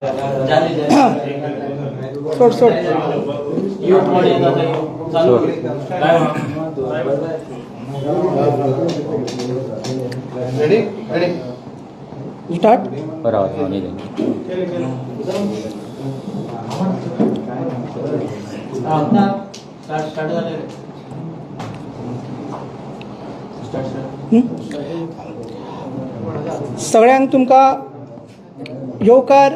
सोड सोड. Ready ready. Start. बरोबर नाही. स्टार्ट झाले. Start start. सगळ्यांक तुमकां येवकार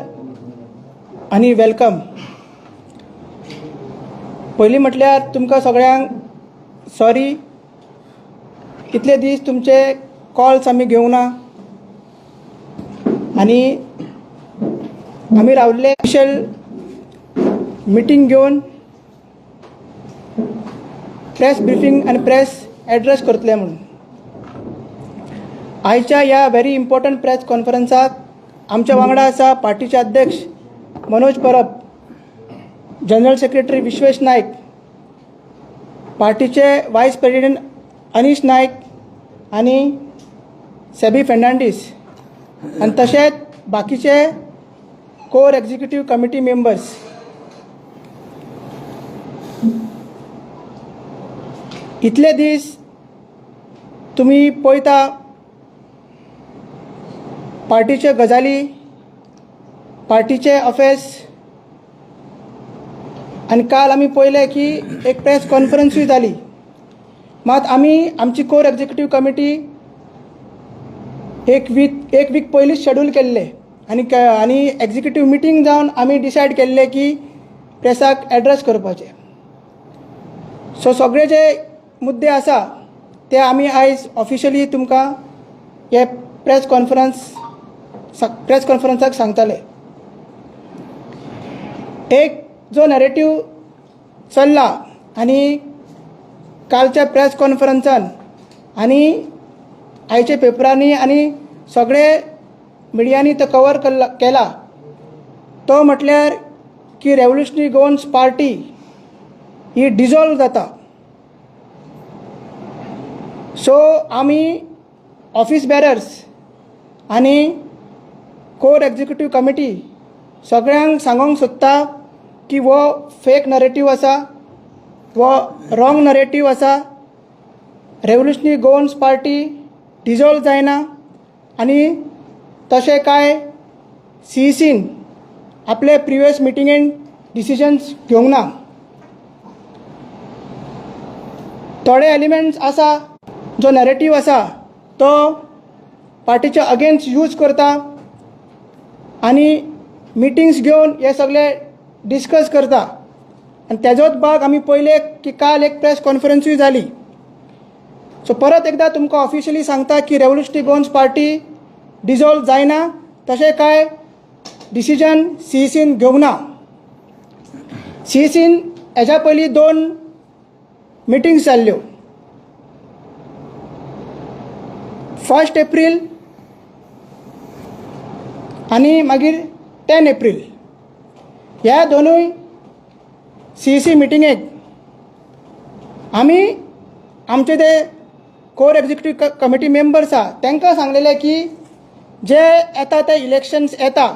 आनी welcome. पयलीं म्हटल्यार तुमकां सगळ्यांक सॉरी, इतले दीस तुमचे कॉल्स आमी घेवंक ना आनी आमी रावल्ले स्पेशल मिटींग घेवन प्रेस ब्रिफींग आनी प्रेस एड्रेस करतले म्हणून. आयच्या ह्या व्हेरी इम्पॉर्टंट प्रेस कॉन्फरन्साक आमच्या वांगडा आसा पार्टीचे अध्यक्ष मनोज परब, जनरल सेक्रेटरी विश्वेश नायक, पार्टीचे वायस प्रेसिडेंट अनीश नायक आनी सेबी फेर्नांडीस आनी तशेंच बाकीचे कोर एक्झिक्युटीव कमिटी मेंबर्स. इतले दीस तुमी पळयता पार्टीच्यो गजाली, पार्टीचे अफेर्स आनी काल आमी पळयलें की एक प्रेस कॉन्फरन्सूय जाली. मात आमी आमची कोर एक्झिक्युटीव कमिटी एक वीक पयलींच शेड्यूल केल्लें आनी आनी एक्झिक्युटीव मिटींग जावन आमी डिसायड केल्लें की प्रेसाक एड्रेस करपाचें. सो सगळे जे मुद्दे आसा ते आमी आयज ऑफिशियली तुमकां हे प्रेस कॉन्फरन्साक सांगतले. एक जो नॅरेटीव चल्ला आनी कालच्या प्रेस कॉन्फरन्सान आनी आयच्या पेपरांनी आनी सगळे मिडियांनी तो कवर केला तो म्हटल्यार की रेवोल्युशनरी गोवन्स पार्टी ही डिजॉल्व जाता. सो आमी ऑफिस बेरर्स आनी कोर एक्झिक्युटीव कमिटी सगळ्यांक सांगोंक सोदता की हो फेक नरेटीव आसा, हो रॉंग नरेटीव आसा. रेवोल्युशनरी गोवन्स पार्टी डिजॉल्व जायना आनी तशें कांय सीईसीन आपले प्रिवियस मिटिंगेन डिसिजन्स घेवंक ना. थोडे एलिमेंट्स आसा जो नॅरेटीव आसा तो पार्टीच्या अगेन्स्ट यूज करता आनी मिटिंग्स घेवन हे सगळे डिस्कस करता आनी तेजोच भाग आमी पळयले की काल एक प्रेस कॉन्फरन्सूय जाली. सो परत एकदां तुमकां ऑफिशियली सांगता की रेवोल्युशनरी गोवन्स पार्टी डिजॉल्व जायना, तशें कांय डिसिजन सीईसीन घेवंक ना. सीईसीन हेज्या पयलीं 2 मिटिंग्स जाल्ल्यो, 1 एप्रील आनी मागीर 10 एप्रील. ह्या दोनूय सीईसी मिटिंगेक आमी आमचे ते कोर एक्झिक्युटीव कमिटी मेंबर्स आहा तांकां सांगलेलें की जे येता ते इलेक्शन्स येता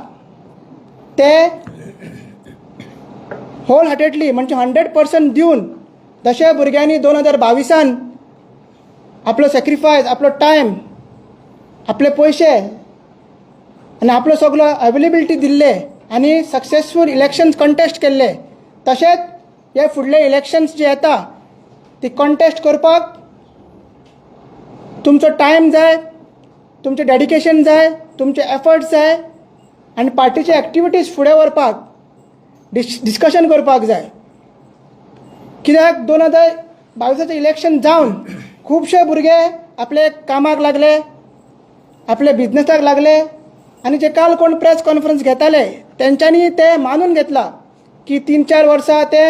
ते होल हार्टेडली म्हणजे 100% दिवन जशे भुरग्यांनी 2022 आपलो सॅक्रिफायस, आपलो टायम, आपले पयशे आनी आपलो सगलो अवेलेबिलिटी दिल्ले आनी सक्सेसफूल इलेक्शन्स कंटेस्ट केल्ले, तशेंच हे फुडले इलेक्शन्स जे येता ती कंटेस्ट करपाक तुमचो टायम जाय, तुमचें डेडिकेशन जाय, तुमचे एफर्ट्स जाय आनी पार्टीचे एक्टिविटीज फुडें व्हरपाक डिस्कशन करपाक जाय. कित्याक 2022 इलेक्शन जावन खुबशे भुरगे आपले कामाक लागले, आपले बिजनसाक लागले आनी जे काल कोण प्रेस कॉन्फरन्स घेताले तेंच्यांनी ते मानून घेतला की 3-4 वर्सां ते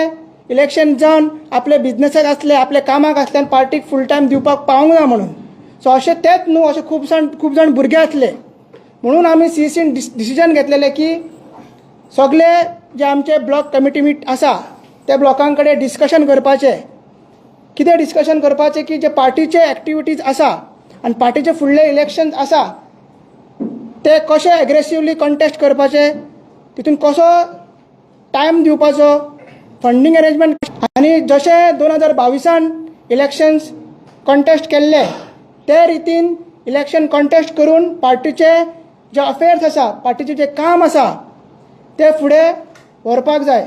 इलेक्शन जावन आपले बिजनसाक आसले, आपले कामाक आसले आनी पार्टीक फूल टायम दिवपाक पावूंक ना म्हणून. सो अशें तेच न्हू, अशे खूब जाण भुरगे आसले म्हणून आमी सीईसीन डिसिजन घेतलेलें की सगळे जे आमचे ब्लॉक कमिटी मीट आसा ते ब्लॉकां कडेन डिस्कशन करपाचें. कितें डिस्कशन करपाचें की जे पार्टीचे एक्टिविटीज आसा आनी पार्टीचे फुडले इलेक्शन्स आसा ते कशे एग्रेसिवली कंटेस्ट करपाचे, तितून कसो टायम दिवपाचो, फंडींग अरेंजमेंट, आनी जशें 2022 इलेक्शन्स कॉन्टेस्ट केल्ले ते रितीन इलेक्शन कॉन्टेस्ट करून पार्टीचे जे अफेर्स आसा, पार्टीचें जें काम आसा तें फुडें व्हरपाक जाय.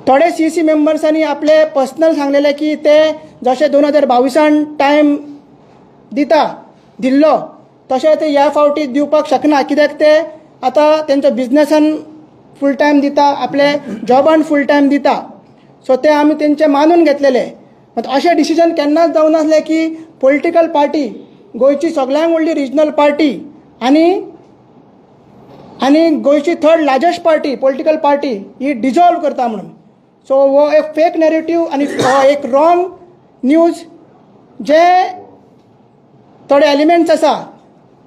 थोडे सीईसी मेंबर्सांनी आपले पर्सनल सांगलेले की ते जशे 2022 टायम दिता दिल्लो तशें ते ह्या फावटी दिवपाक शकना, कित्याक ते आतां तेंचो बिजनसान फूल टायम दिता, आपले जॉबान फूल टायम दिता. सो ते आमी तेंचे मानून घेतलेले. मात अशें डिसिजन केन्नाच जावनासलें की पॉलिटिकल पार्टी, गोंयची सगळ्यांत व्हडली रिजनल पार्टी आनी गोंयची third largest party, political party ही डिजॉल्व करता म्हणून. सो हो एक फेक नॅरेटीव आनी हो एक रॉंग न्यूज जे थोडे एलिमेंट्स आसा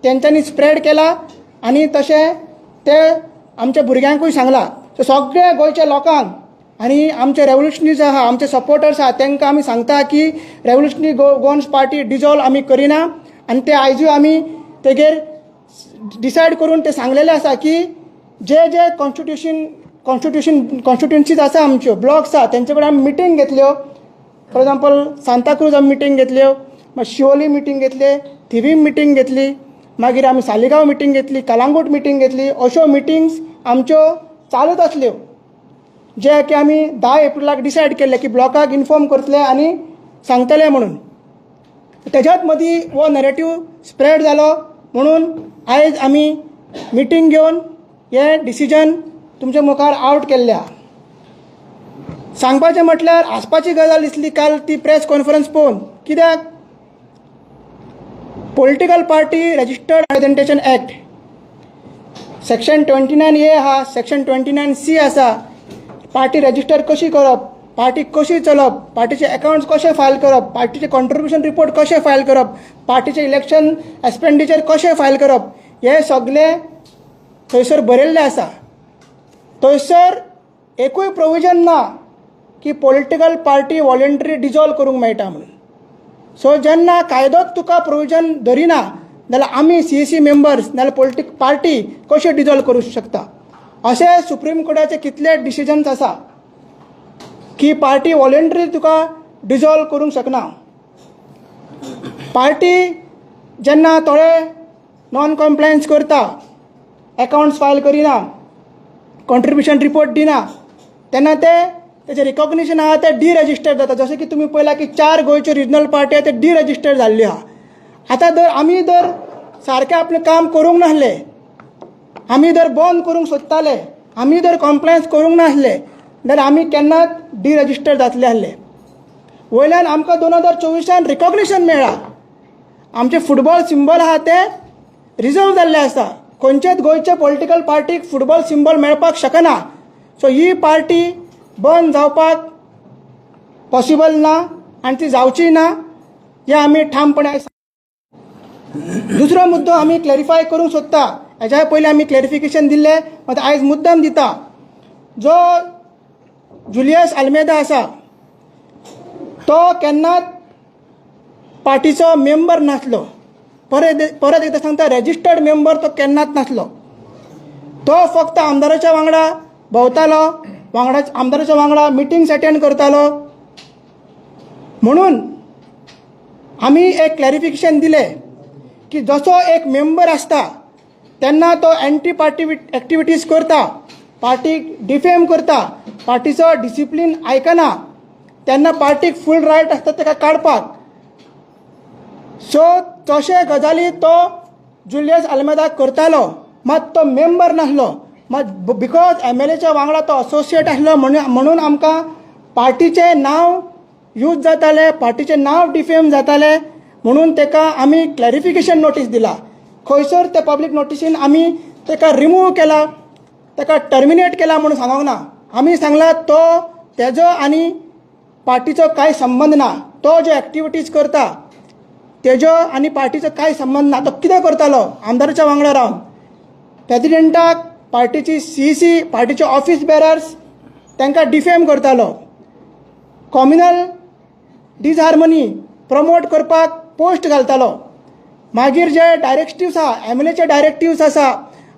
तेंच्यांनी स्प्रेड केला आनी तशें ते आमच्या भुरग्यांकूय सांगलां. सो सगळ्या गोंयच्या लोकांक आनी आमचे रेवोल्युशनरीज आहा, आमचे सपोर्टर्स आहा, तांकां आमी सांगता की रेवोल्युशनरी गोवन्स पार्टी डिजॉल्व आमी करिना. आनी ते आयजूय आमी तेगेर डिसायड करून ते सांगलेले आसा की जे जे कॉन्स्टिट्युशन कॉन्स्टिट्युन्सीज आसा, आमच्यो ब्लॉक्स आहा, तेंचे कडेन आमी मिटींग घेतल्यो. फॉर एग्जाम्पल, सांताक्रूज आमी मिटींग घेतल्यो, मागीर शिवोली मिटींग घेतले, थिवीम मिटींग घेतली, मागीर आमी सालिगांव मिटींग घेतली, कलांगूट मिटींग घेतली. अश्यो मिटिंग्स आमच्यो चालूच आसल्यो, जे की आमी 10 एप्रिलाक डिसायड केल्ले की ब्लॉकाक इन्फॉर्म करतले आनी सांगतले म्हणून. तेज्याच मदीं हो नॅरेटीव स्प्रेड जालो म्हणून आयज आमी मिटींग घेवन हें डिसिजन तुमच्या मुखार आवट केल्लें आहा. सांगपाचें म्हटल्यार हांसपाची गजाल दिसली काल ती प्रेस कॉन्फरन्स पळोवन, कित्याक Political Party Registered Presentation Act section 29A आहा, सेक्शन 29C आसा. पार्टी रजिस्टर कशी करप, पार्टी कशी चलप, पार्टीचे अकाउंट्स कशे फायल करप, पार्टीचे कॉन्ट्रिब्युशन रिपोर्ट कशे फायल करप, पार्टीचे इलेक्शन एक्सपेंडिचर कशें फायल करप, हे सगलें थंयसर बरयल्लें आसा. थंयसर एकूय प्रोविजन ना की पॉलिटिकल पार्टी वॉलंटरी डिजॉल्व करूंक मेळटा म्हणून. सो जेन्ना कायदोच तुका प्रोविजन धरिना जाल्यार आमी सीईसी मेंबर्स नाजाल्यार पॉलिटीक पार्टी कश्यो डिजॉल्व करूंक शकता? अशे सुप्रीम कोर्टाचे कितले डिसिजन्स आसा की पार्टी वॉलंटरी तुका डिजॉल्व करूंक शकना. पार्टी जेन्ना थोडे नॉन कॉम्प्लायन्स करता, एकाउंट्स फायल करिना, कॉन्ट्रिब्युशन रिपोर्ट दिना, तेन्ना ते तेजें रिकॉग्निशन आहा तें डिरजिस्टर जाता. जशें की तुमी पळयलां की चार गोंयच्यो रिजनल पार्टी आहा ते डिरजिस्टर जाल्ल्यो आहा. आतां जर आमी जर सारकें आपलें काम करूंक नासले, आमी जर बंद करूंक सोदताले, आमी जर कॉम्प्लायन्स करूंक नासले जाल्यार आमी केन्नाच डिरजिस्टर जातले आसले. वयल्यान आमकां 2024 रिकॉग्निशन मेळ्ळां. आमचें फुटबॉल सिंबल आहा तें रिजर्व जाल्लें आसा. खंयचेच गोंयचे पॉलिटिकल पार्टीक फुटबॉल सिंबल मेळपाक शकना. सो ही पार्टी बंद जावपाक पॉसिबल ना आनी ती जावची ना हें आमी ठामपणे. दुसरो मुद्दो आमी क्लॅरिफाय करूंक सोदता. हेज्या पयलीं आमी क्लॅरिफिकेशन दिल्लें, मात आयज मुद्दम दिता. जो जुलियस आल्मेदा आसा तो केन्नाच पार्टीचो मेंबर नासलो. परत परत एकदां सांगता, रेजिस्टर्ड मेंबर तो केन्नाच नासलो. तो फक्त आमदाराच्या वांगडा भोंवतालो, वांगडा आमदाराच्या वांगडा मिटिंग्स अटेंड करतालो. म्हणून आमी एक क्लॅरिफिकेशन दिलें की जसो एक मेंबर आसता तेन्ना तो एंटी पार्टी एक्टिविटीज करता, पार्टीक डिफेम करता, पार्टीचो डिसिप्लीन आयकना, तेन्ना पार्टीक फूल रायट आसता ताका काडपाक. सो तशे गजाली तो जुलियस आल्मेदा करतालो, मात तो मेंबर नासलो. मात because एमएलएच्या वांगडा तो असोसिएट आसलो म्हणून आमकां पार्टीचें नांव यूज जातालें, पार्टीचें नांव डिफेम जातालें, म्हणून ताका आमी क्लॅरिफिकेशन नोटीस दिला. खंयसर ते पब्लीक नोटीसीन आमी ताका रिमूव केला, ताका टर्मिनेट केला म्हणून सांगूंक ना. आमी सांगला तो तेजो आनी पार्टीचो कांय संबंद ना. तो ज्यो एक्टिविटीज करता तेजो आनी पार्टीचो कांय संबंद ना. तो कितें करतालो? आमदाराच्या वांगडा रावन प्रेजिडेंटाक, पार्टीची सीईसी, पार्टीचे ऑफिस बेरर्स तांकां डिफेम करतालो, कॉम्युनल डिसहार्मनी प्रमोट करपाक पोस्ट घालतालो. मागीर जे डायरेक्टिव्स आहा, एमएलएचे डायरेक्टिव्स आसा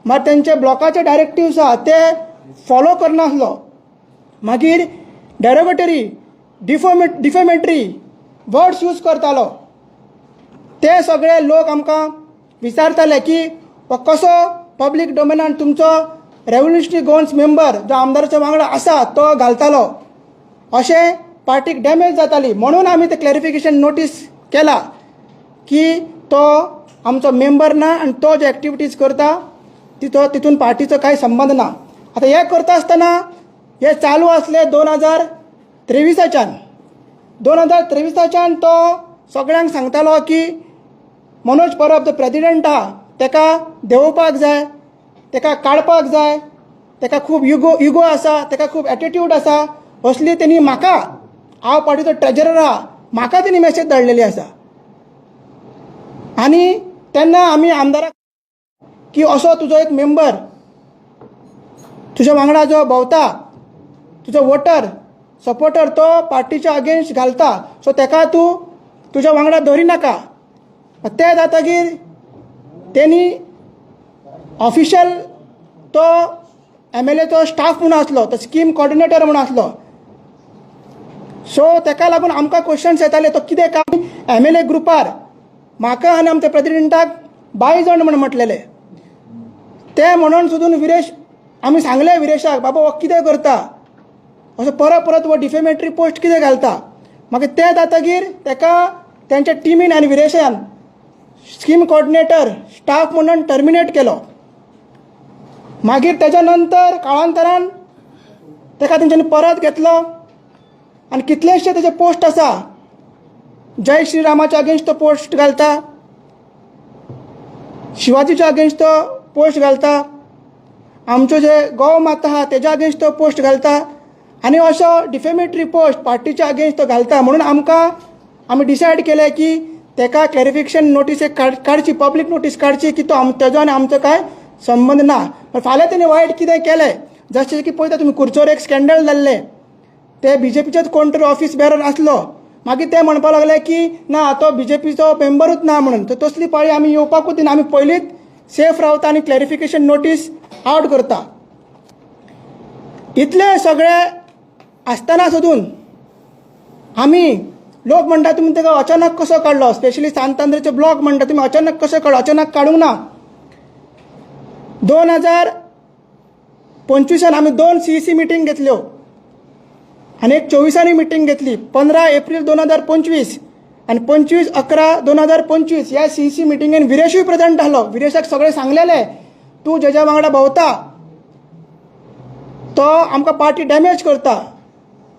मात तेंचे ब्लॉकाचे डायरेक्टिव्स आहा ते फॉलो करनासलो. मागीर डेरोगेटरी, डिफेमेटरी वर्ड्स यूज करतालो. ते सगळे लोक आमकां विचारताले की हो कसो पब्लीक डोमेनान तुमचो रेवोल्युशनरी गोवन्स मेंबर जो आमदाराच्या वांगडा आसा तो घालतालो, अशें पार्टीक डॅमेज जाताली. म्हणून आमी ते क्लॅरिफिकेशन नोटीस केला की तो आमचो मेंबर ना आनी तो जे एक्टिविटीज करता तितो तितून पार्टीचो कांय संबंद ना. आतां हें करता आसतना हे चालू आसले 2023च्यान. 2023च्यान तो सगळ्यांक सांगतालो की मनोज परब जो प्रेजिडेंट आहा तेका देंवोवपाक जाय, तेका काडपाक जाय, तेका खूब युगो युगो आसा, तेका खूब एटिट्यूड आसा. असली तेणी म्हाका, हांव पार्टीचो ट्रेजरर आहा, म्हाका तेणी मॅसेज धाडलेली आसा. आनी तेन्ना आमी आमदाराक की असो तुजो एक मेंबर तुज्या वांगडा जो भोंवता, तुजो वोटर सपोर्टर, तो पार्टीच्या अगेन्स्ट घालता, सो तेका तूं तुज्या वांगडा दवरी नाका. तें जातकीर तेणी ऑफिशियल तो एमएलएचो स्टाफ म्हूण आसलो, तो स्कीम कॉर्डिनेटर म्हूण आसलो. सो तेका लागून आमकां क्वेश्चन्स येताले तो कितें काम एमएलए ग्रुपार म्हाका आनी आमच्या प्रेजिडेंटाक बायजण म्हूण म्हटलेले. ते म्हणून सुद्दां विरेश, आमी सांगले विरेशाक, बाबा हो कितें करता असो परत परत हो डिफेमेटरी पोस्ट कितें घालता. मागीर तें जातकीर तेका तेंच्या टिमीन आनी विरेशान स्कीम कॉर्डिनेटर स्टाफ म्हणून टर्मिनेट केलो. मागीर तेच्या नंतर काळांतरान तेका तेंच्यांनी परत घेतलो आनी कितलेशे तेजे पोस्ट आसा, जय श्रीरामाच्या अगेन्स्ट तो पोस्ट घालता, शिवाजीच्या अगेन्स्ट तो पोस्ट घालता, आमच्यो जे गौ माता आहा तेज्या अगेन्स्ट तो पोस्ट घालता आनी असो डिफेमेटरी पोस्ट पार्टीच्या अगेन्स्ट तो घालता. म्हणून आमकां आमी डिसायड केलें की तेका क्लॅरिफिकेशन नोटीस एक काडची, पब्लीक नोटीस काडची की तो तेजो आनी आमचो कांय संबंद ना. पण फाल्यां तेणी वायट कितें केलें, जशें की पळयता तुमी कुरचोर एक स्कँडल जाल्लें, ते बीजेपीचेच कोण तरी ऑफिस बेरर आसलो, मागीर ते म्हणपाक लागले की ना तो बीजेपीचो मेंबरूच ना म्हणून. तर तसली पाळी आमी येवपाकूच दिना, आमी पयलींच सेफ रावता आनी क्लॅरिफिकेशन नोटीस आवट करता. इतले सगळे आसतना सोदून आमी लोक म्हणटा तुमी ताका अचानक कसो काडलो, स्पेशली सांत आंद्रेचे ब्लॉक म्हणटा तुमी अचानक कसो काडलो. अचानक काडूंक ना. 2025 आमी 2 सीईसी मिटींग घेतल्यो आनी एक 24 मिटींग घेतली. 15 एप्रील 2025 आनी 25/11/2025 ह्या सीईसी मिटिंगेन विरेशूय प्रेझेंट आसलो. विरेशाक सगळें सांगलेलें, तूं जेज्या वांगडा भोंवता तो आमकां पार्टी डॅमेज करता,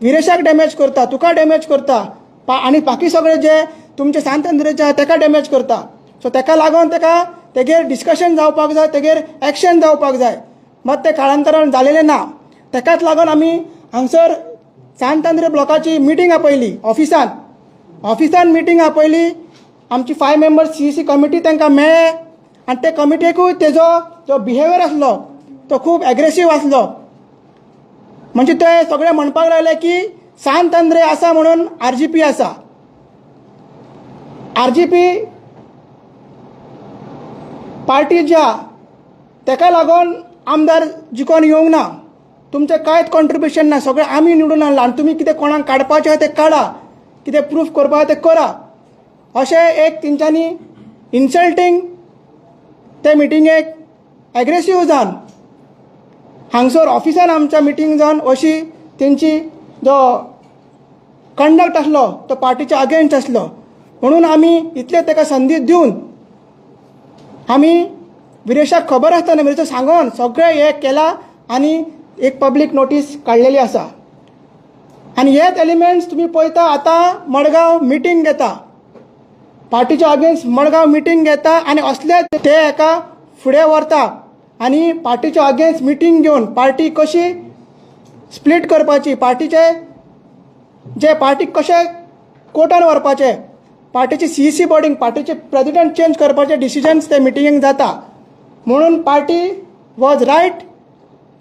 विरेशाक डॅमेज करता, तुका डॅमेज करता आनी बाकी सगळे जे तुमचे सांत आंद्रेचे आहा तेका डॅमेज करता. सो तेका लागून तेका तेगेर डिस्कशन जावपाक जाय, तेगेर एक्शन जावपाक जाय. मात तें काळांतरान जालेलें ना. तेकाच लागून आमी हांगसर सांत आंद्रे ब्लॉकाची मिटींग आपयली ऑफिसान. ऑफिसान मिटींग आपयली, आमची 5 मेंबर्स सीईसी कमिटी तांकां मेळ्ळे आनी ते कमिटेकूय तेजो जो बिहेवियर आसलो तो खूब एग्रेसीव आसलो. म्हणजे ते सगळे म्हणपाक लागले की सांत आंद्रे आसा म्हणून आरजीपी आसा, आरजीपी पार्टी जी आहा तेका लागून आमदार जिखोन येवंक ना, तुमचें कांयच कॉन्ट्रिब्युशन ना, सगळें आमी निवडून हाडलां आनी तुमी कितें कोणाक काडपाचें आहा तें काडा, कितें प्रूफ करपा आहा तें करा, अशें एक तेंच्यांनी इन्सल्टींग ते मिटिंगेक एग्रेसीव जावन हांगसर ऑफिसान आमच्या मिटींग जावन अशी तेंची जो कंडक्ट आसलो तो पार्टीच्या अगेन्स्ट आसलो. म्हणून आमी इतले ताका संदी दिवन आमी विरेशाक खबर आसतना विरेशाक सांगोन सगळें हें केलां आनी एक पब्लीक नोटीस काडलेली आसा. आनी हेच एलिमेंट्स तुमी पळयता आतां मडगांव मिटींग घेता, पार्टीच्या अगेन्स्ट मडगांव मिटींग घेता आनी असले ते एका फुडें व्हरता आनी पार्टीच्या अगेन्स्ट मिटींग घेवन पार्टी कशी स्प्लीट करपाची, पार्टीचे जे पार्टीक कशें कोर्टान व्हरपाचें, पार्टीची सीईसी बॉडींग, पार्टीचे प्रेजिडेंट चेंज करपाचे डिसिजन्स ते मिटिंगेक जाता. म्हणून पार्टी वॉज रायट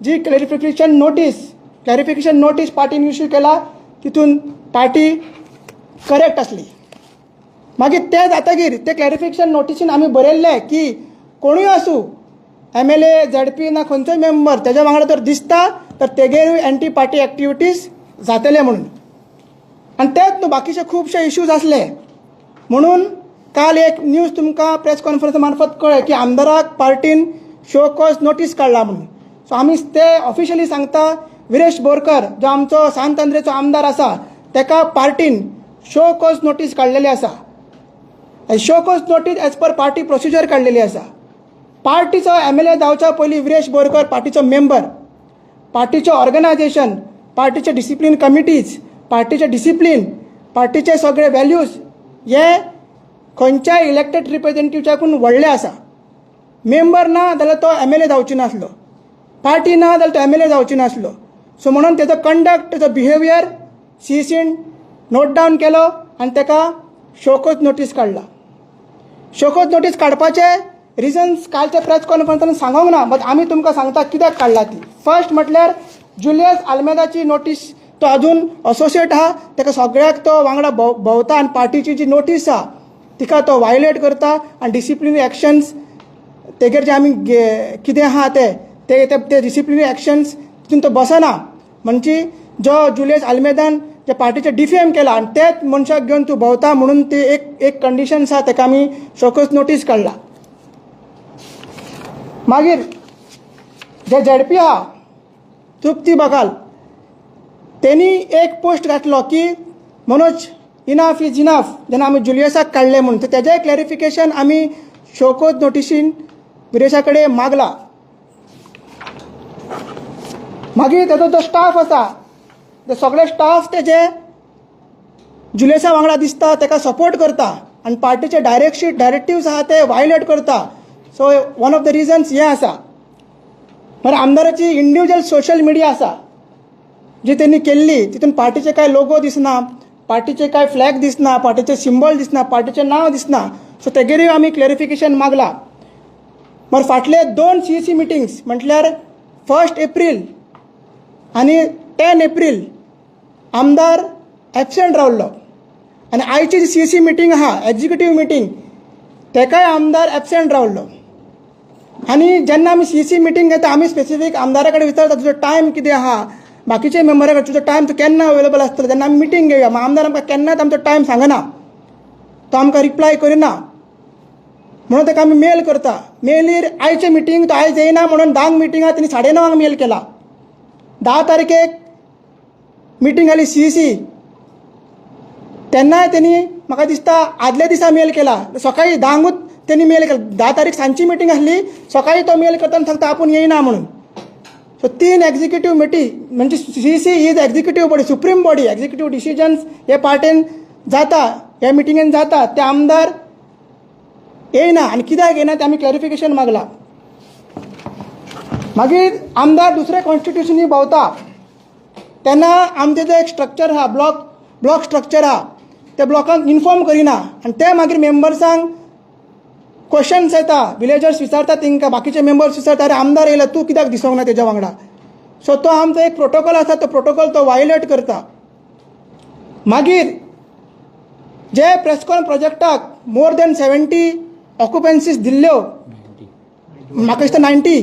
जी क्लॅरिफिकेशन नोटीस पार्टीन इश्यू केला तितून पार्टी करेक्ट आसली. मागीर तें जातकीर ते क्लॅरिफिकेशन नोटीसीन आमी बरयल्लें की कोणूय आसूं MLA, ZP ना खंयचोय मेंबर तेज्या वांगडा जर दिसता तर तेगेरूय एंटी पार्टी एक्टिविटीज जातले म्हणून. आनी तेच न्हू, बाकीचे खुबशे इश्यूज आसले म्हणून काल एक न्यूज तुमकां प्रेस कॉन्फरन्सा मार्फत कळ्ळें की आमदाराक पार्टीन शो कॉज नोटीस काडला म्हणून. सो आमी ते ऑफिशियली सांगता, विरेश बोरकर जो आमचो सांत आंद्रेचो आमदार आसा तेका पार्टीन शो कॉज नोटीस काडलेली आसा. Show cause notice as per party procedure काडलेली आसा. पार्टीचो MLA जावच्या पयलीं विरेश बोरकर पार्टीचो मेंबर, पार्टीचें ऑर्गनायझेशन, पार्टीचे डिसिप्लीन कमिटीज, पार्टीचे डिसिप्लीन, पार्टीचे सगळे व्हॅल्यूज हे खंयच्याय इलेक्टेड रिप्रेझेंटेटिव्हच्याकून व्हडले आसा. मेंबर ना जाल्यार तो MLA जावचो नासलो, पार्टी ना जाल्यार तो MLA जावचो नासलो. सो म्हणून तेजो कंडक्ट, तेजो बिहेवियर CECन नोट डावन केलो आनी तेका शोकोज नोटीस काडला. शोकोज नोटीस काडपाचे रिजन्स कालच्या प्रेस कॉन्फरन्सान सांगोंक ना, बट आमी तुमकां सांगता कित्याक काडला ती. फर्स्ट म्हटल्यार जुलियस आल्मेदाची नोटीस, तो अजून असोसिएट आहा, तेका सगळ्याक तो वांगडा भोंवता आनी पार्टीची जी नोटीस आहा तिका तो वायलेट करता आनी डिसिप्लिनरी एक्शन्स तेगेर जे आमी कितें आहा ते ते ते डिसिप्लिनरी एक्शन्स तितून तो बसना. म्हणजे जो जुलियस आल्मेदान जे पार्टीचे डिफेम केला आनी तेच मनशाक घेवन तूं भोंवता म्हणून ती एक एक कंडिशन्स आहा, तेका आमी शोकोज नोटीस काडला. मागीर जे ZP आहा तृप्ती बघाल तेणी एक पोस्ट घातलो की मनोज इनाफ is enough, जेन्ना आमी जुलियसाक काडले म्हणून, तर तेजें क्लॅरिफिकेशन आमी शोकोज नोटिसीन विरेशा कडेन मागला. मागीर तेजो जो स्टाफ आसा ते सगळे स्टाफ तेजे जुलियसा वांगडा दिसता, तेका सपोर्ट करता आनी पार्टीचे डायरेक्टिव्स आहा ते वायलेट करता. So one of the reasons हें आसा. मागीर आमदाराची इंडिविज्युअल सोशल मिडिया आसा जी तेणी केल्ली, तितून पार्टीचे कांय लोगो दिसना, पार्टीचे कांय फ्लॅग दिसना, पार्टीचे सिंबल दिसना, पार्टीचें नांव दिसना. सो तेगेरूय आमी क्लॅरिफिकेशन मागला. मागीर फाटले 2 CEC meetings म्हटल्यार 1 एप्रील आनी 10 एप्रील आमदार एबसेंट रावल्लो आनी आयची जी CEC meeting आहा एग्जिक्युटीव मिटींग तेकाय आमदार एबसेंट रावल्लो. आनी जेन्ना आमी CEC meeting घेता आमी स्पेसिफीक आमदारा कडेन विचारता तुजो टायम कितें आहा, बाकीचे मेंबरा कडेन तुजो टायम तूं केन्ना अवेलेबल आसतलो तेन्ना आमी मिटींग घेवया. मागीर आमदार आमकां केन्नाच आमचो टायम सांगना, तो आमकां रिप्लाय करिना म्हणून ताका आमी मेल करता. मेलीर आयचे मिटींग तो आयज येयना म्हणून 10 मिटींग आहा तेणी 9:30 मेल केला. 10 तारखेक मिटींग जाली CEC, तेन्नाय तेणी म्हाका दिसता आदल्या दिसा मेल केला, सकाळी 10क तेणी मेल केला. 10 तारीख सांजची मिटींग आसली, सकाळी तो मेल करता आनी सांगता आपूण येयना म्हणून. सो 3 एग्जिक्युटीव मिटींग म्हणजे CEC is executive body, supreme body, executive decisions हे पार्टेन जाता, ह्या मिटिंगेन जाता, ते आमदार येयना आनी कित्याक येयना तें आमी क्लॅरिफिकेशन मागला. मागीर आमदार दुसऱ्या कॉन्स्टिट्युशनी भोंवता तेन्ना आमचें जें एक स्ट्रक्चर आहा, ब्लॉक स्ट्रक्चर आहा, त्या ब्लॉकांक इन्फॉर्म करिना आनी ते मागीर मेंबर्सांक क्वेश्चन्स येता, विलेजर्स विचारता तेंकां, बाकीचे मेंबर्स विचारता अरे आमदार येयला तूं कित्याक दिसोंक ना तेज्या वांगडा. सो तो आमचो एक प्रोटोकॉल आसा, तो प्रोटोकॉल तो वायलेट करता. मागीर जे प्रेसकॉन प्रोजेक्टाक मोर देन 70 ऑक्युपन्सीज दिल्ल्यो, म्हाका दिसता 90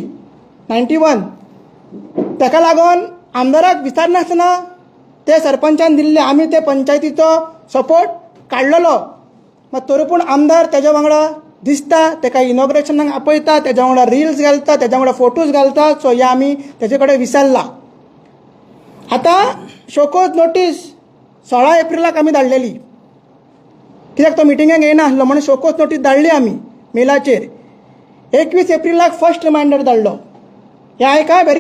91, तेका लागून आमदाराक विचारनासतना ते सरपंचान दिल्ले, आमी ते पंचायतीचो सपोर्ट काडलेलो. मात तरी पूण आमदार तेज्या वांगडा दिसता, तेका इनॉग्रेशनाक आपयता, तेज्या वांगडा रिल्स घालता, तेज्या वांगडा फोटोज घालता. सो हे आमी तेजे कडेन विचारला. आतां शोकोज नोटीस 16 एप्रिलाक आमी धाडलेली, कित्याक तो मिटिंगेक येयना आसलो म्हणून शोकोज नोटीस धाडली आमी मेलाचेर. 21 एप्रिलाक फर्स्ट रिमायंडर धाडलो, हें आयका व्हेरी.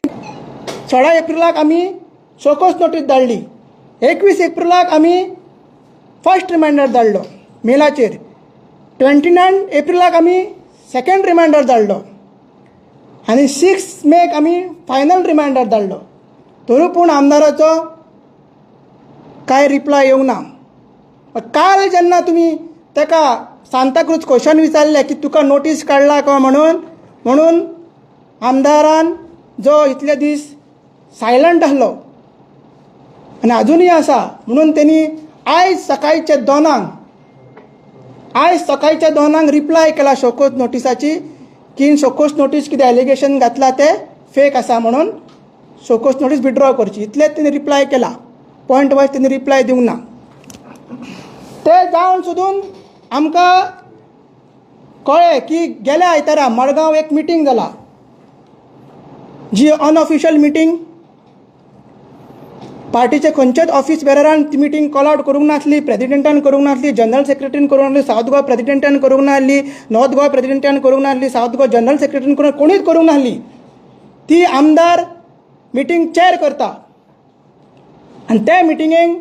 16 एप्रिलाक आमी शोकोज नोटीस धाडली, 21 एप्रिलाक आमी फर्स्ट रिमायंडर धाडलो मेलाचेर, 29 एप्रिलाक आमी सेकंड रिमायंडर धाडलो आनी 6 मेक आमी फायनल रिमायंडर धाडलो. तरी पूण आमदाराचो कांय रिप्लाय येवंक ना. काल जेन्ना तुमी ताका सांताक्रूज क्वेश्चन विचारलें की तुका नोटीस काडला काय म्हणून, म्हणून आमदारान जो इतले दीस सायलंट आसलो आनी आजुनूय आसा म्हणून तेणी आयज सकाळच्या 2 रिप्लाय केला शोकोज नोटिसाची की शोकोज नोटीस कितें एलिगेशन घातला तें फेक आसा म्हणून शोकोज नोटीस विड्रॉ करची, इतलेंच तेणी रिप्लाय केला. पॉयंट वायज तेणी रिप्लाय दिवंक ना. ते जावन सुदून आमकां कळ्ळें की गेल्या आयतारा मडगांव एक मिटींग जाला, जी अनऑफिशियल मिटींग, पार्टीचे खंयच्याच ऑफिस बेररान ती मिटींग कॉल आवट करूंक नासली, प्रेजिडेंटान करूंक नासली, जनरल सेक्रेटरीन करूंक नासली, सावथ गोवा प्रेजिडेंटान करूंक नासली, नॉर्थ गोवा प्रेजिडेंटान करूंक नासली, सावथ गोवा जनरल सेक्रेटरीन करूंक, कोणीच करूंक नासली. ती आमदार मिटींग चॅर करता आनी त्या मिटिंगेक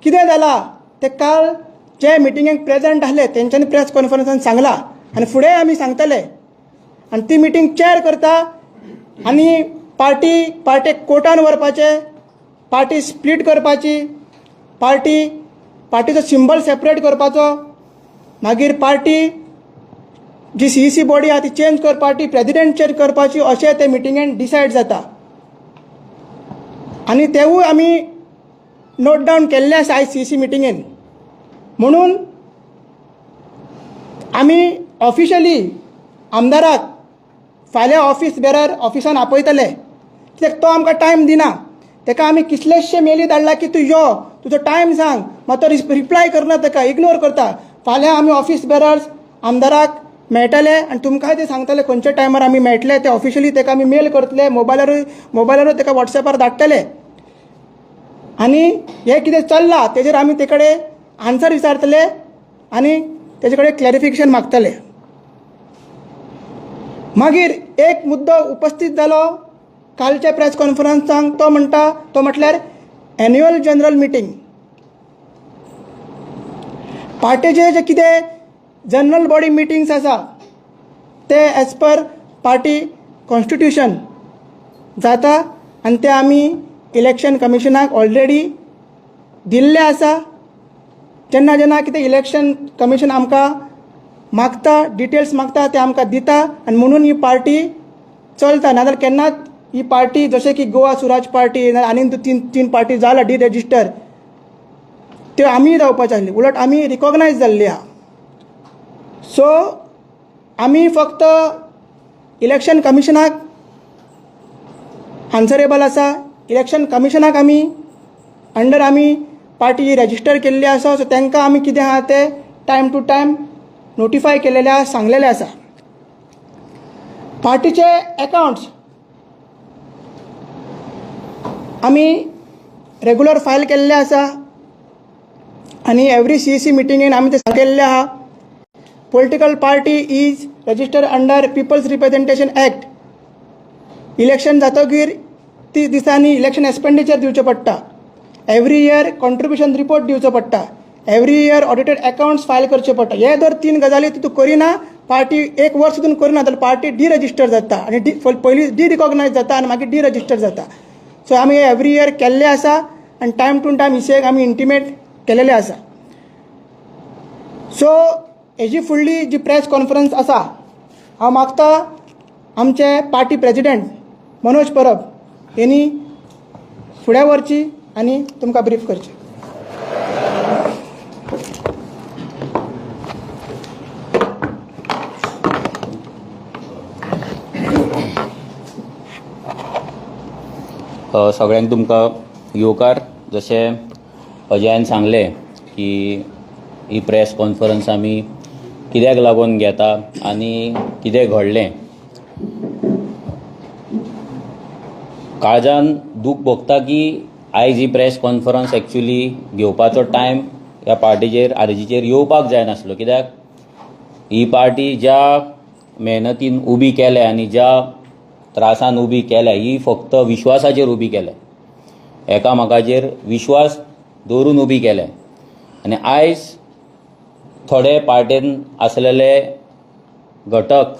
कितें जालां तें काल जे मिटिंगेक प्रेजंट आसले तेंच्यांनी प्रेस कॉन्फरन्सान सांगलां आनी फुडें आमी सांगतले. आनी ती मिटींग चॅर करता आनी पार्टेक कोर्टान व्हरपाचें, पार्टी स्प्लीट करपाची, पार्टीचो सिंबल सेपरेट करपाचो, मागीर पार्टी जी सीईसी बॉडी आहा ती चेंज कर, पार्टी प्रेजिडेंट चेंज करपाची, अशें ते मिटिंगेन डिसायड जाता. आनी तेवूय आमी नोट डावन केल्ले आसा आयज सीईसी मिटिंगेन. म्हणून आमी ऑफिशियली आमदाराक फाल्यां ऑफिस बेरर ऑफिसान आपयतले, कित्याक तो आमकां टायम दिना. ताका आमी कितलेशे मेली धाडला की तूं यो, तुजो टायम सांग, मात तो रिप्लाय करना, ताका इग्नोर करता. फाल्यां आमी ऑफिस बेरर्स आमदाराक मेळटले आनी तुमकांय ते सांगतले खंयच्या टायमार आमी मेळटले ते ऑफिशियली ताका आमी मेल करतले, मोबायलारूय ताका वॉट्सॅपार धाडटले. आनी हें कितें चल्लां तेजेर आमी ते कडेन आन्सर विचारतले आनी तेजे कडेन क्लॅरिफिकेशन मागतले. मागीर एक मुद्दो उपस्थीत जालो कालच्या प्रेस कॉन्फरन्सांक, तो म्हणटा तो म्हटल्यार एन्युअल जनरल मिटींग. पार्टीचे जे कितें जनरल बॉडी मिटिंग्स आसा ते एज पर पार्टी कॉन्स्टिट्युशन जाता आनी ते आमी इलेक्शन कमिशनाक ऑलरेडी दिल्ले आसा. जेन्ना जेन्ना कितें इलेक्शन कमिशन आमकां मागता, डिटेल्स मागता, ते आमकां दिता आनी म्हणून ही पार्टी चलता. नाजाल्यार केन्नाच ही पार्टी जशें की गोवा स्वराज पार्टी आनी तीन पार्टी जाला डिरेजिस्टर, त्यो आमी जावपाचे आसली, उलट आमी रिकॉग्नायज जाल्ली आहा. सो आमी फक्त इलेक्शन कमिशनाक आन्सरेबल आसा. इलेक्शन कमिशनाक आमी अंडर आमी पार्टी रेजिस्टर केल्ली आसा. सो तांकां आमी कितें आहा तें टायम टू टायम नोटिफाय केलेलें आसा, सांगलेलें आसा. पार्टीचे एकावंट्स आमी रेगुलर फायल केल्ले आसा आनी एवरी सीईसी मिटिंगेन आमी ते केल्ले आहा. Political party is registered under People's Representation Act. Election जातकीर 30 दिसांनी इलेक्शन एक्सपेंडिचर दिवचें पडटा, एवरी इयर कॉन्ट्रिब्युशन रिपोर्ट दिवचो पडटा, every year audited accounts file करचे पडटा. हे जर 3 गजाली तूं करिना, पार्टी एक वर्स सुद्दां करिना जाल्यार पार्टी डिरजिस्टर जाता आनी पयलीं डिरिकॉग्नायज जाता आनी मागीर डिरजिस्टर जाता. सो आमी एवरी इयर केल्ले आसा आनी टायम टू टायम इसेक आमी इंटिमेट केलेले आसा. सो हेजी फुडली जी प्रेस कॉन्फरन्स आसा, हांव मागता आमचे पार्टी प्रेजिडेंट मनोज परब हेणी फुडें व्हरची आनी तुमकां ब्रीफ करची. सगळ्यांक तुमकां येवकार. जशें अजयान सांगलें की ही प्रेस कॉन्फरन्स आमी कित्याक लागून घेता आनी कितें घडलें. काळजान दूख भोगता की आयज ही प्रेस कॉन्फरन्स एक्चुली घेवपाचो टायम ह्या पार्टीचेर आरजीचेर येवपाक जायनासलो. कित्याक ही पार्टी ज्या मेहनतीन उबी केल्या आनी ज्या त्रासान उबी केल्या ही फक्त विश्वासाचेर उबी केल्या, एकामेकाचेर विश्वास दवरून उबी केल्या. आनी आयज थोडे पार्टेन आसलेले घटक,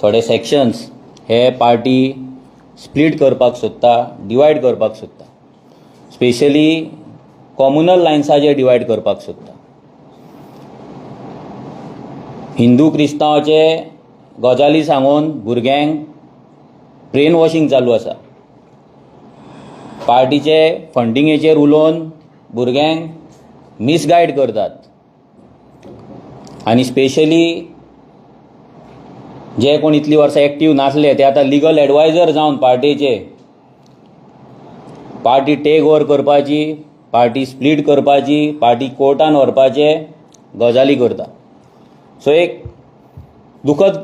थोडे सेक्शन्स हे पार्टी स्प्लीट करपाक सोदता, डिवायड करपाक सोदता, स्पेशली कॉम्युनल लायन्साचेर डिवायड करपाक सोदता. हिंदू क्रिस्तांवाचे गजाली सांगून भुरग्यांक ब्रेन वॉशिंग चालू आसा. पार्टीचे फंडिंगेचेर उलोवन भुरग्यांक मिसगायड करतात आनी स्पेशली जे कोण इतलीं वर्सां एक्टीव नासले ते आतां लिगल एडवायजर जावन पार्टेचे पार्टी टेक ओवर करपाची, पार्टी स्प्लीट करपाची, पार्टी कोर्टान व्हरपाचे गजाली करता. सो एक दुखद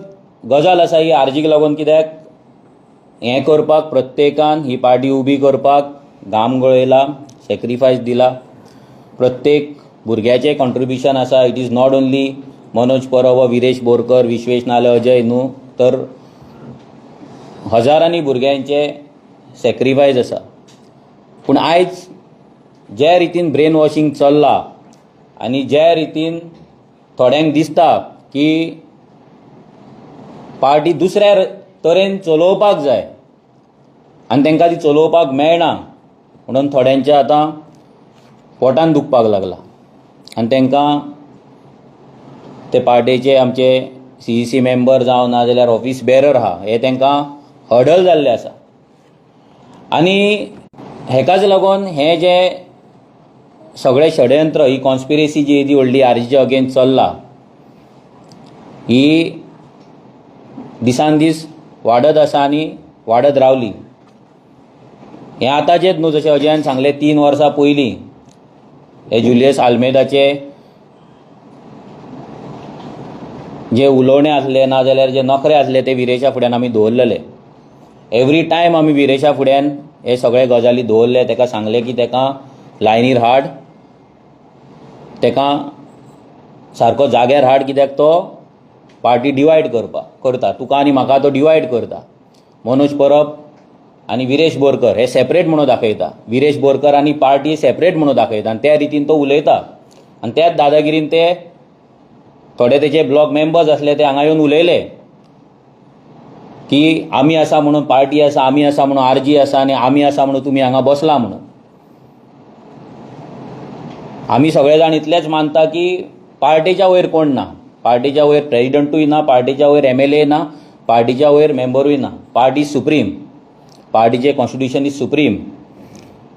गजाल आसा ही आरजीक लागून, कित्याक हें करपाक प्रत्येकान ही पार्टी उबी करपाक घाम गळयला, सॅक्रिफायस दिला. प्रत्येक भुरग्याचें कॉन्ट्रिब्युशन आसा. It is not only Manoj Parab वा विरेश बोरकर, विश्वेश नाल्यार अजय न्हू, तर हजारांनी भुरग्यांचे सॅक्रिफायस आसा. पूण आयज जे रितीन ब्रेन वॉशिंग चल्लां आनी जे रितीन थोड्यांक दिसता की पार्टी दुसऱ्या तरेन चलोवपाक जाय आनी तांकां ती चलोवपाक मेळना म्हणून थोड्यांच्या आतां पोटान दुखपाक लागला आनी तांकां ते पार्टेचे आमचे सीईसी मेंबर जावं नाजाल्यार ऑफीस बेरर आहा हे तांकां हर्डल जाल्ले आसा. आनी हेकाच लागून हें जें सगळें षडयंत्र, ही कॉन्स्पिरसी जी येदी व्हडली आरजीच्या अगेन्स्ट चल्ला ही दिसान दीस वाडत आसा आनी वाडत रावली. हें आतांचेंच न्हू, जशें अजयान सांगलें, 3 वर्सां पयलीं हे जुलियस आल्मेदाचे जे उलोवणें आसलें नाजाल्यार जे नखरे आसले ते विरेशा फुड्यान आमी दवरलेले. एवरी टायम आमी विरेशा फुड्यान हे सगळे गजाली दवरले, ताका सांगलें की ताका लायनीर हाड, ताका सारको जाग्यार हाड, कित्याक तो पार्टी डिवायड करता, तुका आनी म्हाका तो डिवायड करता. मनोज परब आनी विरेश बोरकर हे सेपरेट म्हणून दाखयता, विरेश बोरकर आनी पार्टी सेपरेट म्हणून दाखयता आनी त्या रितीन तो उलयता. आनी त्याच दादागिरीन ते थोडे तेचे ब्लॉक मेंबर्स आसले ते हांगा येवन उलयले की आमी आसा म्हणून पार्टी आसा, आमी आसा म्हणून आरजी आसा आनी आमी आसा म्हणून तुमी हांगा बसला म्हणून. आमी सगळे जाण इतलेच मानता की पार्टेच्या वयर कोण ना, पार्टीच्या वयर प्रेजिडंटूय ना, पार्टीच्या वयर एमएलए ना, पार्टीच्या वयर मेंबरूय ना. पार्टी सुप्रीम, पार्टीचें कॉन्स्टिट्युशन is supreme.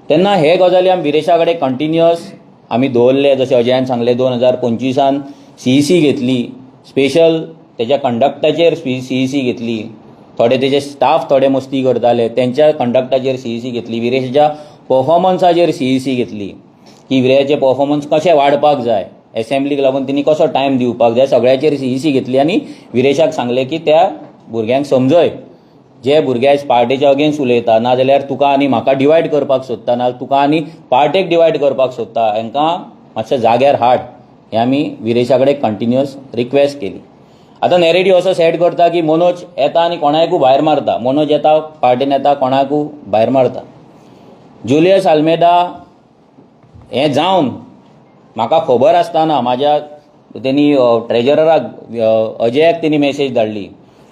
तेन्ना हे गजाली आमी विरेशा कडेन कंटिन्युअस आमी दवरले. जशें अजयान सांगलें, 2025 सीईसी घेतली, स्पेशल तेज्या कंडक्टाचेर सीईसी घेतली. थोडे तेजे स्टाफ थोडे मस्ती करताले तेंच्या कंडक्टाचेर सीईसी घेतली, विरेशाच्या परफॉर्मन्साचेर सीईसी घेतली की विरेशाचें परफॉर्मन्स कशें वाडपाक जाय, एसेंब्लीक लागून तेणी कसो टायम दिवपाक जाय, सगळ्याचेर सीईसी घेतली. आनी विरेशाक सांगलें की त्या भुरग्यांक समजय, जे भुरगे आयज पार्टेच्या अगेन्स्ट उलयता नाजाल्यार तुका आनी म्हाका डिवायड करपाक सोदता, नाजाल्यार तुका आनी पार्टेक डिवायड करपाक सोदता, हांकां मातशें जाग्यार हाड, हें आमी विरेशा कडेन कंटिन्युअस रिक्वेस्ट केली. आतां नॅरेटीव असो सेट करता की मनोज येता आनी कोणाकूय भायर मारता, मनोज येता पार्टेन येता कोणाकूय भायर मारता. जुलियस आल्मेदा हें जावन म्हाका खबर आसतना म्हाज्या तेणी ट्रेजरराक अजयाक तेणी मॅसेज धाडली,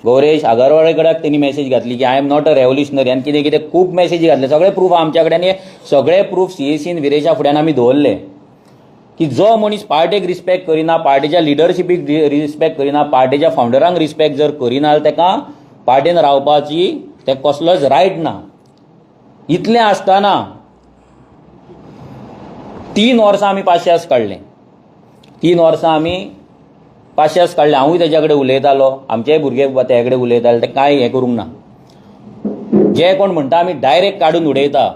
गौरेश आगरवाळे कडेन तेणी मॅसेज घातली की I am not a revolutionary आनी कितें कितें खूब मॅसेजी घातले. सगळे प्रूफ आमच्या कडेन, सगळे प्रूफ सीएसीन विरेशा फुड्यान आमी दवरले की जो मनीस पार्टेक रिस्पेक्ट करिना, पार्टीच्या लिडरशिपीक रिस्पेक्ट करिना, पार्टीच्या फावंडरांक रिस्पेक्ट जर करिना जाल्यार ताका पार्टेन रावपाची ते कसलोच रायट ना. इतलें आसतना 3 वर्सां आमी पाशियास काडलें, 3 वर्सां आमी पाशियास काडलें. हांवूय तेज्या कडेन उलयतालो, आमचेय भुरगे तेजे कडेन उलयताले, ते कांय हें करूंक ना. जे कोण म्हणटा आमी डायरेक्ट काडून उडयता,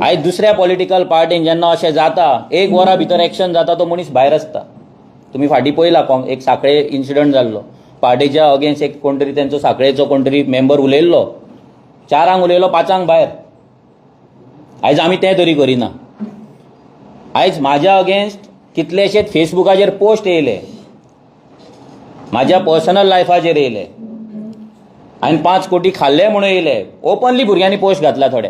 आयज दुसऱ्या पॉलिटिकल पार्टीन जेन्ना अशें जाता, 1 वरा भितर एक्शन जाता, तो मनीस भायर आसता. तुमी फाटीं पळयला एक साखळे इन्सिडंट जाल्लो, पार्टीच्या अगेन्स्ट एक कोण तरी तेंचो साखळेचो कोण तरी मेंबर उलयल्लो, 4 उलयलो, 5 भायर. आयज आमी तें तरी करिना. आयज म्हाज्या अगेन्स्ट कितलेशेच फेसबुकाचेर पोस्ट येयले, म्हाज्या पर्सनल लायफाचेर येयले, हांवें 5 कोटी खाल्ले म्हणून येयले, ओपनली भुरग्यांनी पोस्ट घातला थोडे.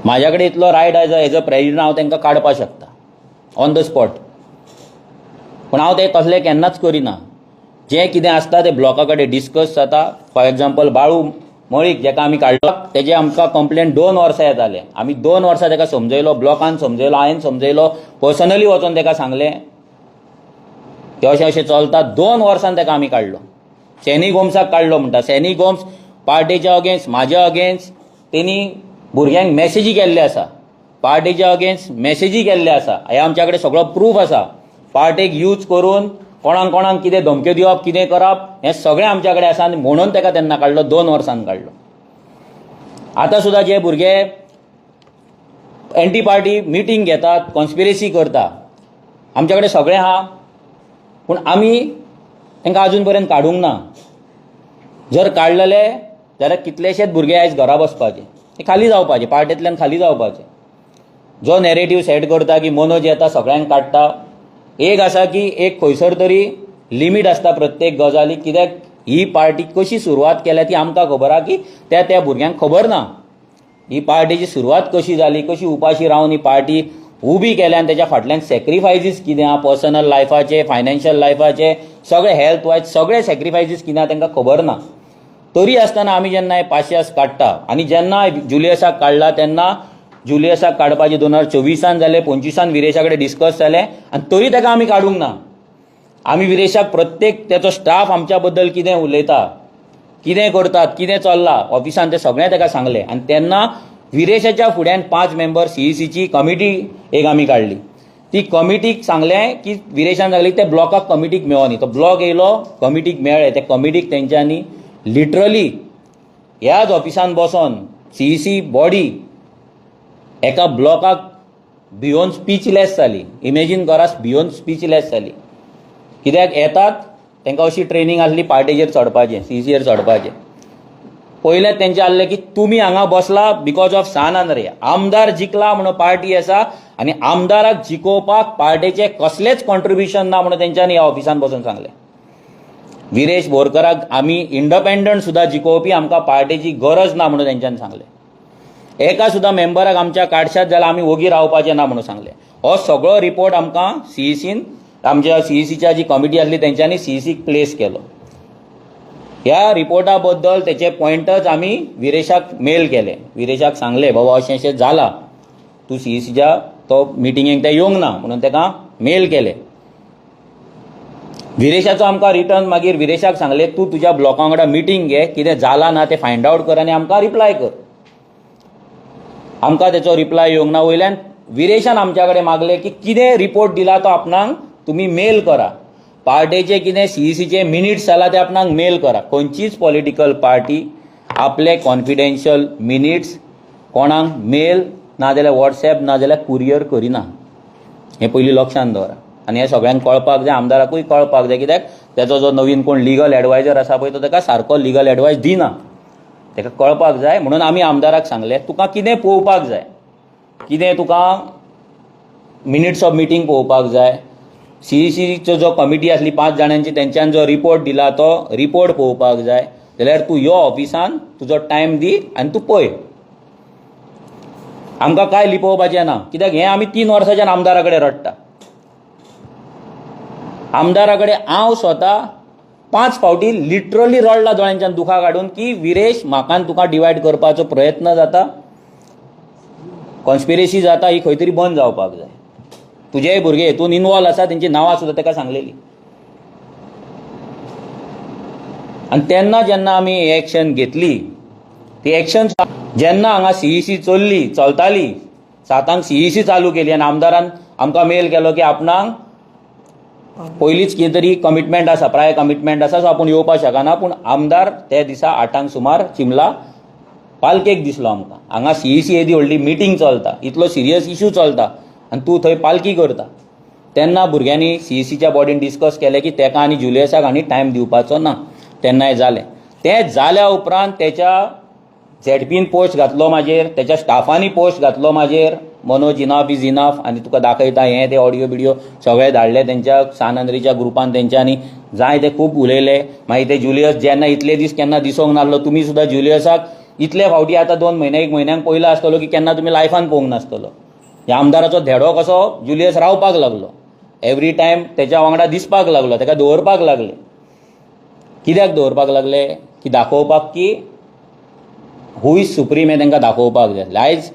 म्हाज्या कडेन इतलो रायट आसा एज अ प्रेजिडंट, हांव तांकां काडपाक शकता ऑन the spot, पूण हांव तें तसलें केन्नाच करिना. जें कितें आसता तें ब्लॉका कडेन डिस्कस जाता. फॉर एग्जाम्पल बाळू मळीक जेका आमी काडलो, तेजे आमकां कंप्लेन 2 वर्सां येताले. आमी 2 वर्सां ताका समजयलो, ब्लॉकान समजयलो, हांवें समजयलो, पर्सनली वचोन ताका सांगलें की अशें अशें चलता. 2 वर्सान ताका आमी काडलो. सॅनी गोम्साक काडलो म्हणटा, सॅनी गोम्स पार्टेच्या अगेन्स्ट, म्हाज्या अगेन्स्ट तेणी भुरग्यांक मॅसेजी केल्ले आसा, पार्टेच्या अगेन्स्ट मॅसेजी केल्ले आसा. हे आमच्या कडेन सगळो प्रूफ आसा. पार्टेक यूज करून कोणाक कोणाक कितें धमक्यो दिवप, कितें करप, हें सगळें आमच्या कडेन आसा. आनी म्हणून ताका तेन्ना काडलो, 2 वर्सान काडलो. आतां सुद्दां जे भुरगे एंटी पार्टी मिटींग घेतात, कॉन्स्पिरसी करता, आमच्या कडेन सगळें आहा, पूण आमी तांकां अजून पर्यंत काडूंक ना. जर काडलेले जाल्यार कितलेशेच भुरगे आयज घरा बसपाचे, ते खाली जावपाचे, पार्टेंतल्यान खाली जावपाचे. जो नॅरेटीव सेट करता की मनोज येता सगळ्यांक काडटा, एक आसा की एक खंयसर तरी लिमीट आसता प्रत्येक गजालीक. कित्याक ही पार्टी कशी सुरवात केल्या ती आमकां खबर आहा, की त्या त्या भुरग्यांक खबर ना ही पार्टीची सुरवात कशी जाली, कशी उपाशी रावन ही पार्टी उबी केल्या आनी तेच्या फाटल्यान सॅक्रिफायजीस कितें आहा, पर्सनल लायफाचे, फायनान्शियल लायफाचे, सगळे हेल्थ वायज सगळे सॅक्रिफायजीस कितें आहा तांकां खबर ना. तरी आसतना आमी जेन्ना हे पाशियास काडटा आनी जेन्ना जुलियसाक काडला तेन्ना जुलियसाक काडपाचे 2024 जालें, 25 विरेशा कडेन डिस्कस जालें आनी तरी ताका आमी काडूंक ना. आमी विरेशाक प्रत्येक तेचो स्टाफ आमच्या बद्दल कितें उलयता, कितें करतात, कितें चल्लां ऑफिसान, तें सगळें ताका सांगलें. आनी तेन्ना विरेशाच्या फुड्यान 5 मेंबर सीईसीची कमिटी एक आमी काडली. ती कमिटीक सांगलें की विरेशान सांगलें ते ब्लॉकाक कमिटीक मेळोनी. तो ब्लॉक येयलो, कमिटीक मेळ्ळे, त्या कमिटीक तेंच्यांनी लिटरली ह्याच ऑफिसान बसोन सीईसी बॉडी एका ब्लॉकाक भियोन स्पिचलेस जाली. इमेजीन करा, भियोन स्पिचलेस जाली. कित्याक येतात तांकां अशी ट्रेनींग आसली पार्टेचेर चडपाचें, सीईसीचेर चडपाचें. पयलें तेंचें आहलें की तुमी हांगा बसला because of San Andre, आमदार जिखला म्हणून पार्टी आसा आनी आमदाराक जिखोवपाक पार्टेचें कसलेंच कॉन्ट्रिब्युशन ना म्हणून तेंच्यांनी ह्या ऑफिसान बसून सांगलें. विरेश बोरकराक आमी इंडिपेंडंट सुद्दां जिखोवपी, आमकां पार्टेची गरज ना म्हणून तेंच्यांनी सांगलें. एका सुद्दां मेंबराक आमच्या काडशात जाल्यार आमी ओगी रावपाचें ना म्हणून सांगलें. हो सगळो रिपोर्ट आमकां सीईसीन, आमच्या सीईसीच्या जी कमिटी आसली तेंच्यांनी सीईसीक प्लेस केलो. ह्या रिपोर्टा बद्दल तेचे पॉयंटर्स आमी विरेशाक मेल केले. विरेशाक सांगलें बाबा अशें अशें जालां, तूं सीईसीच्या तो मिटिंगेक ते येवंक ना म्हणून ताका मेल केले. विरेशाचो आमकां रिटर्न मागीर विरेशाक सांगलें तूं तुज्या ब्लॉका वांगडा मिटींग घे, कितें जालां ना तें फायंड आवट कर आनी आमकां रिप्लाय कर. आमकां तेचो रिप्लाय येवंक ना. वयल्यान विरेशान आमच्या कडेन मागलें की कितें रिपोर्ट दिला तो आपणाक तुमी मेल करा, पार्टेचे कितें सीईसीचे मिनिट्स जाला ते आपणाक मेल करा. खंयचीच पॉलिटिकल पार्टी आपले कॉन्फिडेन्शियल मिनिट्स कोणाक मेल ना जाल्यार वॉट्सएप ना जाल्यार कुरियर करिना, हें पयलीं लक्षांत दवरा. आनी हें सगळ्यांक कळपाक जाय, आमदाराकूय कळपाक जाय. कित्याक तेचो जो नवीन कोण लिगल एडवायजर आसा पळय तो ताका सारको लिगल एडवायस दिना, ताका कळपाक जाय. म्हणून आमी आमदाराक सांगलें तुका कितें पळोवपाक जाय, कितें तुका मिनिट्स ऑफ मिटींग पळोवपाक जाय, सीईसीचो जो कमिटी आसली 5 जाणांची तेंच्यान जो रिपोर्ट दिला तो रिपोर्ट पळोवपाक जाय, जाल्यार तूं यो ऑफिसान, तुजो टायम दी आनी तूं पळय. आमकां कांय लिपोवपाचें ना, कित्याक हें आमी 3 वर्सांच्यान आमदारा कडेन रडटा. आमदारा कडेन हांव स्वता 5 फावटी लिटरली रडला दोळ्यांच्यान दुखां काडून की विरेश म्हाका आनी तुका डिवायड करपाचो प्रयत्न जाता, कॉन्स्पिरसी जाता, ही खंय तरी बंद जावपाक जाय. तुजेय भुरगे हेतून इनवॉल्व आसा, तेंची नांवां सुद्दां ताका सांगलेली. आनी तेन्ना जेन्ना आमी एक्शन घेतली ती एक्शन जेन्ना हांगा सीईसी चल्ली चलताली, 7 सीईसी चालू केली आनी आमदारान आमकां मेल केलो की आपणाक पयलींच कितें तरी कमिटमेंट आसा, प्रायर कमिटमेंट आसा, सो आपूण येवपाक शकना. पूण आमदार ते दिसा 8 सुमार चिमला पालकेक दिसलो आमकां. हांगा सीईसी येदी व्हडली मिटींग चलता, इतलो सिरियस इशू चलता आनी तूं थंय पालकी करता. तेन्ना भुरग्यांनी सीईसीच्या बॉडीन डिस्कस केलें की तेका आनी जुलियसाक आनी टायम दिवपाचो ना. तेन्ना हें जालें. तें जाल्या उपरांत तेच्या झेडपीन पोस्ट घातलो म्हाजेर, तेच्या स्टाफांनी पोस्ट घातलो म्हाजेर, मनोज इनाफ is enough आनी तुका दाखयता हें ते ऑडियो बिडियो सगळे धाडले तेंच्या सान आंद्रेच्या ग्रुपान. तेंच्यांनी जाय ते खूब उलयले. मागीर ते जुलियस जेन्ना इतले दीस केन्ना दिसोंक नासलो, तुमी सुद्दां जुलियसाक इतले फावटी आतां 2 म्हयने 1 म्हयन्याक पयलो आसतलो की केन्ना तुमी लायफान पळोवंक नासतलो. ह्या आमदाराचो धेडो कसो जुलियस रावपाक लागलो, एवरी टायम तेच्या वांगडा दिसपाक लागलो, ताका दवरपाक लागले. कित्याक दवरपाक लागले की दाखोवपाक की हू is supreme हें तांकां दाखोवपाक जाय. आयज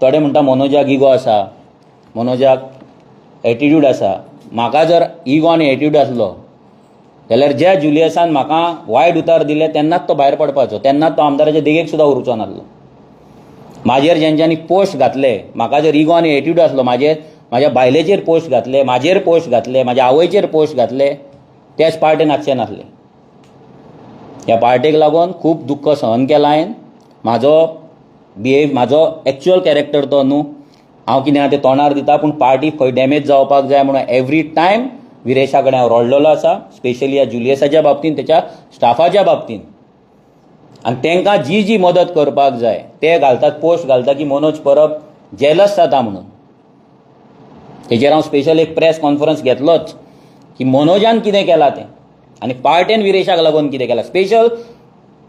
थोडे म्हणटा मनोजाक इगो आसा, मनोजाक एटिट्यूड आसा. म्हाका जर इगो आनी एटिट्यूड आसलो जाल्यार ज्या जुलियसान म्हाका वायट उतार दिले तेन्नाच तो भायर पडपाचो, तेन्नाच तो आमदाराच्या देगेक सुद्दां उरचो नासलो. म्हाजेर जेंच्यांनी पोस्ट घातले, म्हाका जर इगो आनी एटिट्यूड आसलो, म्हाजेर म्हाज्या बायलेचेर पोस्ट घातले, म्हाजेर पोस्ट घातले, म्हाज्या आवयचेर पोस्ट घातले, त्याच पार्टेन आसचे नासले. ह्या पार्टेक लागून खूब दुख्ख सहन केलां हांवें. म्हाजो बिहेव, म्हाजो एक्चुअल कॅरेक्टर तो न्हू, हांव कितें आहा तें तोंडार दिता, पूण पार्टी खंय डॅमेज जावपाक जाय म्हणून एवरी टायम विरेशा कडेन हांव रडलेलो आसा, स्पेशली ह्या जुलियसाच्या बाबतीन, तेच्या स्टाफाच्या बाबतीन. आनी तांकां जी जी मदत करपाक जाय ते घालतात, पोस्ट घालता की मनोज परब जेलस जाता म्हणून. तेजेर हांव स्पेशल एक प्रेस कॉन्फरन्स घेतलोच की मनोजान कितें केलां तें आनी पार्टेन विरेशाक लागून कितें केलां. स्पेशल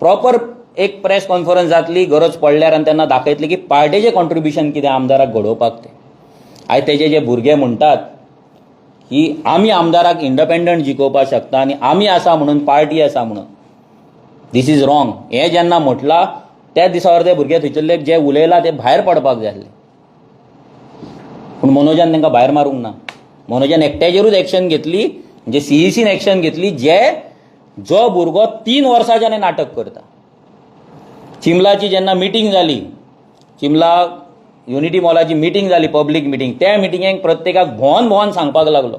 प्रॉपर एक प्रेस कॉन्फरन्स जातली गरज पडल्यार, आनी तेन्ना दाखयतली की पार्टेचें कॉन्ट्रिब्युशन कितें आमदाराक घडोवपाक तें. आयज तेजे जे भुरगे म्हणटात की आमी आमदाराक इंडिपेंडंट जिखोवपाक शकता आनी आमी आसा म्हणून पार्टी आसा म्हणून, this is wrong. हें जेन्ना म्हटलां त्या दिसा अर्दे भुरगे थंयसरले जे उलयला ते भायर पडपाक जाय आसले, पूण मनोजान तांकां भायर मारूंक ना. मनोजान एकट्याचेरूच एक्शन घेतली, म्हणजे सीईसीन एक्शन घेतली, जे जो भुरगो 3 वर्सांच्यान नाटक करता. चिमलाची जेन्ना मिटींग जाली, चिमला युनिटी मॉलाची मिटींग जाली, पब्लीक मिटींग, त्या मिटिंगेक प्रत्येकाक भोंवन भोंवन सांगपाक लागलो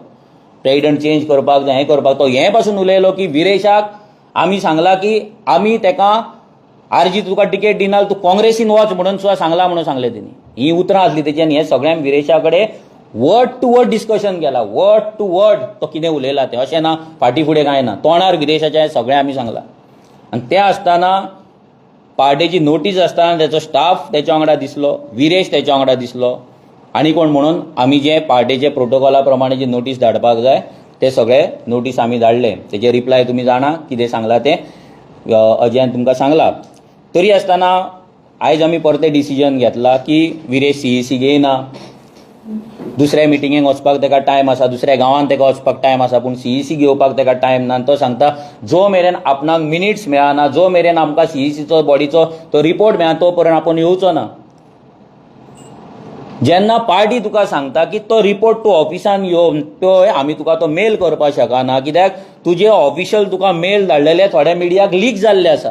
प्रेजिडंट चेंज करपाक जाय, हें करपाक. तो हें पासून उलयलो की विरेशाक आमी सांगलां की आमी तेका आरजी तुका टिकेट दिना, तूं काँग्रेसीन वच म्हणून सुद्दां सांगलां म्हणून सांगलें तेणी. ही उतरां आसली तेची. आनी हें सगळ्यांक विरेशा कडेन वर्ड टू वर्ड डिस्कशन केलां, वर्ड टू वर्ड तो कितें उलयला तें, अशें ना फाटीं फुडें कांय ना, तोंडार विरेशाचें सगळें आमी सांगलां. आनी तें आसतना पार्टेची नोटीस आसतना तेचो स्टाफ तेच्या वांगडा दिसलो, विरेश तेच्या वांगडा दिसलो, आनी कोण म्हणून आमी जे पार्टेचे प्रोटोकॉला प्रमाणे जी नोटीस धाडपाक जाय ते सगळे नोटीस आमी धाडले. तेजे रिप्लाय तुमी जाणा कितें सांगलां तें अजयान तुमकां सांगलां. तरी आसतना आयज आमी परतें डिसिजन घेतला की विरेश सीईसी घेयना, दुसऱ्या मिटिंगेक वचपाक ताका टायम आसा, दुसऱ्या गांवांत ताका वचपाक टायम आसा, पूण सीईसी घेवपाक ताका टायम ना. तो सांगता जो मेरेन आपणाक मिनिट्स मेळना, जो मेरेन आमकां सीईसीचो बॉडीचो तो रिपोर्ट मेळना तो पर्यंत आपूण येवचो ना. जेन्ना पार्टी तुका सांगता की तो रिपोर्ट तूं ऑफिसान यो पळय, आमी तुका तो मेल करपाक शकना, कित्याक तुजे ऑफिशियल तुका मेल धाडलेले थोड्या मिडियाक लीक जाल्ले आसा,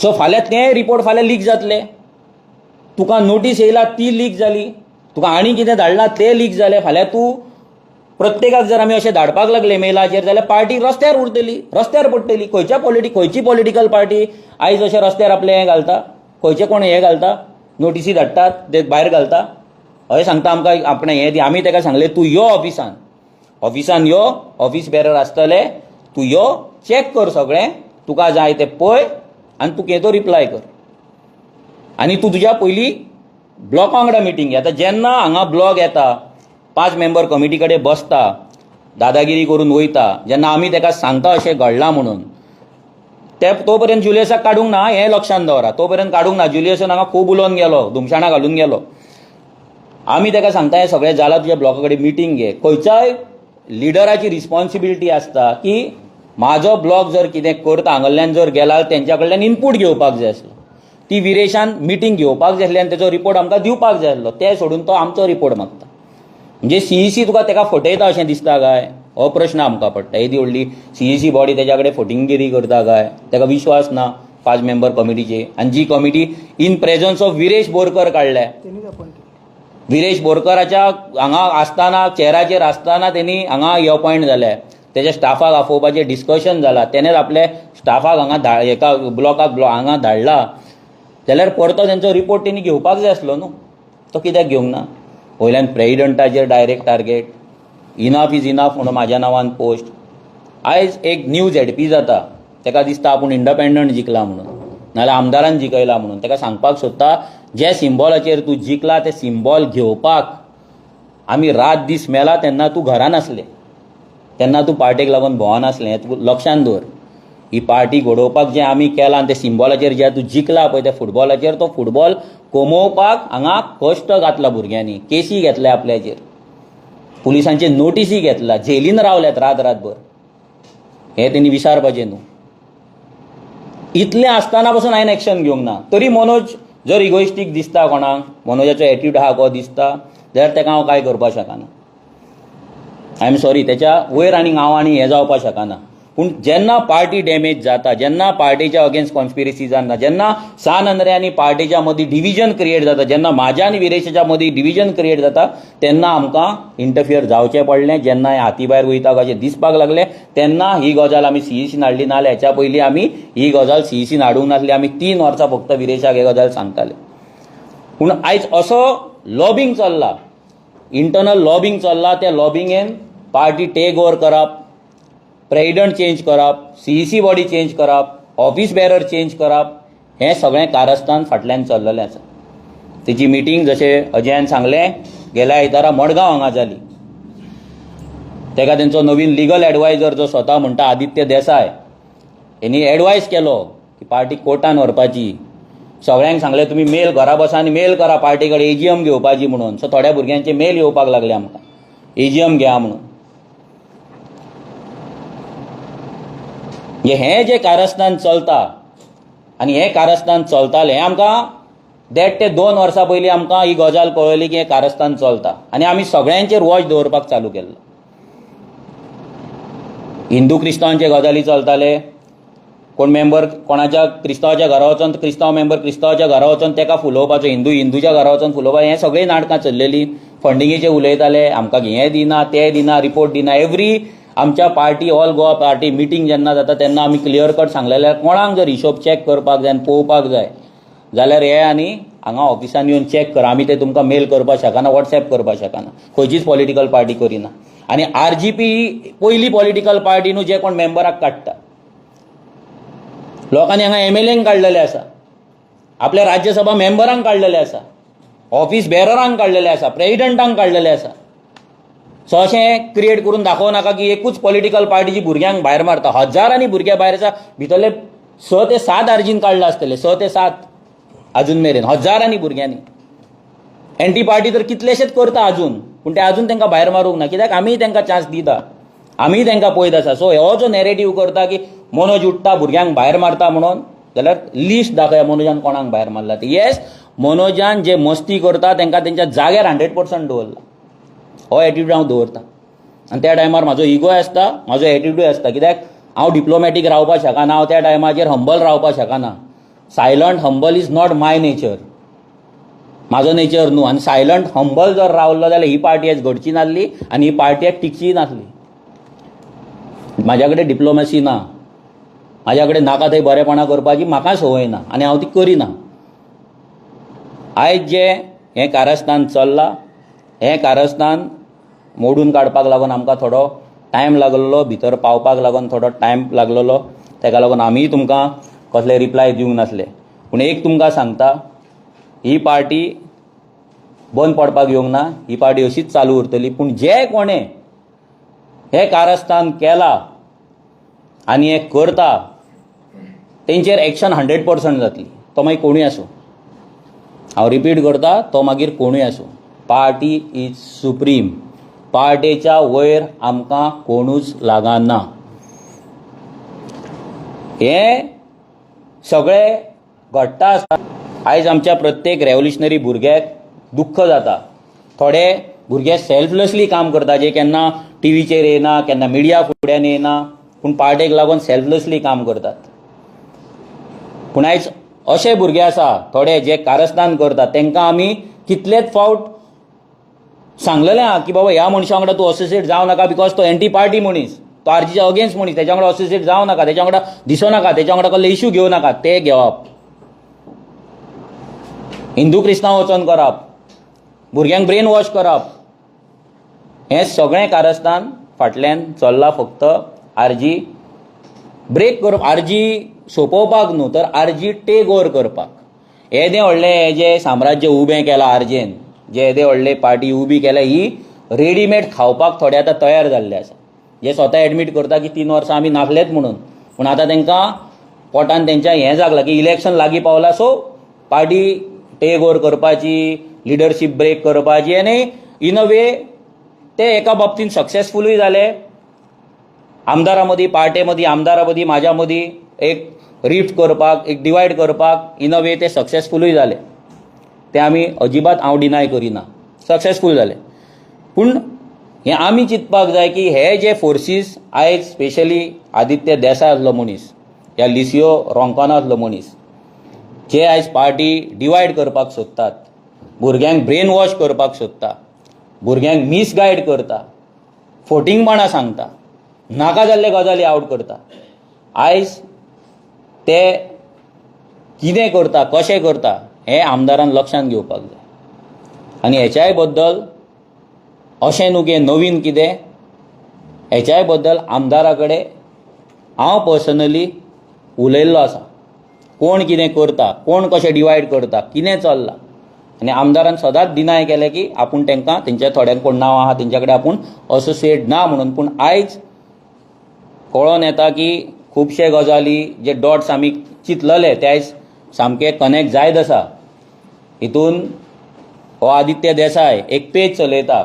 सो फाल्यां ते रिपोर्ट फाल्यां लीक जातले. तुका नोटीस येयला ती लीक जाली, तुका आनी कितें धाडलां तें लीक जालें, फाल्यां तूं प्रत्येकाक जर आमी अशें धाडपाक लागले मेलाचेर जाल्यार पार्टी रस्त्यार उरतली, रस्त्यार पडटली. खंयच्या खंयची पॉलिटिकल पार्टी आयज अशें रस्त्यार आपलें हें घालता, खंयचें कोण हें घालता, नोटिसी धाडटात ते भायर घालता, अशें सांगता आमकां आपणें हें दी. आमी ताका सांगलें तूं यो ऑफिसान, ऑफिसान यो, ऑफिस बेरर आसतले, तूं यो चॅक कर सगळें, तुका जाय तें पळय आनी तूं कितें तो रिप्लाय कर, आनी तूं तुज्या पयलीं ब्लॉका वांगडा मिटींग घे. आतां जेन्ना हांगा ब्लॉक येता, 5 मेंबर कमिटी कडेन बसता, दादागिरी करून वयता, जेन्ना आमी ताका सांगता अशें घडलां म्हणून, ते तो पर्यंत जुलियसाक काडूंक ना, हें लक्षांत दवरा, तो पर्यंत काडूंक ना. जुलियसान हांगा खूब उलोवन गेलो, धुमशाणां घालून गेलो. आमी ताका सांगता हें सगळें जालां, तुज्या ब्लॉका कडेन मिटींग घे. खंयच्याय लिडराची रिस्पॉन्सिबिलिटी आसता की म्हाजो ब्लॉक जर कितें करता, हांगल्ल्यान जर गेला तेंच्या कडल्यान इनपूट घेवपाक जाय आसलो, ती विरेशान मिटींग घेवपाक जाय आसली आनी तेचो रिपोर्ट आमकां दिवपाक जाय आसलो, ते सोडून तो आमचो रिपोर्ट मागता. म्हणजे सीईसी तुका तेका फटयता अशें दिसता काय, हो प्रश्न आमकां पडटा. येदी व्हडली सीईसी बॉडी तेच्या कडेन फटिंगगिरी करता काय, तेका विश्वास ना 5 मेंबर कमिटीचे. आनी जी committee in presence of Viresh Borkar काडल्या, विरेश बोरकराच्या हांगा आसतना, चेराचेर आसतना तेणी हांगा हे अपॉयंट जाले, तेच्या स्टाफाक आफोवपाचें डिस्कशन जालां, तेणेच आपल्या स्टाफाक हांगा एका ब्लॉकाक हांगा धाडला, जाल्यार परतो तेंचो रिपोर्ट तेणी घेवपाक जाय आसलो न्हू, तो कित्याक घेवंक ना. वयल्यान प्रेजिडंटाचेर direct target, enough is enough म्हणून म्हाज्या नांवान पोस्ट. आयज एक न्यू झेडपी जाता, ताका दिसता आपूण इंडिपेंडंट जिखला म्हणून, नाजाल्यार आमदारान जिखयला म्हणून, ताका सांगपाक सोदता जे सिम्बॉलाचेर तूं जिखला ते सिम्बॉल घेवपाक आमी रात दीस मेला तेन्ना तूं घरान आसलें, तेन्ना तूं पार्टेक लागून भोंवन आसलें, हें तूं लक्षांत दवर. ही पार्टी घडोवपाक जें आमी केलां आनी ते सिम्बॉलाचेर जे तूं जिखला पळय त्या फुटबॉलाचेर, तो फुटबॉल कमोवपाक हांगा कश्ट घातला भुरग्यांनी, केसी घेतल्या आपल्याचेर, पुलिसांचे नोटिसी घेतला, जेलीन रावल्यात रात रातभर, हें तेणी विसारपाचें न्हू. इतलें आसतना पसून हांवें एक्शन घेवंक ना. तरी मनोज जर इगोइस्टीक दिसता कोणाक, मनोजाचो एटिट्यूड आहा को दिसता, जाल्यार ताका हांव कांय करपाक शकना. I am sorry, तेच्या वयर आनी हांव आनी हें जावपाक शकना. पूण जेन्ना पार्टी डॅमेज जाता, जेन्ना पार्टीच्या अगेन्स्ट कॉन्स्पिरसी जाता, जेन्ना सान आंद्रे आनी पार्टीच्या मदीं डिविजन क्रिएट जाता, जेन्ना म्हाज्या आनी विरेशाच्या मदीं डिविजन क्रिएट जाता, तेन्ना आमकां इंटरफियर जावचें पडलें. जेन्ना हें हाती भायर वयता कशें दिसपाक लागलें तेन्ना ही गजाल आमी सीईसीन हाडली. नाजाल्यार हेच्या पयलीं आमी ही गजाल सीईसीन हाडूंक नासली. आमी 3 वर्सां फक्त विरेशाक ही गजाल सांगताले. पूण आयज असो लॉबींग चल्ला, इंटरनल लॉबींग चल्ला. त्या लॉबिंगेन पार्टी टेक ओवर करप, प्रेजिडंट चेंज करप, सीईसी बॉडी चेंज करप, ऑफिस बेरर चेंज करप, हें सगळें कारस्थान फाटल्यान चल्लेलें आसा. तेची मिटींग जशें अजयान सांगलें गेल्या आयतारा मडगांव हांगा जाली. तेका तेंचो नवीन लिगल एडवायजर जो स्वता म्हणटा आदित्य देसाय हेणी एडवायज केलो की पार्टी कोर्टान व्हरपाची. सगळ्यांक सांगलें तुमी मेल घरा बसा आनी मेल करा पार्टी कडेन एजीएम घेवपाची म्हणून. सो थोड्या भुरग्यांचे मेल येवपाक लागले आमकां एजीएम घेया म्हणून. हें जें कारस्थान चलता आनी हें कारस्थान चलतालें, हें आमकां 1.5 ते 2 वर्सां पयलीं आमकां ही गजाल कळ्ळी की हें कारस्थान चलता आनी आमी सगळ्यांचेर वॉच दवरपाक चालू केल्लो. हिंदू क्रिस्तांवांचे गजाली चलताले, कोण मेंबर कोणाच्या क्रिस्तांवाच्या घरा वचोन, क्रिस्तांव मेंबर क्रिस्तांवाच्या घरा वचोन तेका फुलोवपाचो, हिंदू हिंदूच्या घरा वचोन फुलोवपाचो, हें सगळीं नाटकां चल्लेलीं. फंडिंगेचे उलयताले, आमकां हें दिना तें दिना, रिपोर्ट दिना. एवरी आमच्या party all Goa party meeting जेन्ना जाता तेन्ना आमी क्लियर कट सांगलेले कोणाक जर हिशोब चॅक करपाक जाय आनी पळोवपाक जाय जाल्यार हे आनी हांगा ऑफिसान येवन चॅक कर, आमी ते तुमकां मेल करपाक शकना, वॉट्सॅप करपाक शकना, खंयचीच पॉलिटिकल पार्टी करिना. आनी आरजीपी पयली पॉलिटिकल पार्टी न्हू जे कोण मेंबराक काडटा. लोकांनी हांगा एमएलएंक काडलेले आसा, आपल्या राज्यसभा मेंबरांक काडलेले आसा, ऑफिस बेररांक काडलेले आसा, प्रेजिडंटांक काडलेले आसा. सो अशें क्रिएट करून दाखोवं नाका की एकूच पॉलिटिकल पार्टीची भुरग्यांक भायर मारता. हजारांनी भुरगे भायर आसा, भितरले 6 ते 7 आरजीन काडला आसतले, 6 ते 7 अजून मेरेन हजारांनी भुरग्यांनी. एंटी पार्टी तर कितलेशेच करता अजून, पूण ते अजून तांकां भायर मारूंक ना, कित्याक आमीय तांकां चान्स दिता, आमीय तांकां पळयत आसा. सो हो जो नॅरेटीव करता की मनोज उठ्ठा भुरग्यांक भायर मारता म्हणून, जाल्यार लिस्ट दाखया मनोजान कोणाक भायर मारला ती. येस, मनोजान जे मस्ती करता तांकां तेंच्या जाग्यार 100% दवरला. हो एटिट्यूड हांव दवरता आनी त्या टायमार म्हाजो इगोय आसता, म्हाजो एटिट्यूडय आसता, कित्याक हांव डिप्लोमॅटीक रावपाक शकना, हांव त्या टायमाचेर हंबल रावपाक शकना. Silent humble is not my nature, म्हाजो नेचर न्हू. आनी सायलंट हंबल जर रावलो जाल्यार ही पार्टी आयज घडची नासली आनी ही पार्टी आयज टिकची नासली. म्हाज्या कडेन डिप्लोमॅसी ना, म्हाज्या कडेन नाका थंय बरेपणां करपाची म्हाका संवय ना आनी हांव ती करिना. आयज जें हें कारस्थान चल्लां हें कारस्थान मोडून काडपाक लागून आमकां थोडो टायम लागलेलो, भितर पावपाक लागून थोडो टायम लागलेलो, तेका लागून आमीय तुमकां कसले रिप्लाय दिवंक नासले. पूण एक तुमकां सांगता, ही पार्टी बंद पडपाक येवंक ना, ही पार्टी अशीच चालू उरतली. पूण जे कोणें हें कारस्थान केलां आनी हें करता तेंचेर एक्शन 100% जातली. तो मागीर कोणूय आसूं, हांव रिपीट करता, तो मागीर कोणूय आसूं. पार्टी is supreme, पार्टेच्या वयर आमकां कोणूच लागना. हें सगळें घडटा आसता. आयज आमच्या प्रत्येक रेवोल्युशनरी भुरग्याक दुख्ख जाता. थोडे भुरगे सेल्फलेसली काम करता, जे केन्ना टिवीचेर येना, केन्ना मिडिया फुड्यान येना, पूण पार्टेक लागून सेल्फलेसली काम करतात. पूण आयज अशे भुरगे आसा थोडे जे कारस्थान करतात, तांकां आमी कितलेच फावट सांगलेलें आहा की बाबा ह्या मनशा वांगडा तूं असोसिएट जावं नाका, because तो एंटी पार्टी मनीस, तो आरजीच्या अगेन्स्ट मनीस, तेच्या वांगडा असोसिएट जावं नाका, तेच्या वांगडा दिसो नाका, तेच्या वांगडा कसले इश्यू घेवं नाका. ते घेवप, हिंदू क्रिस्तांव वचोन करप, भुरग्यांक ब्रेन वॉश करप, हें सगळें कारस्थान फाटल्यान चल्लां. फक्त आरजी ब्रेक करप, आरजी सोंपोवपाक न्हू, तर आरजी टेक ओवर करपाक. येदें व्हडलें हें जें साम्राज्य उबें केलां आरजेन, जे येदे व्हडले पार्टी उबी केल्या, ही रेडीमेड खावपाक थोडे आतां तयार जाल्ले आसा, जे स्वता एडमीट करता की 3 वर्सां आमी नासलेच म्हणून. पूण आतां तांकां पोटान तेंच्या हें जागलां की इलेक्शन लागीं पावलां, सो पार्टी टेक ओवर करपाची, लिडरशीप ब्रेक करपाची. आनी इन अ वे ते एका बाबतींत सक्सेसफुलूय जाले. आमदारां मदीं, पार्टे मदीं, आमदारां मदीं, म्हाज्या मदीं एक रिफ्ट करपाक, एक डिवायड करपाक इन अ वे ते सक्सेसफुलूय जाले. ते आमी अजिबात हांव डिनाय करिना, सक्सेसफूल जाले. पूण हें आमी चिंतपाक जाय की हे जे फोर्सीस आयज स्पेशली आदित्य देसाय आसलो मनीस या लिसियो रोंकानो आसलो मनीस जे आयज पार्टी डिवायड करपाक सोदतात, भुरग्यांक ब्रेन वॉश करपाक सोदता, भुरग्यांक मिसगायड करता, फोटिंगपणां सांगता, नाका जाल्ले गजाली आवट करता, आयज ते कितें करता कशें करता हें आमदारान लक्षांत घेवपाक जाय. आनी हेच्याय बद्दल अशें न्हू की नवीन कितें, हेच्याय बद्दल आमदारा कडेन हांव पर्सनली उलयल्लो आसा. कोण कितें करता, कोण कशें डिवायड करता, कितें चल्लां. आनी आमदारान सदांच डिनाय केलें की आपूण तांकां तेंच्या थोड्यांक कोण नांवां आहा तेंच्या कडेन आपूण असोसिएट ना म्हणून. पूण आयज कळोन येता की खुबशे गजाली जे डॉट्स आमी चिंतलेले ते आयज सामके कनेक्ट जायत आसा. हितून हो आदित्य देसाय एक पेज चलयता,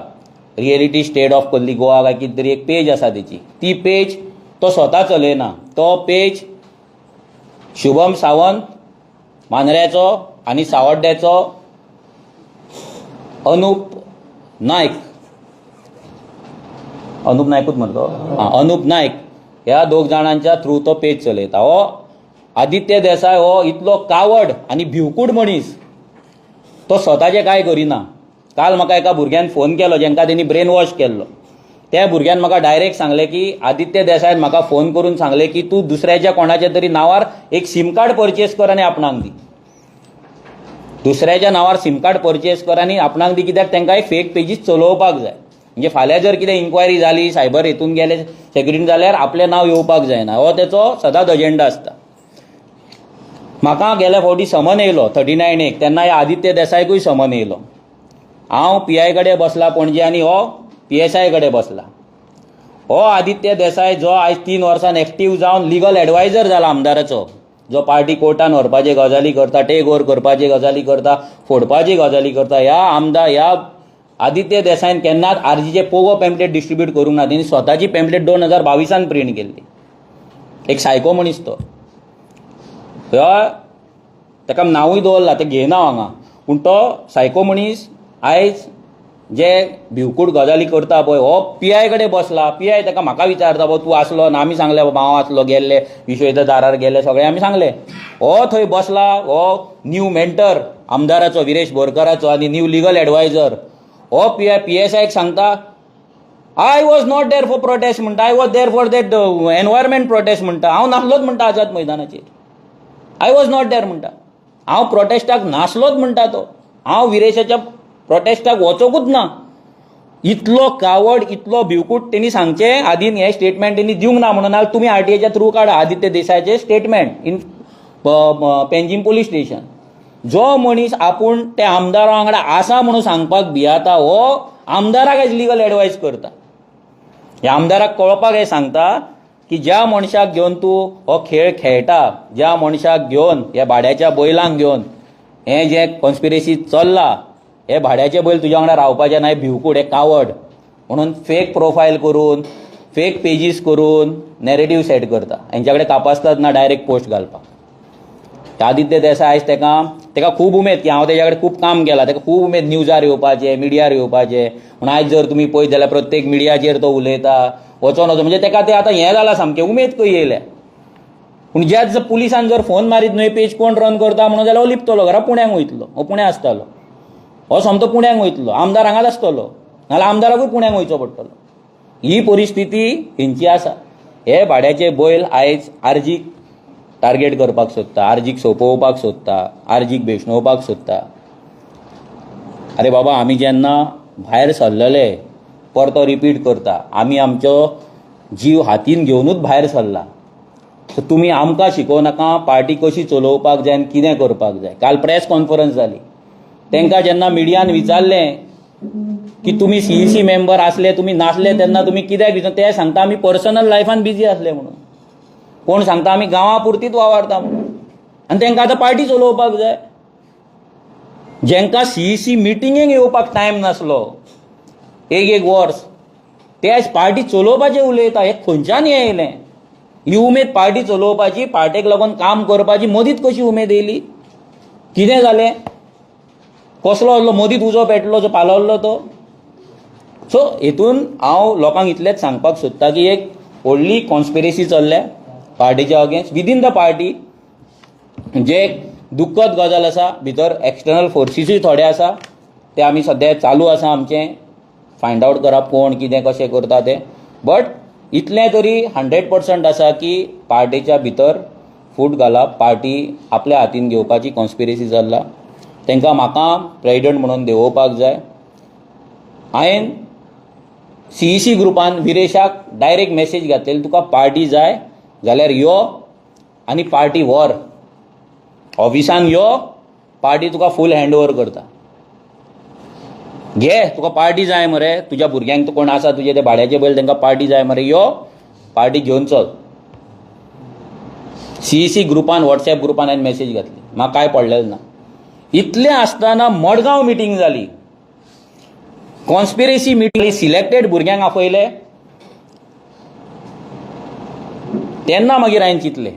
रियलिटी स्टेट ऑफ कल्ली गोवा काय कितें तरी एक पेज आसा तेची. ती पेज तो स्वता चलयना, तो पेज शुभम सावंत मांद्र्याचो आनी सावड्ड्याचो अनुप नायक, अनुप नायकूच म्हणतो, आं अनुप नायक ह्या दोग जाणांच्या थ्रू तो पेज चलयता. हो आदित्य देसाय हो इतलो कावड आनी भिवकूट मनीस, तो स्वताचें कांय करिना. काल म्हाका एका भुरग्यान फोन केलो जेंका तेणी ब्रेन वॉश केल्लो. त्या भुरग्यान म्हाका डायरेक्ट सांगलें की आदित्य देसायन म्हाका फोन करून सांगलें की तूं दुसऱ्याच्या कोणाच्या तरी नांवार एक सीम कार्ड परचेस कर आनी आपणाक दी. दुसऱ्याच्या नांवार सीम कार्ड परचेस कर आनी आपणाक दी, कित्याक तांकां एक फेक पेजीस चलोवपाक जाय. म्हणजे फाल्यां जर कितें इन्क्वायरी जाली, सायबर हितून गेले सेक्युरिटी जाल्यार आपलें नांव येवपाक जायना. हो तेचो सदांच अजेंडा आसता. म्हाका गेल्या फावटी समन येयलो 39(1), तेन्ना ह्या आदित्य देसायकूय समन येयलो. हांव पी I कडेन बसला पणजे आनी हो पी एस I कडेन बसला. हो आदित्य देसाय जो आयज 3 वर्सान एक्टीव जावन लिगल एडवायजर जाला आमदाराचो, जो पार्टी कोर्टान व्हरपाचे गजाली करता, टेक ओवर करपाची गजाली करता, फोडपाची गजाली करता, ह्या आमदार ह्या आदित्य देसायन केन्नाच आरजीचे पोगो पेम्पलेट डिस्ट्रिब्यूट करूंक ना. तेणी स्वताची पेम्पलेट 2022 प्रिंट केल्ली. एक सायको मनीस तो. ह्या ताका नांवूय दवरलां तें घेयना हांगा, पूण तो सायको मनीस आयज जे भिवकूट गजाली करता पळय, हो पी I कडेन बसला. पी I ताका म्हाका विचारता, बाबा तूं आसलो ना? आमी सांगलें, बाबा हांव आसलो, गेल्ले विश्वेच्या दारार गेल्ले, सगळें आमी सांगलें. हो थंय बसला, हो न्यू मेंटर आमदाराचो विरेश बोरकाराचो आनी न्यू लिगल एडवायजर, हो पी I P S आयक सांगता I was not there for protest म्हणटा, I was there for that environment protest म्हणटा. हांव नासलोच म्हणटा आझाद मैदानाचेर, I was not there म्हणटा, हांव प्रोटेस्टाक नासलोच म्हणटा तो, हांव विरेशाच्या प्रोटेस्टाक वचोकूच ना. इतलो कावड, इतलो भिवकूट. तेणी सांगचें आदीन हें स्टेटमेंट तेणी दिवंक ना म्हणून तुमी आरटीआयच्या थ्रू काडा Aditya देसायाचें statement in Panjim police station. जो मनीस आपूण त्या आमदारा वांगडा आसा म्हणून सांगपाक भियाता, हो आमदाराक आयज लिगल एडवायस करता. ह्या आमदाराक कळपाक हें सांगता की ज्या मनशाक घेवन तूं हो खेळ खेळटा, ज्या मनशाक घेवन ह्या भाड्याच्या बैलांक घेवन हें जें कॉन्स्पिरसी चल्लां, हे भाड्याचे बैल तुज्या वांगडा रावपाचे ना, हे भिवकूट, हे कावड म्हणून फेक प्रोफायल करून फेक पेजीस करून नॅरेटीव सेट करता. हेंच्या कडेन कापास्ताद ना डायरेक्ट पोस्ट घालपाक. आदित्य देसाय आयज तेका खूब उमेद की हांव तेज्या कडेन खूब काम केलां, तेका खूब उमेद न्यूजार येवपाचें, मिडियार येवपाचें. पूण आयज जर तुमी पळयत जाल्यार प्रत्येक मिडियाचेर तो उलयता, वचोन वचोन म्हणजे तेका तें आतां हें जालां, सामकें उमेद खंय येयल्या. पूण ज्या दिसा पुलिसान जर फोन मारीत न्हय पेज कोण रन करता म्हणून जाल्यार हो लिपतलो, घरा पुण्याक वयतलो. हो पुण्या आसतालो, हो सोमतो पुण्याक वयतलो, आमदार हांगाच आसतलो, नाल्यार आमदाराकूय पुण्याक वयचो पडटलो. ही परिस्थिती हेंची आसा. हे भाड्याचे बैल आयज आरजीक टार्गेट करपाक सोदता, आरजीक सोंपोवपाक सोदता, आरजीक बेसणोवपाक सोदता. अरे बाबा, आमी जेन्ना भायर सरलेले, परतो रिपीट करता, आमी आमचो जीव हातीन घेवनूच भायर सरला. सो तुमी आमकां शिकोवं नाका पार्टी कशी चलोवपाक जाय आनी कितें करपाक जाय. काल प्रेस कॉन्फरन्स जाली, तांकां जेन्ना मिडियान विचारलें की तुमी सीईसी मेंबर आसले, तुमी नासले तेन्ना तुमी कित्याक विचार, ते सांगता आमी पर्सनल लायफान बिजी आसले म्हणून. कोण सांगता आमी गांवा पुरतीच वावरता म्हणून. आनी तांकां आतां पार्टी चलोवपाक जाय. जेंकां सीईसी मिटिंगेक येवपाक टायम नासलो एक एक वर्स, ते आयज पार्टी चलोवपाचें उलयता. हें खंयच्यान हें येयलें ही उमेद पार्टी चलोवपाची, पार्टेक लागून काम करपाची मदींच कशी उमेद येयली? कितें जालें? कसलो असलो मदींच उजो पेटलो जो पालवल्लो तो? सो हेतून हांव लोकांक इतलेंच सांगपाक सोदता की एक व्हडली कॉन्स्पिरसी चल्ल्या पार्टीच्या अगेन्स्ट विदीन the party. जे दुख्खद गजाल आसा, भितर एक्सटर्नल फोर्सीसूय थोडे आसा, ते आमी सद्या चालू आसा आमचें फायंड आवट करप कोण कितें कशें करता तें. बट इतलें तरी 100% आसा की पार्टीच्या भितर फूट घाला, पार्टी आपल्या हातीन घेवपाची कॉन्स्पिरसी चल्ला. तांकां म्हाका प्रेजिडंट म्हणून देंवोवपाक जाय. हांवें सीईसी ग्रुपान विरेशाक डायरेक्ट मॅसेज घातलेली, तुका पार्टी जाय जाल्यार यो आनी पार्टी व्हर, ऑफिसान यो, पार्टी तुका फूल हँड ओवर करता, घे तुका पार्टी जाय मरे, तुज्या भुरग्यांक कोण आसा तुजे ते भाड्याचे बैल तांकां पार्टी जाय मरे, यो पार्टी घेवन चल. सीईसी ग्रुपान वॉट्सएप ग्रुपान हांवें मॅसेज घातली, म्हाका कांय पडलेलें ना. इतलें आसतना मडगांव मिटींग जाली, कॉन्स्पिरसी मिटींग, सिलेक्टेड भुरग्यांक आपयले. तेन्ना मागीर हांवें चिंतलें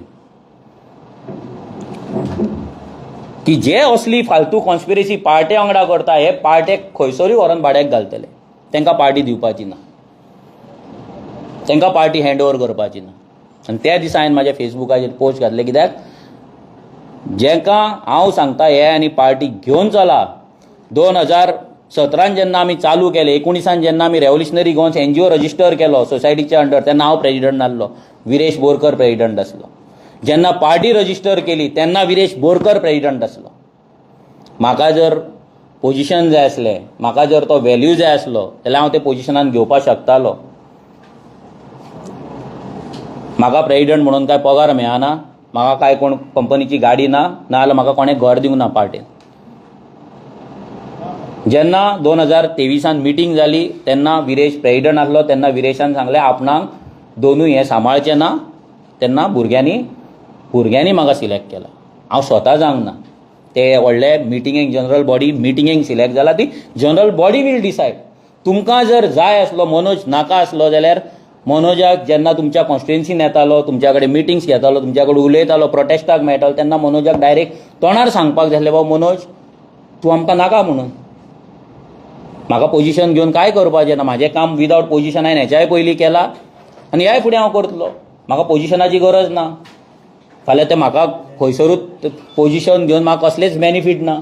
की जे असली फालतू कॉन्स्पिरसी पार्टे वांगडा करता हे पार्टेक खंयसरूय व्हरोन भाड्याक घालतले, तांकां पार्टी दिवपाची ना, तांकां पार्टी हँड ओवर करपाची ना. आनी त्या दिसा हांवें म्हाज्या फेसबुकाचेर पोस्ट घातले, कित्याक जेंकां हांव सांगता हे आनी पार्टी घेवन चला. 2017 जेन्ना आमी चालू केले, 19 जेन्ना आमी रेव्होल्युशनरी गोवन्स एनजीओ रजिस्टर केलो सोसायटीच्या अंडर, तेन्ना हांव प्रेजिडंट आसलो, विरेश बोरकर प्रेजिडंट आसलो. जेन्ना पार्टी रजिस्टर केली तेन्ना विरेश बोरकर प्रेजिडंट आसलो. म्हाका जर पोजिशन जाय आसलें, म्हाका जर तो व्हॅल्यू जाय आसलो जाल्यार हांव ते पोजिशनान घेवपाक शकतालो. म्हाका प्रेजिडंट म्हणून कांय पगार मेळना, म्हाका कांय कोण कंपनीची गाडी ना, नाजाल्यार म्हाका कोणें घर दिवंक ना पार्टेन. जेन्ना 2023 मिटींग जाली तेन्ना विरेश प्रेजिडंट आसलो, तेन्ना विरेशान सांगलें आपणाक दोनूय हें सांबाळचें ना. तेन्ना भुरग्यांनी म्हाका सिलेक्ट केला, हांव स्वता जावंक ना. ते व्हडले मिटिंगेक जनरल बॉडी मिटिंगेक सिलेक्ट जाला, ती जनरल बॉडी वील डिसायड. तुमकां जर जाय आसलो मनोज नाका आसलो जाल्यार मनोजाक जेन्ना तुमच्या कॉन्स्टिट्युएन्सीन येतालो, तुमच्या कडेन मिटिंग्स घेतालो, तुमच्या कडेन उलयतालो, प्रोटेस्टाक मेळटालो, तेन्ना मनोजाक डायरेक्ट तोंडार सांगपाक जाय आसलें, बाबा मनोज तूं आमकां नाका म्हणून, म्हाका पोजिशन घेवन कांय करपाचें ना, म्हाजें काम विदावट पोजिशन हांवें हेच्याय पयलीं केलां आनी ह्याय फुडें हांव करतलो, म्हाका पोजिशनाची गरज ना. फाल्यां तें म्हाका खंयसरूच पोजिशन घेवन म्हाका कसलेंच बेनिफीट ना.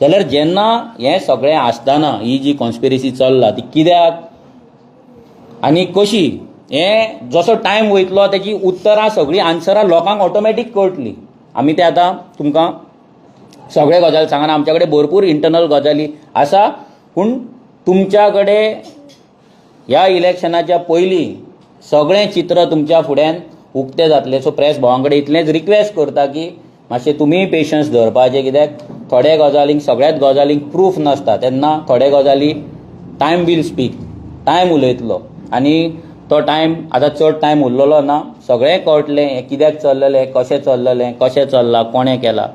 जाल्यार जेन्ना हें सगळें आसतना ही जी कॉन्स्पिरसी चल्ला ती कित्याक आनी कशी, हें जसो टायम वयतलो तेजी उत्तरां सगळीं आन्सरां लोकांक ऑटोमॅटीक कळटलीं. आमी ते आतां तुमकां सगळे गजाल सांगना, आमच्या कडेन भरपूर इंटरनल गजाली आसा, पूण तुमच्या कडेन ह्या इलेक्शनाच्या पयलीं सगळें चित्र तुमच्या फुड्यान उक्तें जातलें. सो प्रेस भावां कडेन इतलेंच रिक्वेस्ट करता की मातशें तुमीय पेशन्स धरपाचें, कित्याक थोड्या गजालींक सगळ्याच गजालींक प्रूफ नासता, तेन्ना थोड्या गजाली टायम वील स्पीक, टायम उलयतलो आनी तो टायम आतां चड टायम उरलेलो ना. सगळें कळटलें हें कित्याक चल्ललें, कशें चल्ललें, कशें चल्लां, कोणें केलां.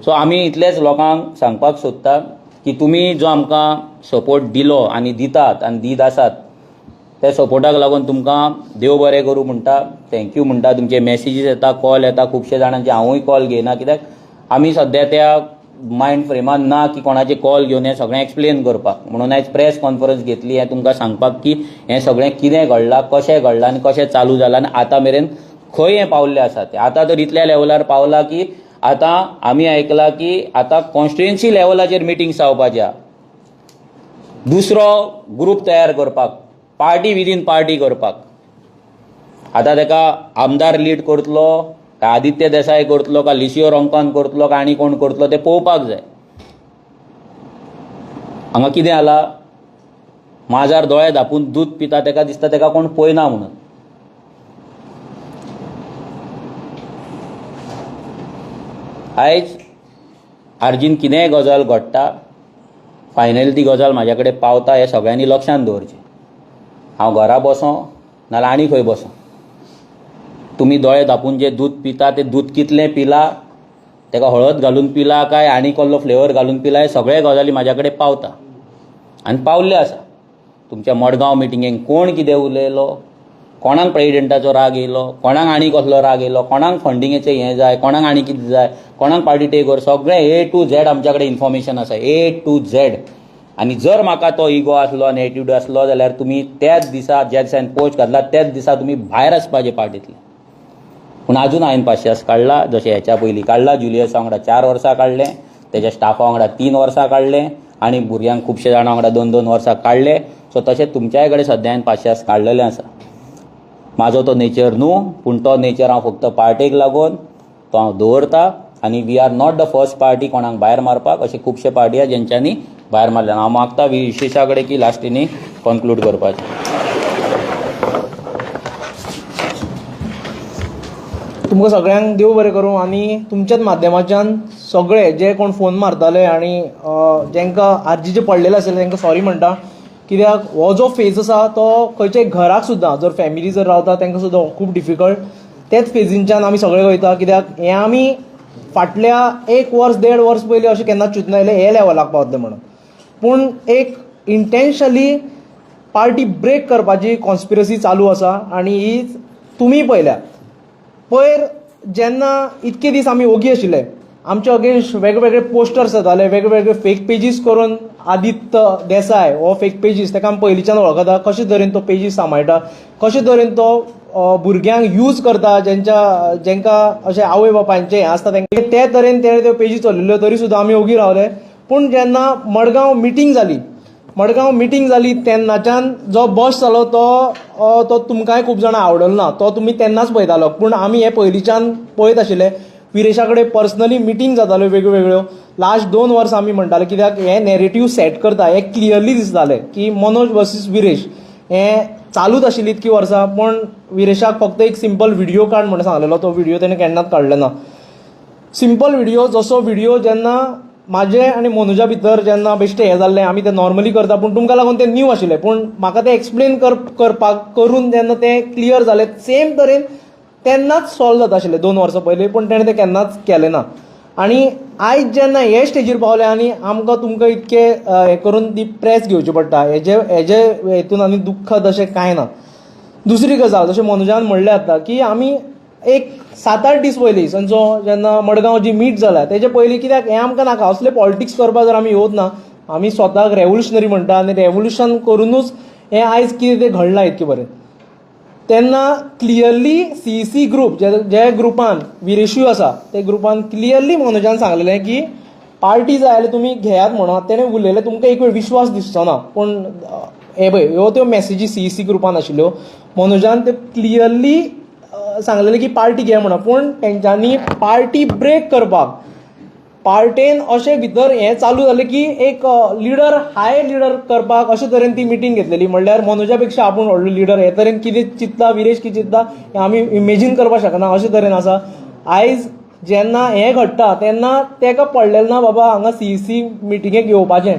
सो आमी इतलेंच लोकांक सांगपाक सोदता की तुमी जो आमकां सपोर्ट दिलो आनी दितात आनी दीत आसात त्या सपोर्टाक लागून तुमकां देव बरें करूं म्हणटा, thank you म्हणटा. तुमचे मॅसेजीस येता, कॉल येता, खुबशे जाणांचे हांवूय कॉल घेयना, कित्याक आमी सद्या त्या मायंड फ्रेमान ना की कोणाचे कॉल घेवन हें सगळें एक्सप्लेन करपाक. म्हणून आयज प्रेस कॉन्फरन्स घेतली हें तुमकां सांगपाक की हें सगळें कितें घडलां, कशें घडलां आनी कशें चालू जालां आनी आतां मेरेन खंय हें पावल्लें आसा तें. आतां तर इतल्या लेवलार पावलां की आतां आमी आयकलां की आतां कॉन्स्टिट्युएन्सी लेवलाचेर मिटींग जावपाच्या, दुसरो ग्रूप तयार करपाक, पार्टी विदीन पार्टी करपाक. आतां ताका आमदार लीड करतलो काय आदित्य देसाय करतलो काय लिसियो रोंकान करतलो काय आनी कोण करतलो तें पळोवपाक जाय. हांगा कितें जाला, माजार दोळे धांपून दूद पिता ताका दिसता ताका कोण पळयना म्हणून. आयज आरजीन कितेंय गजाल घडटा, फायनल ती गजाल म्हाज्या कडेन पावता हें सगळ्यांनी लक्षांत दवरचें. हांव घरा बसों नाजाल्यार आनी खंय बसों, तुमी दोळे धांपून जें दूद पिता तें दूद कितलें पिलां, ताका हळद घालून पिला काय आनी कसलो फ्लेवर घालून पिला, हे सगळे गजाली म्हाज्या कडेन पावता आनी पावल्ले आसा. तुमच्या मडगांव मिटिंगेक कोण कितें उलयलो, कोणाक प्रेजिडेंटाचो राग येयलो, कोणाक आनी कसलो राग येयलो, कोणाक फंडिंगेचें हें जाय, कोणाक आनी कितें जाय, कोणाक पार्टी टेक ओवर, सगळें ए टू झेड आमच्या कडेन इन्फॉर्मेशन आसा, ए टू झेड. आनी जर म्हाका तो इगो आसलो आनी एटिट्यूड आसलो जाल्यार तुमी त्याच दिसा, ज्या दिसा हांवें पोस्ट घातला त्याच दिसा तुमी भायर आसपाचे पार्टींतले. पूण आजून हांवें पाशियेंस काडला, जशें हेच्या पयलीं काडला. जुलियसा वांगडा 4 वर्सां काडलें, तेज्या स्टाफा वांगडा 3 वर्सां काडलें आनी भुरग्यांक खुबशे जाणां वांगडा 2-2 वर्सां काडले. सो तशें तुमच्याय कडेन सद्या हांवें पाशियेंस काडलेलें आसा. म्हाजो तो नेचर न्हू, पूण तो नेचर हांव फक्त पार्टेक लागून तो हांव दवरता. आनी we are not the first party कोणाक भायर मारपाक. अशे खुबशे पार्टी आसा जेंच्यांनी भायर मारले. हांव मागता विशेशा कडेन की लास्टीनी कन्क्लूड करपाचें. तुमकां सगळ्यांक देव बरें करूं आनी तुमच्याच माध्यमाच्यान सगळे जे कोण फोन मारताले आनी जेंकां आरजीचे पडलेले आसले तांकां सॉरी म्हणटा. कित्याक हो जो फेज आसा तो खंयच्याय घराक सुद्दां जर फॅमिली जर रावता तांकां सुद्दां खूब डिफिकल्ट. तेच फेजीनच्यान आमी सगळे वयता. कित्याक हें आमी फाटल्या 1 वर्स 1.5 वर्स पयलीं अशें केन्नाच चिंतना आयलें हे लेवलाक पावतले म्हणून. पूण एक इंटेन्शनली पार्टी ब्रेक करपाची कॉन्स्पिरसी चालू आसा आनी ही तुमी पळयल्या. पयर जेन्ना इतके दीस आमी ओगी आशिल्ले, आमचे अगेन्स्ट वेगवेगळे पोस्टर्स येताले, वेगवेगळे फेक पेजीस करून आदित्य देसाय हो फेक पेजीस ताका आमी पयलींच्यान वळखता, कशे तरेन तो पेजीस सांबाळटा, कशे तरेन तो भुरग्यांक यूज करता, जेंकां अशें आवय बापायचें हें आसता तांकां ते तरेन तेणें त्यो पेजीस चलयल्ल्यो, तरी सुद्दां आमी ओगी रावले. पूण जेन्ना मडगांव मिटींग जाली, मडगांव मिटींग जाली तेन्नाच्यान जो बस जालो तो तो तुमकांय खूब जाणां आवडलो ना, तो तुमी तेन्नाच पळयतालो. पूण आमी हें पयलींच्यान पळयत आशिल्ले. विरेशा कडेन पर्सनली मिटींग जाताल्यो वेगळ्यो लास्ट 2 वर्सां आमी म्हणटाले, कित्याक हें नॅरेटीव सेट करता हें क्लियरली दिसतालें की मनोज वर्सीस विरेश हें चालूच आशिल्ली इतकी वर्सां. पूण विरेशाक फक्त एक सिंपल व्हिडियो काड म्हणून सांगलेलो, तो व्हिडियो तेणें केन्नाच काडलो ना. सिंपल व्हिडियो, जसो व्हिडियो जेन्ना म्हाजे आनी मनोजा भितर जेन्ना बेश्टें हें जाल्लें आमी तें नॉर्मली करता, पूण तुमकां लागून तें न्यू आशिल्लें. पूण म्हाका तें एक्सप्लेन करपाक करून जेन्ना तें क्लियर जालें सेम तरेन तेन्नाच सॉल्व जाता आशिल्लें 2 वर्सां पयलीं, पूण तेणें तें केन्नाच केलें ना. आनी आयज जेन्ना हे स्टेजीर पावले आनी आमकां तुमकां इतकें हें करून ती प्रेस घेवची पडटा, हेजे हेतून आनी दुख्ख तशें कांय ना. दुसरी गजाल, जशें मनोजान म्हणलें आतां की आमी एक 7-8 दीस पयलीं संचो जेन्ना मडगांव जी मीट जाल्या तेजे पयलीं, कित्याक हें आमकां नाका असले पॉलिटिक्स करपाक जर आमी येवत ना, आमी स्वताक रेवोल्युशनरी म्हणटा आनी रेवोल्युशन करुनूच हें आयज कितें तें घडलां इतकें बरें. तेन्ना क्लियरली सीईसी ग्रूप जे ग्रुपान विरेशूय आसा ते ग्रुपान क्लियरली मनोजान सांगलेलें की पार्टी जाय जाल्यार तुमी घेयात म्हणून. तेणें उलयलें, तुमकां एक वेळ विश्वास दिसचो ना, पूण हे पळय ह्यो त्यो मॅसेजी सीईसी ग्रुपान आशिल्ल्यो. मनोजान त्यो क्लियरली सांगलेलें की पार्टी घे म्हणून, पूण तेंच्यांनी पार्टी ब्रेक करपाक पार्टेन अशें भितर हें चालू जालें की एक लिडर हाय लिडर करपाक अशे तरेन ती मिटींग घेतलेली. म्हणल्यार मनोजा पेक्षा आपूण व्हडलो लिडर हे तरेन कितें चिंतता विरेश कितें चिंतता हें आमी इमेजीन करपाक शकना अशे तरेन आसा. आयज जेन्ना हें घडटा तेन्ना तेका पडलेलें ना बाबा हांगा सीईसी मिटिंगेक येवपाचें,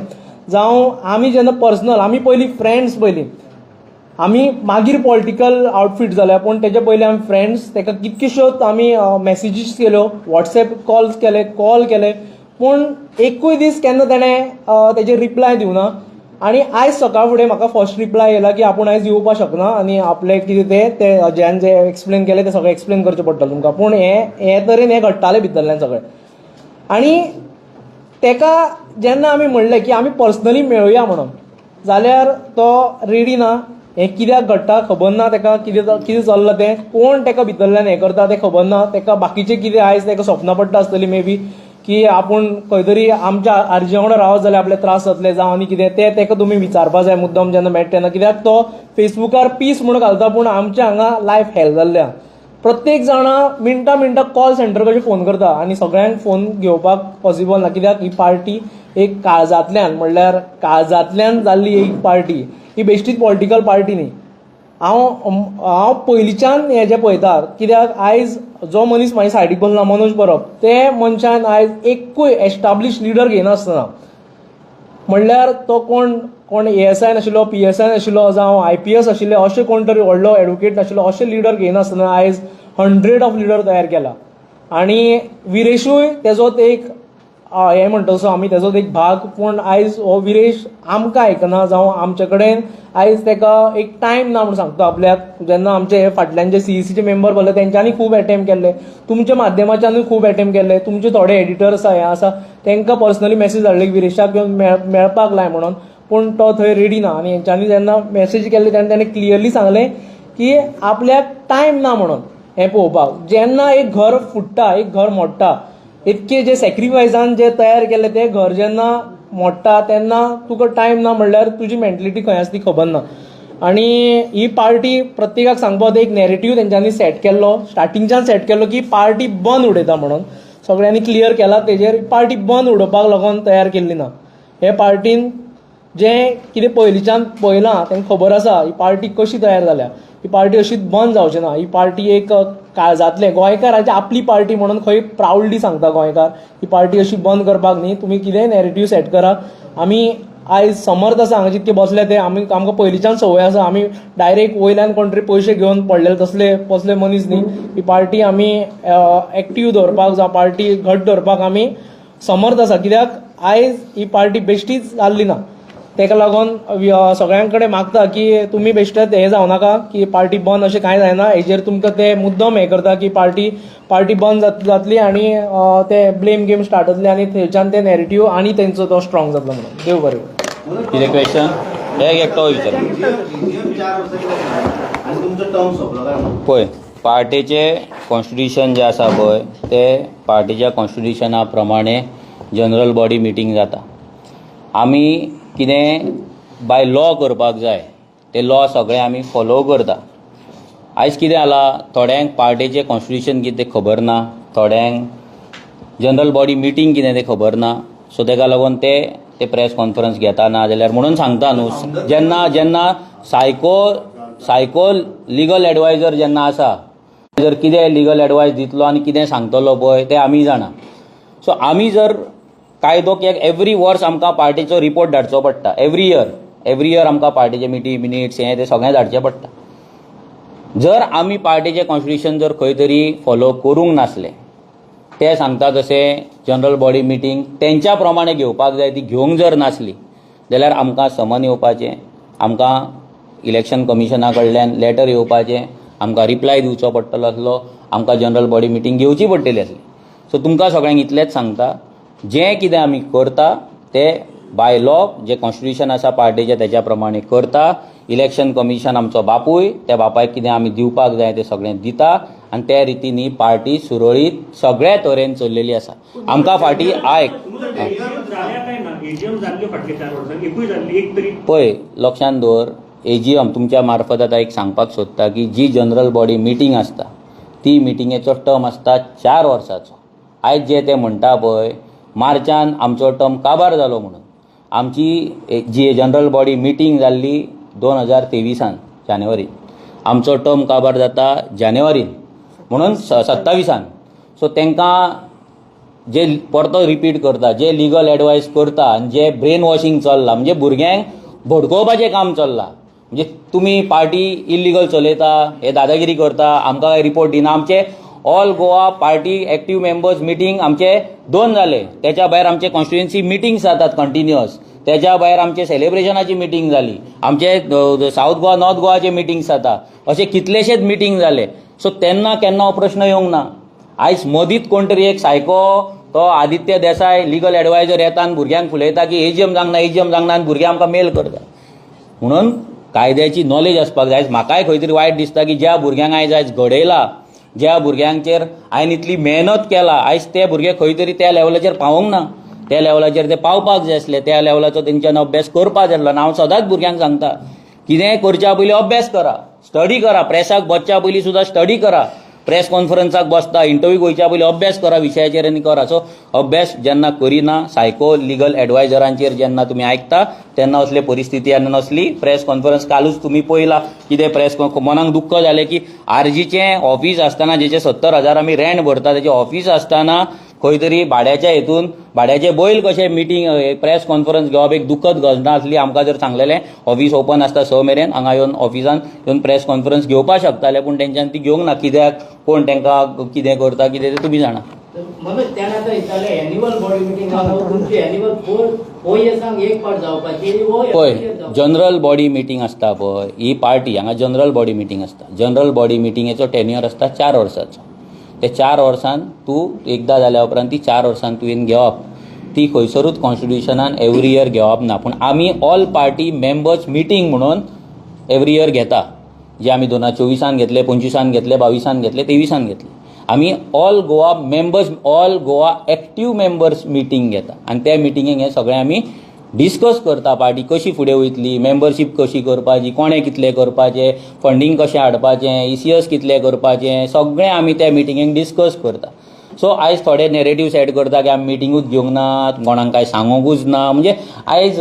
जावं आमी जेन्ना पर्सनल आमी पयलीं फ्रेंड्स, पयलीं आमी मागीर पॉलिटिकल आउटफीट जाल्या, पूण तेजे पयलीं आमी फ्रेंड्स. तेका कितक्योश्योच आमी मॅसेजीस केल्यो, वॉट्सएप कॉल्स केले, कॉल केले, पूण एकूय दीस केन्ना तेणें तेजेर रिप्लाय दिवना. आनी आयज सकाळ फुडें म्हाका फर्स्ट रिप्लाय येयला की आपूण आयज येवपाक शकना आनी आपलें कितें तें ते अजयान जें एक्सप्लेन केलें तें सगळें एक्सप्लेन करचें पडटलें तुमकां. पूण हे तरेन हें घडटालें भितरल्यान सगळें. आनी तेका जेन्ना आमी म्हणलें की आमी पर्सनली मेळुया म्हणून, जाल्यार तो रेडी ना. हें कित्याक घडटा खबर ना तेका, कितें चल्लां तें, कोण तेका भितरल्यान हें करता तें खबर ना तेका. बाकीचें कितें आयज तेका सपनां पडटा आसतलीं मे बी की आपूण खंय तरी आमच्या आरजी वांगडा रावत जाल्यार आपले त्रास जातले जावं आनी कितें, तें तेका तुमी विचारपा जाय मुद्दम जेन्ना मेळटा तेन्ना. कित्याक तो फेसबुकार पीस म्हणून घालता, पूण आमच्या हांगा लायफ हेल जाल्ल्या. प्रत्येक जाणा मिनटां मिनटां कॉल सेंटर कशें फोन करता आनी सगळ्यांक फोन घेवपाक पॉसिबल ना, कित्याक ही पार्टी एक काळजांतल्यान, म्हणल्यार काळजांतल्यान जाल्ली एक पार्टी, ही बेश्टीच पॉलिटिकल पार्टी न्ही. हांव पयलींच्यान हें जें पळयता, कित्याक आयज जो मनीस म्हाज्या सायडीक बसला मनोज परब, ते मनशान आयज एकूय एस्टाब्लीश लिडर घेयनासतना, म्हणल्यार तो कोण कोण एएसआय नाशिल्लो, पीएसआय नाशिल्लो, जावं आयपीएस आशिल्ले, अशें कोण तरी व्हडलो एडवोकेट नाशिल्लो, अशें लिडर घेयनासतना आयज 100 ऑफ लिडर तयार केला. आनी विरेशूय तेजोच एक हें म्हणटा तसो आमी तेजोच एक भाग. पूण आयज हो विरेश आमकां आयकना जावं आमचे कडेन आयज तेका एक टायम ना म्हूण सांगता आपल्याक. जेन्ना आमचे हे फाटल्यान जे सीईसीचे मेंबर बसले तेंच्यांनी खूब एटेम्प्ट केल्ले, तुमच्या माध्यमाच्यानूय खूब एटेम्प्ट केल्ले. तुमचे थोडे एडिटर आसा, हे आसा, तांकां पर्सनली मॅसेज धाडले की विरेशाक येवन मेळपाक लाय म्हणून, पूण तो थंय रेडी ना. आनी हेंच्यांनी जेन्ना मॅसेज केल्ले तेन्ना ताणें क्लियरली सांगलें की आपल्याक टायम ना म्हणून हें पळोवपाक. जेन्ना एक घर फुट्टा, एक घर मोडटा, इतके जे सॅक्रिफायसान जे तयार केल्लें तें घर जेन्ना मोडटा तेन्ना तुका टायम ना म्हणल्यार तुजी मेंटलिटी खंय आसा ती खबर ना. आनी ही पार्टी प्रत्येकाक सांगपाक एक नॅरेटीव तेंच्यांनी सेट केल्लो, स्टार्टिंगच्यान सेट केल्लो की पार्टी बंद उडयता म्हणून. सगळ्यांनी क्लियर केला तेजेर, पार्टी बंद उडोवपाक लागून तयार केल्ली ना. हे पार्टीन जें कितें पयलींच्यान पळयलां तांकां खबर आसा ही पार्टी कशी तयार जाल्या. ही पार्टी अशीच बंद जावची ना. ही पार्टी एक काळजांतलें गोंयकाराची आपली पार्टी म्हणून खंय प्रावडली सांगता गोंयकार, ही पार्टी अशी बंद करपाक न्ही. तुमी कितेंय नॅरेटीव सेट करा, आमी आयज समर्थ आसा हांगा जितके बसले ते आमी, आमकां पयलींच्यान संवय आसा. आमी डायरेक्ट वयल्यान कोण तरी पयशे घेवन पडलेले तसले पसले मनीस न्ही. ही पार्टी आमी एक्टीव दवरपाक जावं पार्टी घट दवरपाक आमी समर्थ आसा, कित्याक आयज ही पार्टी बेश्टीच जाल्ली ना. ताका लागून सगळ्यां कडेन मागता की तुमी बेश्टेच हें जावं नाका की पार्टी बंद अशें कांय जायना. हेजेर तुमकां ते मुद्दम हें करता की पार्टी पार्टी बंद जातली आनी ते ब्लेम गेम स्टार्ट जातली आनी थंयच्यान ते नॅरेटीव आनी तेंचो तो स्ट्रॉंग जातलो म्हणून. देव बरें करूं. कितें क्वेश्चन हे एकटो विचार. एजीएम 4 वर्सां कित्याक आनी तुमचो टर्म सोंपलो काय म्हणून? पळय, पार्टेचें कॉन्स्टिट्युशन जें आसा पळय, ते पार्टीच्या कॉन्स्टिट्युशना प्रमाणे जनरल बॉडी मिटींग जाता. आमी कितें बाय लॉ करपाक जाय ते लॉ सगळे आमी फॉलो करता. आयज कितें जालां, थोड्यांक पार्टेचें कॉन्स्टिट्युशन कितें तें खबर ना, थोड्यांक जनरल बॉडी मिटींग कितें तें खबर ना. सो तेका लागून ते ते प्रेस कॉन्फरन्स घेता. ना जाल्यार म्हणून सांगता न्हू, जेन्ना जेन्ना सायको लिगल एडवायजर जेन्ना आसा, जर कितें लिगल एडवायस दितलो आनी कितें सांगतलो पळय तें आमी जाणा. सो आमी जर कायदो कित्याक एवरी वर्स आमकां पार्टीचो रिपोर्ट धाडचो पडटा. एवरी इयर आमकां पार्टीचे मिटींग मिनिट्स हें तें सगळें धाडचें पडटा. जर आमी पार्टीचें कॉन्स्टिट्युशन जर खंय तरी फॉलो करूंक नासले, ते सांगता तशें जनरल बॉडी मिटींग तेंच्या प्रमाणे घेवपाक जाय, ती घेवंक जर नासली जाल्यार आमकां समन येवपाचें, आमकां इलेक्शन कमिशना कडल्यान लेटर येवपाचें, आमकां रिप्लाय दिवचो पडटलो आसलो, आमकां जनरल बॉडी मिटींग घेवची पडटली आसली. सो तुमकां सगळ्यांक इतलेंच सांगता, जें कितें आमी करता तें बाय लॉ, जें कॉन्स्टिट्युशन आसा पार्टीचें तेच्या प्रमाणे करता. इलेक्शन कमिशन आमचो बापूय, त्या बापायक कितें आमी दिवपाक जाय तें सगळें दिता आनी त्या रितीन ही पार्टी सुरळीत सगळ्या तरेन चल्लेली आसा. आमकां फाटीं आयक. एजीएम जाल्या काय ना? एजीएम जाल्ल्यो फाटल्या 4 वर्सांक एकूय जाल्ली एक तरी? पळय, लक्षांत दवर, एजीएम तुमच्या मार्फत आतां एक सांगपाक सोदता की जी जनरल बॉडी मिटींग आसता ती मिटिंगेचो टर्म आसता 4 वर्साचो. आयज जे ते म्हणटा पळय मार्चान आमचो टर्म काबार जालो म्हणून, आमची जी जनरल बॉडी मिटींग जाल्ली 2023आन जानेवारीन, आमचो टर्म काबार जाता जानेवारीन म्हणून 27आन. सो तांकां जे परतो रिपीट करता, जे लिगल एडवायस करता आनी जे ब्रेन वॉशिंग चल्लां, म्हणजे भुरग्यांक भडकोवपाचें काम चल्लां, म्हणजे तुमी पार्टी इलिगल चलयता, हे दादागिरी करता, आमकां काय रिपोर्ट दिना. आमचे all Goa party active members meeting आमचे दोन जाले, त्याच्या भायर आमचे कॉन्स्टिट्युएन्सी मिटींग्स जातात कंटिन्युअस, त्याच्या भायर आमचे सेलिब्रेशनाची मिटींग जाली, आमचे सावथ गोवा, नॉर्थ गोवाचे मिटींग्स जाता, असे कितलेशेच मिटींग जाले. सो तेन्ना केन्ना हो प्रश्न येवंक ना. आयज मदींच कोण तरी एक सायको तो आदित्य देसाय लिगल एडवायजर येता आनी भुरग्यांक फुलयता की एजीएम जावंक ना, एजीएम जावंक ना, आनी भुरगे आमकां मेल करता. म्हणून कायद्याची नॉलेज आसपाक जाय. आयज म्हाकाय खंय तरी वायट दिसता की ज्या भुरग्यांक आयज आयज घडयला, ज्या भुरग्यांचेर हांवें इतली मेहनत केला, आयज ते भुरगे खंय तरी त्या लेवलाचेर पावोंक ना. त्या लेवलाचेर ते पावपाक जाय आसले, त्या लेवलाचो तेंच्यान अभ्यास करपाक जाय आसलो. आनी हांव सदांच भुरग्यांक सांगता, कितेंय करच्या पयलीं अभ्यास करा, स्टडी करा. प्रेसाक बसच्या पयलीं सुद्दां स्टडी करा. प्रेस कॉन्फरन्साक बसता, इंटरव्यू वयच्या पयलीं अभ्यास करा विशयाचेर आनी करा. सो अभ्यास जेन्ना करिना, सायको लिगल एडवायजरांचेर जेन्ना तुमी आयकता तेन्ना असले परिस्थिती आनी असली प्रेस कॉन्फरन्स. कालूच तुमी पळयला कितें प्रेस. मनाक दुख्ख जालें की आरजीचें ऑफीस आसतना, जेचे 70,000 आमी रेंट भरता, तेजें ऑफीस आसतना खंय तरी भाड्याच्या हेतून भाड्याचे बैल कशे मिटींग प्रेस कॉन्फरन्स घेवप एक दुखद घटना आसली. आमकां जर सांगलेलें ऑफीस ओपन आसता 6 मेरेन, हांगा येवन ऑफिसान येवन प्रेस कॉन्फरन्स घेवपाक शकताले, पूण तेंच्यान ती घेवंक ना. कित्याक, कोण तांकां कितें करता कितें तें तुमी जाणा. मनोज त्याने आतां विचारलें एन्युअल बॉडी मिटींग तुमची एन्युअल 4 इयर्सांक एक फावट जावपाची वो पळय, जनरल बॉडी मिटींग आसता पळय, ही पार्टी हांगा जनरल बॉडी मिटींग आसता. जनरल बॉडी मिटींगेचो टेन्युअर आसता 4 वर्सांचो. ते 4 वर्सान तूं एकदां जाल्या उपरांत ती 4 वर्सान तुवें घेवप. ती खंयसरूच कॉन्स्टिट्युशनान एवरी इयर घेवप ना, पूण आमी ऑल पार्टी मेंबर्स मिटींग म्हणून एवरी इयर घेता, जे आमी 2024 घेतले, 25 घेतले, 22 घेतले, 23 घेतले. आमी all Goa members, all Goa active members meeting घेता आनी त्या मिटिंगेक हें सगळें आमी डिस्कस करता. पार्टी कशी फुडें वयतली, मेंबरशीप कशी करपाची, कोणें कितलें करपाचें, फंडींग कशें हाडपाचें, ECS कितलें करपाचें, सगळें आमी त्या मिटिंगेक डिस्कस करता. सो आयज थोडे नॅरेटिव्स एड करता की आमी मिटिंगूच घेवंक ना, कोणाक कांय सांगूंकूच ना. म्हणजे आयज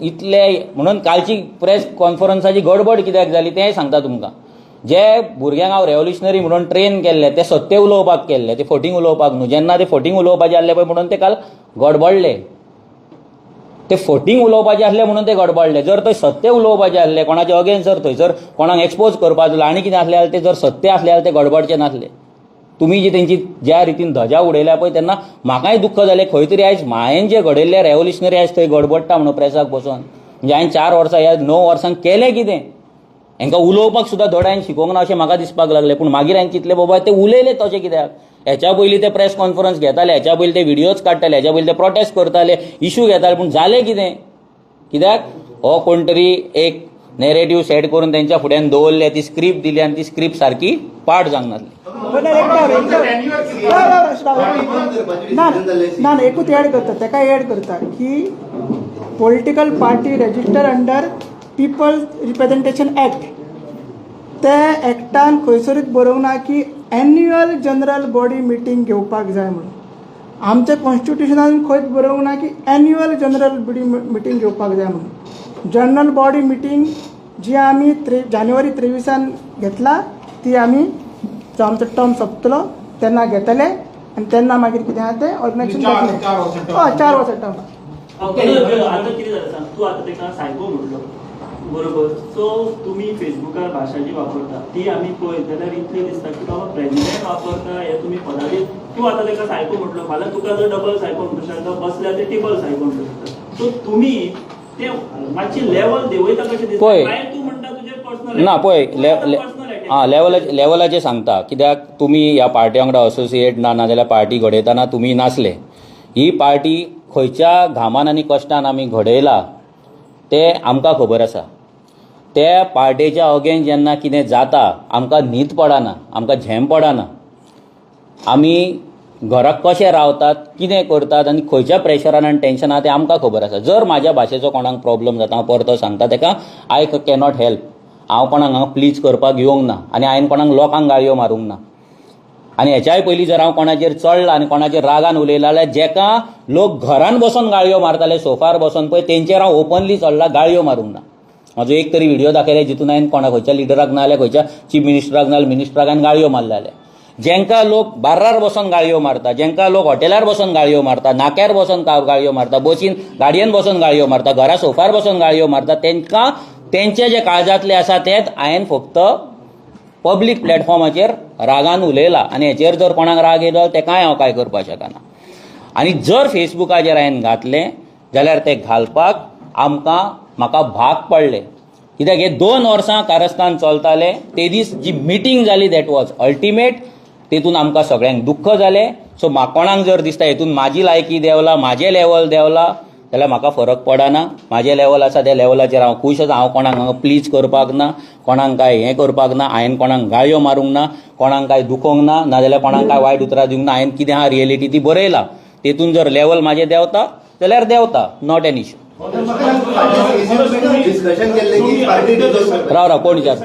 इतले म्हणून कालची प्रेस कॉन्फरन्साची गडबड कित्याक जाली तेंय सांगता तुमकां. जे भुरग्यांक हांव रेवोल्युशनरी म्हणून ट्रेन केल्ले ते सत्य उलोवपाक केल्ले, ते फटींग उलोवपाक न्हू. जेन्ना ते फटींग उलोवपाचे आसले पळय म्हणून ते काल गडबडले. ते फटींग उलोवपाचे आसले म्हणून ते गडबडले. जर ते सत्य उलोवपाचे आसले, कोणाचे अगेन्स्ट जर थंयसर कोणाक एक्सपोज करपाचो आनी कितें आसलें जाल्यार ते जर सत्य आसले जाल्यार ते गडबडचे नासले. तुमी जी तेंची ज्या रितीन ध्वजा उडयल्या पळय तेन्ना म्हाकाय दुख्ख जालें, खंय तरी आयज म्हायेन जे घडयल्ले रेवोल्युशनरी आयज थंय गडबडटा म्हणून प्रेसाक बसोन. म्हणजे हांवें 4 वर्सां ह्या 9 वर्सांक केलें कितें, हांकां उलोवपाक सुद्दां धड हांवें शिकोवंक ना अशें म्हाका दिसपाक लागलें. पूण मागीर हांवें चिंतलें बाबा ते उलयले तशें कित्याक, हेच्या पयलीं ते प्रेस कॉन्फरन्स घेताले, हेच्या पयलीं ते व्हिडियोज काडटाले, हेच्या पयलीं ते प्रोटेस्ट करताले, इशू घेताले, पूण जालें कितें? कित्याक हो कोण तरी एक नॅरेटिव्ह सेट करून तेंच्या फुड्यान दवरले, ती स्क्रिप्ट दिली आनी ती स्क्रिप्ट सारकी पाठ जावंक नासली. ना एकूच एड करता, तेका एड करता की political party register under people representation act, ते एक्टान खंयसरूच बरोवंक ना की एन्युअल जनरल बॉडी मिटींग घेवपाक जाय म्हणून. आमच्या कॉन्स्टिट्युशनान खंयच बरोवंक ना की एन्युअल जनरल बॉडी मिटींग घेवपाक जाय म्हणून. जनरल बॉडी मिटींग जी आमी जानेवारी 23 घेतला ती आमी जो आमचो टर्म सोंपतलो तेन्ना घेतले आनी तेन्ना मागीर कितें आहा तें ऑर्गनायजेशन जातलें. हय, 4 वर्सां टर्म. आतां कितें जालें सांग, तूं आतां तेका सायको म्हणलो बरोबर. सो तुमी फेसबुकार भाशा जी वापरता ती आमी पळयत जाल्यार इतलें दिसता की बाबा प्रेजिडेंट वापरता हे तुमी पदारी. तूं आतां तेका सायको म्हणलो, फाल्यां तुका जर डबल सायको म्हणटो शकता, बसल्यार ते टिबल सायको म्हणटो शकता. सो तुमी ते मातशी लेवल देंवयता कशें दिसता? तूं म्हणटा तुजें पर्सनल ना पळय आं लेवलाचें सांगता, कित्याक तुमी ह्या पार्टी वांगडा असोसिएट ना, नाजाल्यार पार्टी घडयतना तुमी नासले. ही पार्टी खंयच्या घामान आनी कश्टान आमी घडयला तें आमकां खबर आसा. त्या पार्टेच्या अगेन्स्ट जेन्ना कितें जाता आमकां न्हीद पडना, आमकां झेम पडना. आमी घराक कशें रावतात, कितें करतात आनी खंयच्या प्रेशरान आनी टेन्शनान तें आमकां खबर आसा. जर म्हाज्या भाशेचो कोणाक प्रॉब्लम जाता हांव परतो सांगता तेका, I cannot help. हांव कोणाक हांगा प्लीज करपाक येवंक ना आनी हांवें कोणाक लोकांक गाळयो मारूंक ना. आनी हेच्याय पयलीं जर हांव कोणाचेर चडला आनी कोणाचेर रागान उलयला जाल्यार जेका लोक घरान बसून गाळयो मारताले, सोफार बसून पळय, तेंचेर हांव ओपनली चडला, गाळयो मारूंक ना. म्हाजो एक तरी व्हिडियो दाखयले जितून हांवें कोणा खंयच्या लिडराक ना जाल्यार खंयच्या चीफ मिनिस्टराक ना जाल्यार मिनिस्टराक हांवें गाळयो मारले जाल्यार, जेंकां लोक बार्रार बसून गाळयो मारता, जेंकां लोक हॉटेलार बसून गाळयो मारता, नाक्यार बसून गाळयो मारता, बसीन गाडयेन बसून गाळयो मारता, घरा सोफार बसून गाळयो मारता, तेंकां तेंचे जे काळजांतले आसा तेच हांवें फक्त पब्लीक प्लॅटफॉर्माचेर रागान उलयला. आनी हेचेर जर कोणाक राग येयलो तेकाय हांव कांय करपाक शकना. आनी जर फेसबुकाचेर हांवें घातलें जाल्यार तें घालपाक आमकां म्हाका भाग पडलें, कित्याक हे 2 वर्सां कारस्थान चलतालें. ते दीस जी मिटींग जाली that was ultimate, तेतून आमकां सगळ्यांक दुख्ख जालें. सो कोणाक जर दिसता हेतून म्हाजी लायकी देंवला, म्हाजें लेवल देंवला, जाल्यार म्हाका फरक पडना. म्हाजें लेवल आसा त्या लेवलाचेर हांव खूश आसा. हांव कोणाक हांगा प्लीज करपाक ना, कोणाक कांय हें करपाक ना, हांवें कोणाक गाळयो मारूंक ना, कोणाक कांय दुखोवंक ना, नाजाल्यार कोणाक कांय वायट उतरां दिवंक ना. हांवें कितें आहा रियलिटी ती बरयला. तेतून जर लेवल म्हाजें देंवता जाल्यार देंवता, not an issue. राव राव कोण विचार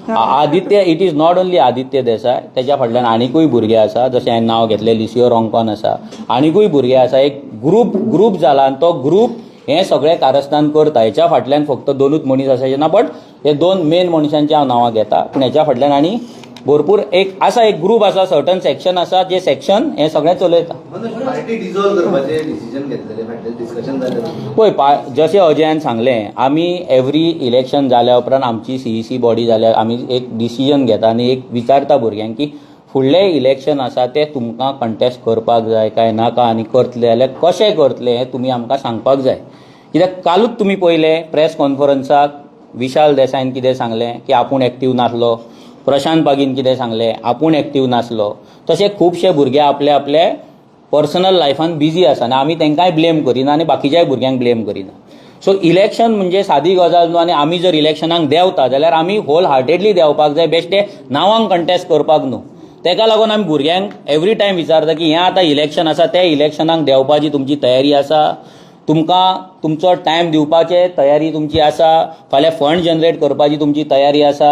Aditya. It is not only Aditya Desai, तेच्या फाटल्यान आनिकूय भुरगे आसा. जशें हांवें नांव घेतलें लिसियो रोंकॉन आसा, आनिकूय भुरगे आसा. एक ग्रूप जाला आनी तो ग्रूप हें सगळें कारस्थान करता. हेच्या फाटल्यान फक्त 2 मनीस आसा ना, बट हे 2 मेन मनशांची हांव नांवां घेता. पूण हेच्या फाटल्यान आनी भरपूर एक आसा, एक ग्रूप आसा, सर्टन सेक्शन आसा, जे सेक्शन हें सगळें चलयता. पळय जशें अजयान सांगलें, आमी एवरी इलेक्शन जाल्या उपरांत आमची CEC body जाल्यार आमी एक डिसिजन घेता आनी एक विचारता भुरग्यांक की फुडलें इलेक्शन आसा तें तुमकां कंटेस्ट करपाक जाय काय नाका आनी करतले जाल्यार कशें करतले हें तुमी आमकां सांगपाक जाय. कित्याक कालूच तुमी पळयलें प्रेस कॉन्फरन्साक विशाल देसायन कितें सांगलें की आपूण एक्टीव नासलो, प्रशांत पागीन कितें सांगलें आपूण एक्टीव नासलो. तशें खुबशे भुरगे आपले आपले पर्सनल लायफान बिजी आसा आनी आमी तांकांय ब्लेम करिना आनी बाकीच्याय भुरग्यांक ब्लेम करिना. सो इलेक्शन म्हणजे सादी गजाल न्हू आनी आमी जर इलेक्शनाक देंवता जाल्यार आमी होल हार्टेडली देंवपाक जाय, बेश्टे नांवांक कंटेस्ट करपाक न्हू. तेका लागून आमी भुरग्यांक एवरी टायम विचारता की हें आतां इलेक्शन आसा, ते इलेक्शनाक देंवपाची तुमची तयारी आसा, तुमकां तुमचो टायम दिवपाचे तयारी तुमची आसा, फाल्यां फंड जनरेट करपाची तुमची तयारी आसा.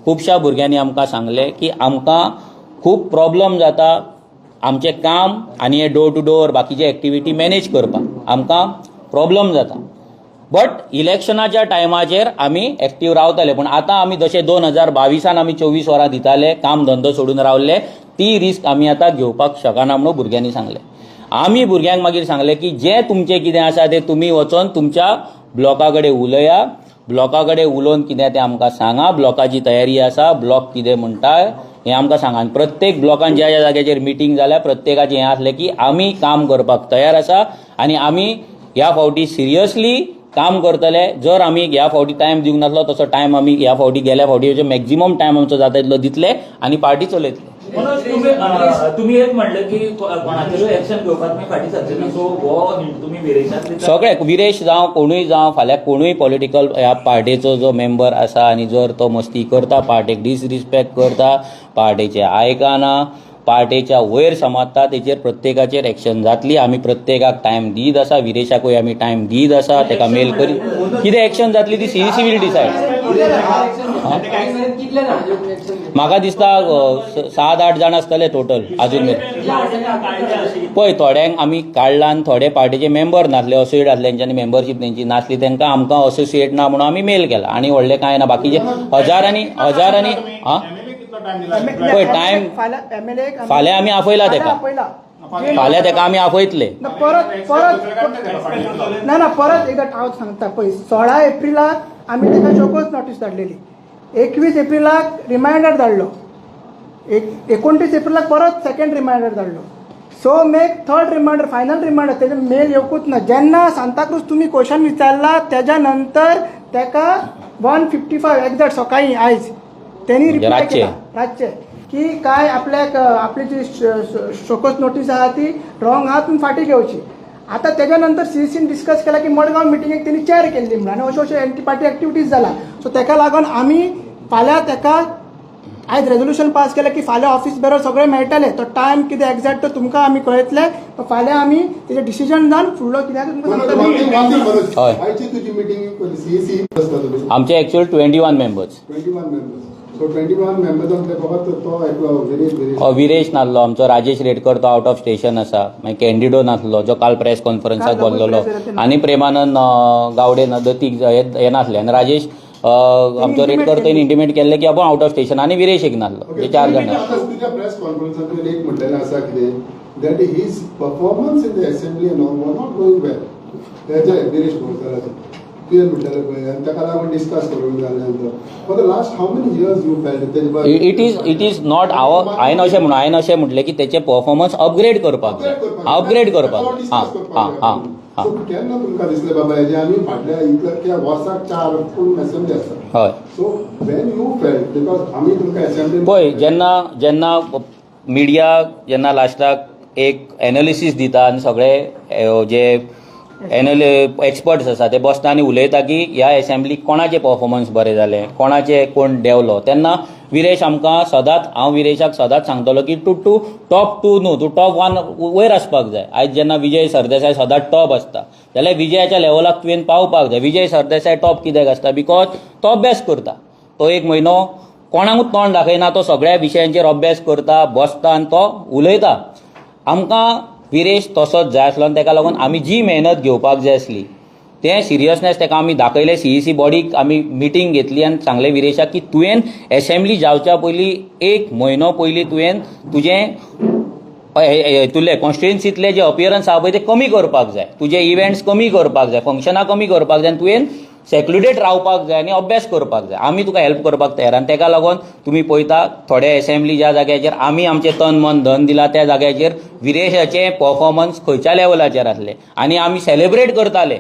खुबश्या भुरग्यांनी आमकां सांगलें की आमकां खूब प्रॉब्लम जाता आमचें काम आनी हे डोर टू डोर बाकीचे एक्टिविटी मॅनेज करपाक आमकां प्रॉब्लम जाता. बट इलेक्शनाच्या टायमाचेर आमी एक्टीव रावताले, पूण आतां आमी जशें 2022 आमी 24 वरां दिताले, काम धंदो सोडून रावले, ती रिस्क आमी आतां घेवपाक शकना म्हणून भुरग्यांनी सांगलें. आमी भुरग्यांक मागीर सांगलें की जें तुमचें कितें आसा तें तुमी वचोन तुमच्या ब्लॉका कडेन उलया, ब्लॉका कडेन उलोवन कितें तें आमकां सांगा, ब्लॉकाची तयारी आसा, ब्लॉक कितें म्हणटा हें आमकां सांगा. आनी प्रत्येक ब्लॉकान ज्या ज्या जाग्याचेर मिटींग जाल्या प्रत्येकाचें हें आसलें की आमी काम करपाक तयार आसा आनी आमी ह्या फावटी सिरियसली काम करतले. जर आमी ह्या फावटी टायम दिवंक नासलो तसो टायम आमी ह्या फावटी गेल्या फावटी मॅक्झिमम टायम आमचो जाता तितलो दितले आनी पार्टी चलयतले. तुमी एक म्हणलें की कोणाचेरूय एक्शन घेवपाक तुमी फाटीं सरचे ना, सो हो तुमी विरेशाक सगळे विरेश जावं कोणूय जावं, फाल्यां कोणूय पॉलिटिकल ह्या पार्टेचो जो मेंबर आसा आनी जर तो मस्ती करता, पार्टेक डिसरिस्पेक्ट करता, पार्टेचे आयकना, पार्टेच्या वयर समजता, तेचेर प्रत्येकाचेर एक्शन जातली. आमी प्रत्येकाक टायम दीत आसा, विरेशाकूय आमी टायम दीत आसा, तेका मेल करी कितें एक्शन जातली ती सीईसी will decide. म्हाका दिसता 7-8 जाण आसतले टोटल आजून मेरेन. पळय थोड्यांक आमी काडला आनी थोडे पार्टीचे मेंबर नासले, असोसिएट आसले, तेंच्यांनी मेंबरशीप तेंची नासली, तांकां आमकां असोसिएट ना म्हणून आमी मेल केला. आनी व्हडलें कांय ना, बाकीचे हजारांनी हजारांनी पळय टायम फाल्यां आमी आपयला तेका, फाल्यां तेका आमी आपयतले. परत परत ना ना परत एकदा हांव सांगता. पळय 16 एप्रिलाक आमी तेका शोकोज नोटीस धाडलेली, 21 एप्रिलाक रिमायंडर धाडलो, 29 एप्रिलाक परत सेकंड रिमायंडर धाडलो, 6 मेक थर्ड रिमायंडर, फायनल रिमायंडर. तेजे मेल येवकूच ना. जेन्ना सांताक्रूज तुमी क्वेश्चन विचारला तेज्या नंतर तेका 1:55 एक्झॅक्ट सकाळी आयज तेणी रिप्लाय केला रातचे की काय आपल्याक आपली जी शोकोज नोटीस आहा ती रॉंग आहा, तुमी फाटीं घेवची. आतां तेज्या नंतर सीईसीन डिस्कस केला की मडगांव मिटिंगेक तेणी चॅर केल्ली म्हणून आनी अश्यो अश्यो एंटी पार्टी एक्टिविटीज जाला. सो तेका लागून आमी फाल्यां तेका आयज रेजोल्युशन पास केलें की फाल्यां ऑफिस बेरर सगळे मेळटले, तो टायम कितें एक्झॅक्ट तो तुमकां आमी कळयतले. फाल्यां आमी तेजें डिसिजन जावन फुडलो कितें तुमकां सांगतले. आमचे एक्चुअल 21 मेंबर्स. 21 मेंबर्स. सो 21 मेंबर्सांतले फकत तो एकलो विरेश नासलो आमचो, राजेश रेडकर तो आउट ऑफ स्टेशन आसा, मागीर कॅन्डिडो नासलो जो काल प्रेस कॉन्फरन्साक बोल्लोलो, आनी प्रेमानंद गावडे दतीक हे नासले, आनी राजेश आमचो रेडकर तेणी इंटिमेट केल्ले की आपूण आउट ऑफ स्टेशन, आनी विरेश एक नासलो, हे 4 जाण. तुज्या प्रेस कॉन्फरन्सांतल्यान एक म्हणलेलें आसा कितें that his performance in the assembly and all was not going well, तेजे विरेश बोरकाराचें तुवें म्हणलेलें पळय, आनी ताका लागून डिस्कस करूंक जालें. For the last how many years you felt? It is not our. हांवें अशें म्हणून हांवें अशें म्हटलें की तेचें परफॉर्मन्स अपग्रेड करपाक जाय, अपग्रेड करपाक जाय. हां हां हां. केन्ना तुमकां दिसलें बाबा हेजें आमी फाटल्या इतल्या वर्साक 4 पूण असेंब्ली आसता? हय. So when you felt because आमी तुमकां असेंब्ली पळय जेन्ना जेन्ना मिडिया जेन्ना लास्टाक एक एनालिसीस दिता आनी सगळे जे एक्सपर्ट्स आसा ते बसता आनी उलयता की ह्या एसेंब्लीक कोणाचें परफॉर्मन्स बरें जालें, कोणाचें कोण देंवलो, तेन्ना विरेश आमकां सदांच, हांव विरेशाक सदांच सांगतलो की तूं टू टॉप 2 न्हू, तूं टॉप 1 वयर आसपाक जाय. आयज जेन्ना विजय सरदेसाय सदांच टॉप आसता जाल्यार विजयाच्या लेवलाक तुवें पावपाक जाय. विजय सरदेसाय टॉप कित्याक आसता? Because तो अभ्यास करता, तो एक म्हयनो कोणाकूच तोंड दाखयना, तो सगळ्या विशयांचेर अभ्यास करता, बसता आनी तो उलयता. आमकां विरेश तसोच जाय आसलो आनी तेका लागून आमी जी मेहनत घेवपाक जाय आसली तें सिरियसनेस तेका आमी दाखयलें. सीईसी बॉडीक आमी मिटींग घेतली आनी सांगलें विरेशाक की तुवें एसेंब्ली जावच्या पयलीं 1 म्हयनो पयलीं तुवें तुजें तुले कॉन्स्टिट्युएन्सीतले जे अपियरन्स आहा पळय ते कमी करपाक जाय, तुजे इव्हेंट्स कमी करपाक जाय, फंक्शनां कमी करपाक जाय, आनी तुवें सेक्लुडेड रावपाक जाय आनी अभ्यास करपाक जाय. आमी तुका हेल्प करपाक तयार. आनी तेका लागून तुमी पळयता थोडे एसेंब्ली ज्या जाग्याचेर आमी आमचें तन मन धन दिला त्या जाग्याचेर विरेशाचें परफॉर्मन्स खंयच्या लेवलाचेर आसलें आनी आमी सेलेब्रेट करताले.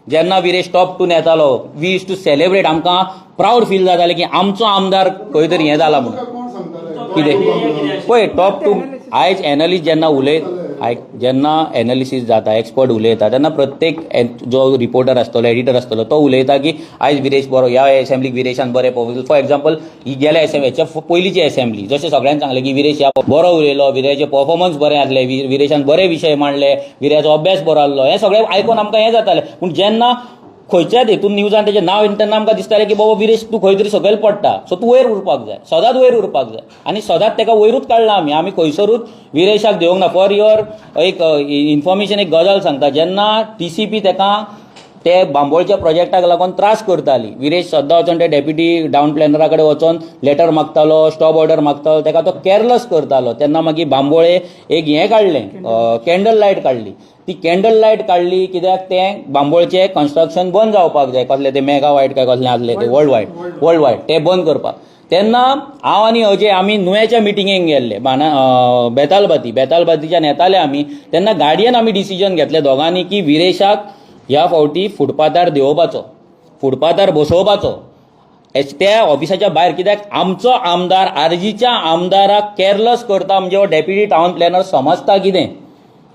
जेन्ना विरेश टॉप टून येतालो, we used to celebrate. आमकां प्रावड फील जातालें की आमचो आमदार खंय तरी हें जाला म्हणून. कोण सांगताले? कितें पळय, टॉप टू आयज एनलिस्ट जेन्ना उलयत, आयक, जेन्ना एनालिसीस जाता, एक्सपर्ट उलयता, तेन्ना प्रत्येक जो रिपोर्टर आसतलो, एडिटर आसतलो, तो उलयता की आयज विरेश बरो, ह्या एसेंब्लीक विरेशान बरें परफॉर्म. फॉर एग्जाम्पल, ही गेल्या एसेंब्ली, हेच्या पयलींची एसेंब्ली, जशें सगळ्यांनी सांगलें की विरेश ह्या बरो उलयलो, विरेशाचें परफॉर्मन्स बरें आसलें, विरेशान बरे विशय मांडले, विरेशाचो अभ्यास बरो आहलो. हें सगळें आयकून आमकां हें जातालें. पूण जेन्ना खंयच्याच हितून न्यूजान तेजें नांव येता तेन्ना आमकां दिसतालें की बाबा विरेश, तूं खंय तरी सकयल पडटा. सो तूं वयर उरपाक जाय, सदांच वयर उरपाक जाय आनी सदांच तेका वयरूच काडला आमी. आमी खंयसरूच विरेशाक देंवोंक ना. फॉर your एक इन्फॉर्मेशन, एक गजाल सांगता, जेन्ना टीसीपी तेका ते बांबोळच्या प्रोजेक्टाक लागून त्रास करताली, विरेश सद्दां वचोन ते डेप्युटी टावन प्लॅनरा कडेन वचोन लेटर मागतालो, स्टॉप ऑर्डर मागतालो, तेका तो कॅरलस करतालो. तेन्ना मागीर बांबोळे एक हें काडलें, कॅन्डल लायट काडली. ती कॅन्डल लायट काडली कित्याक? तें बांबोळचें कन्स्ट्रक्शन बंद जावपाक जाय. कसलें तें, मेगा वायट काय कसलें आसलें तें, वर्ल्ड वायड, वर्ल्ड वायड, तें बंद करपाक. तेन्ना हांव आनी अजय आमी नुव्याच्या मिटिंगेक गेल्ले बाना बेतालबाती. बेतालबातीच्यान येताले आमी तेन्ना गाडयेन आमी डिसिजन घेतलें दोगांनी की विरेशाक ह्या फावटी फुटपाथार देंवोवपाचो, फुटपाथार बसोवपाचो त्या ऑफिसाच्या भायर. कित्याक आमचो आमदार आरजीच्या आमदाराक कॅरलस करता म्हणजे हो डेप्युटी टावन प्लॅनर समजता कितें?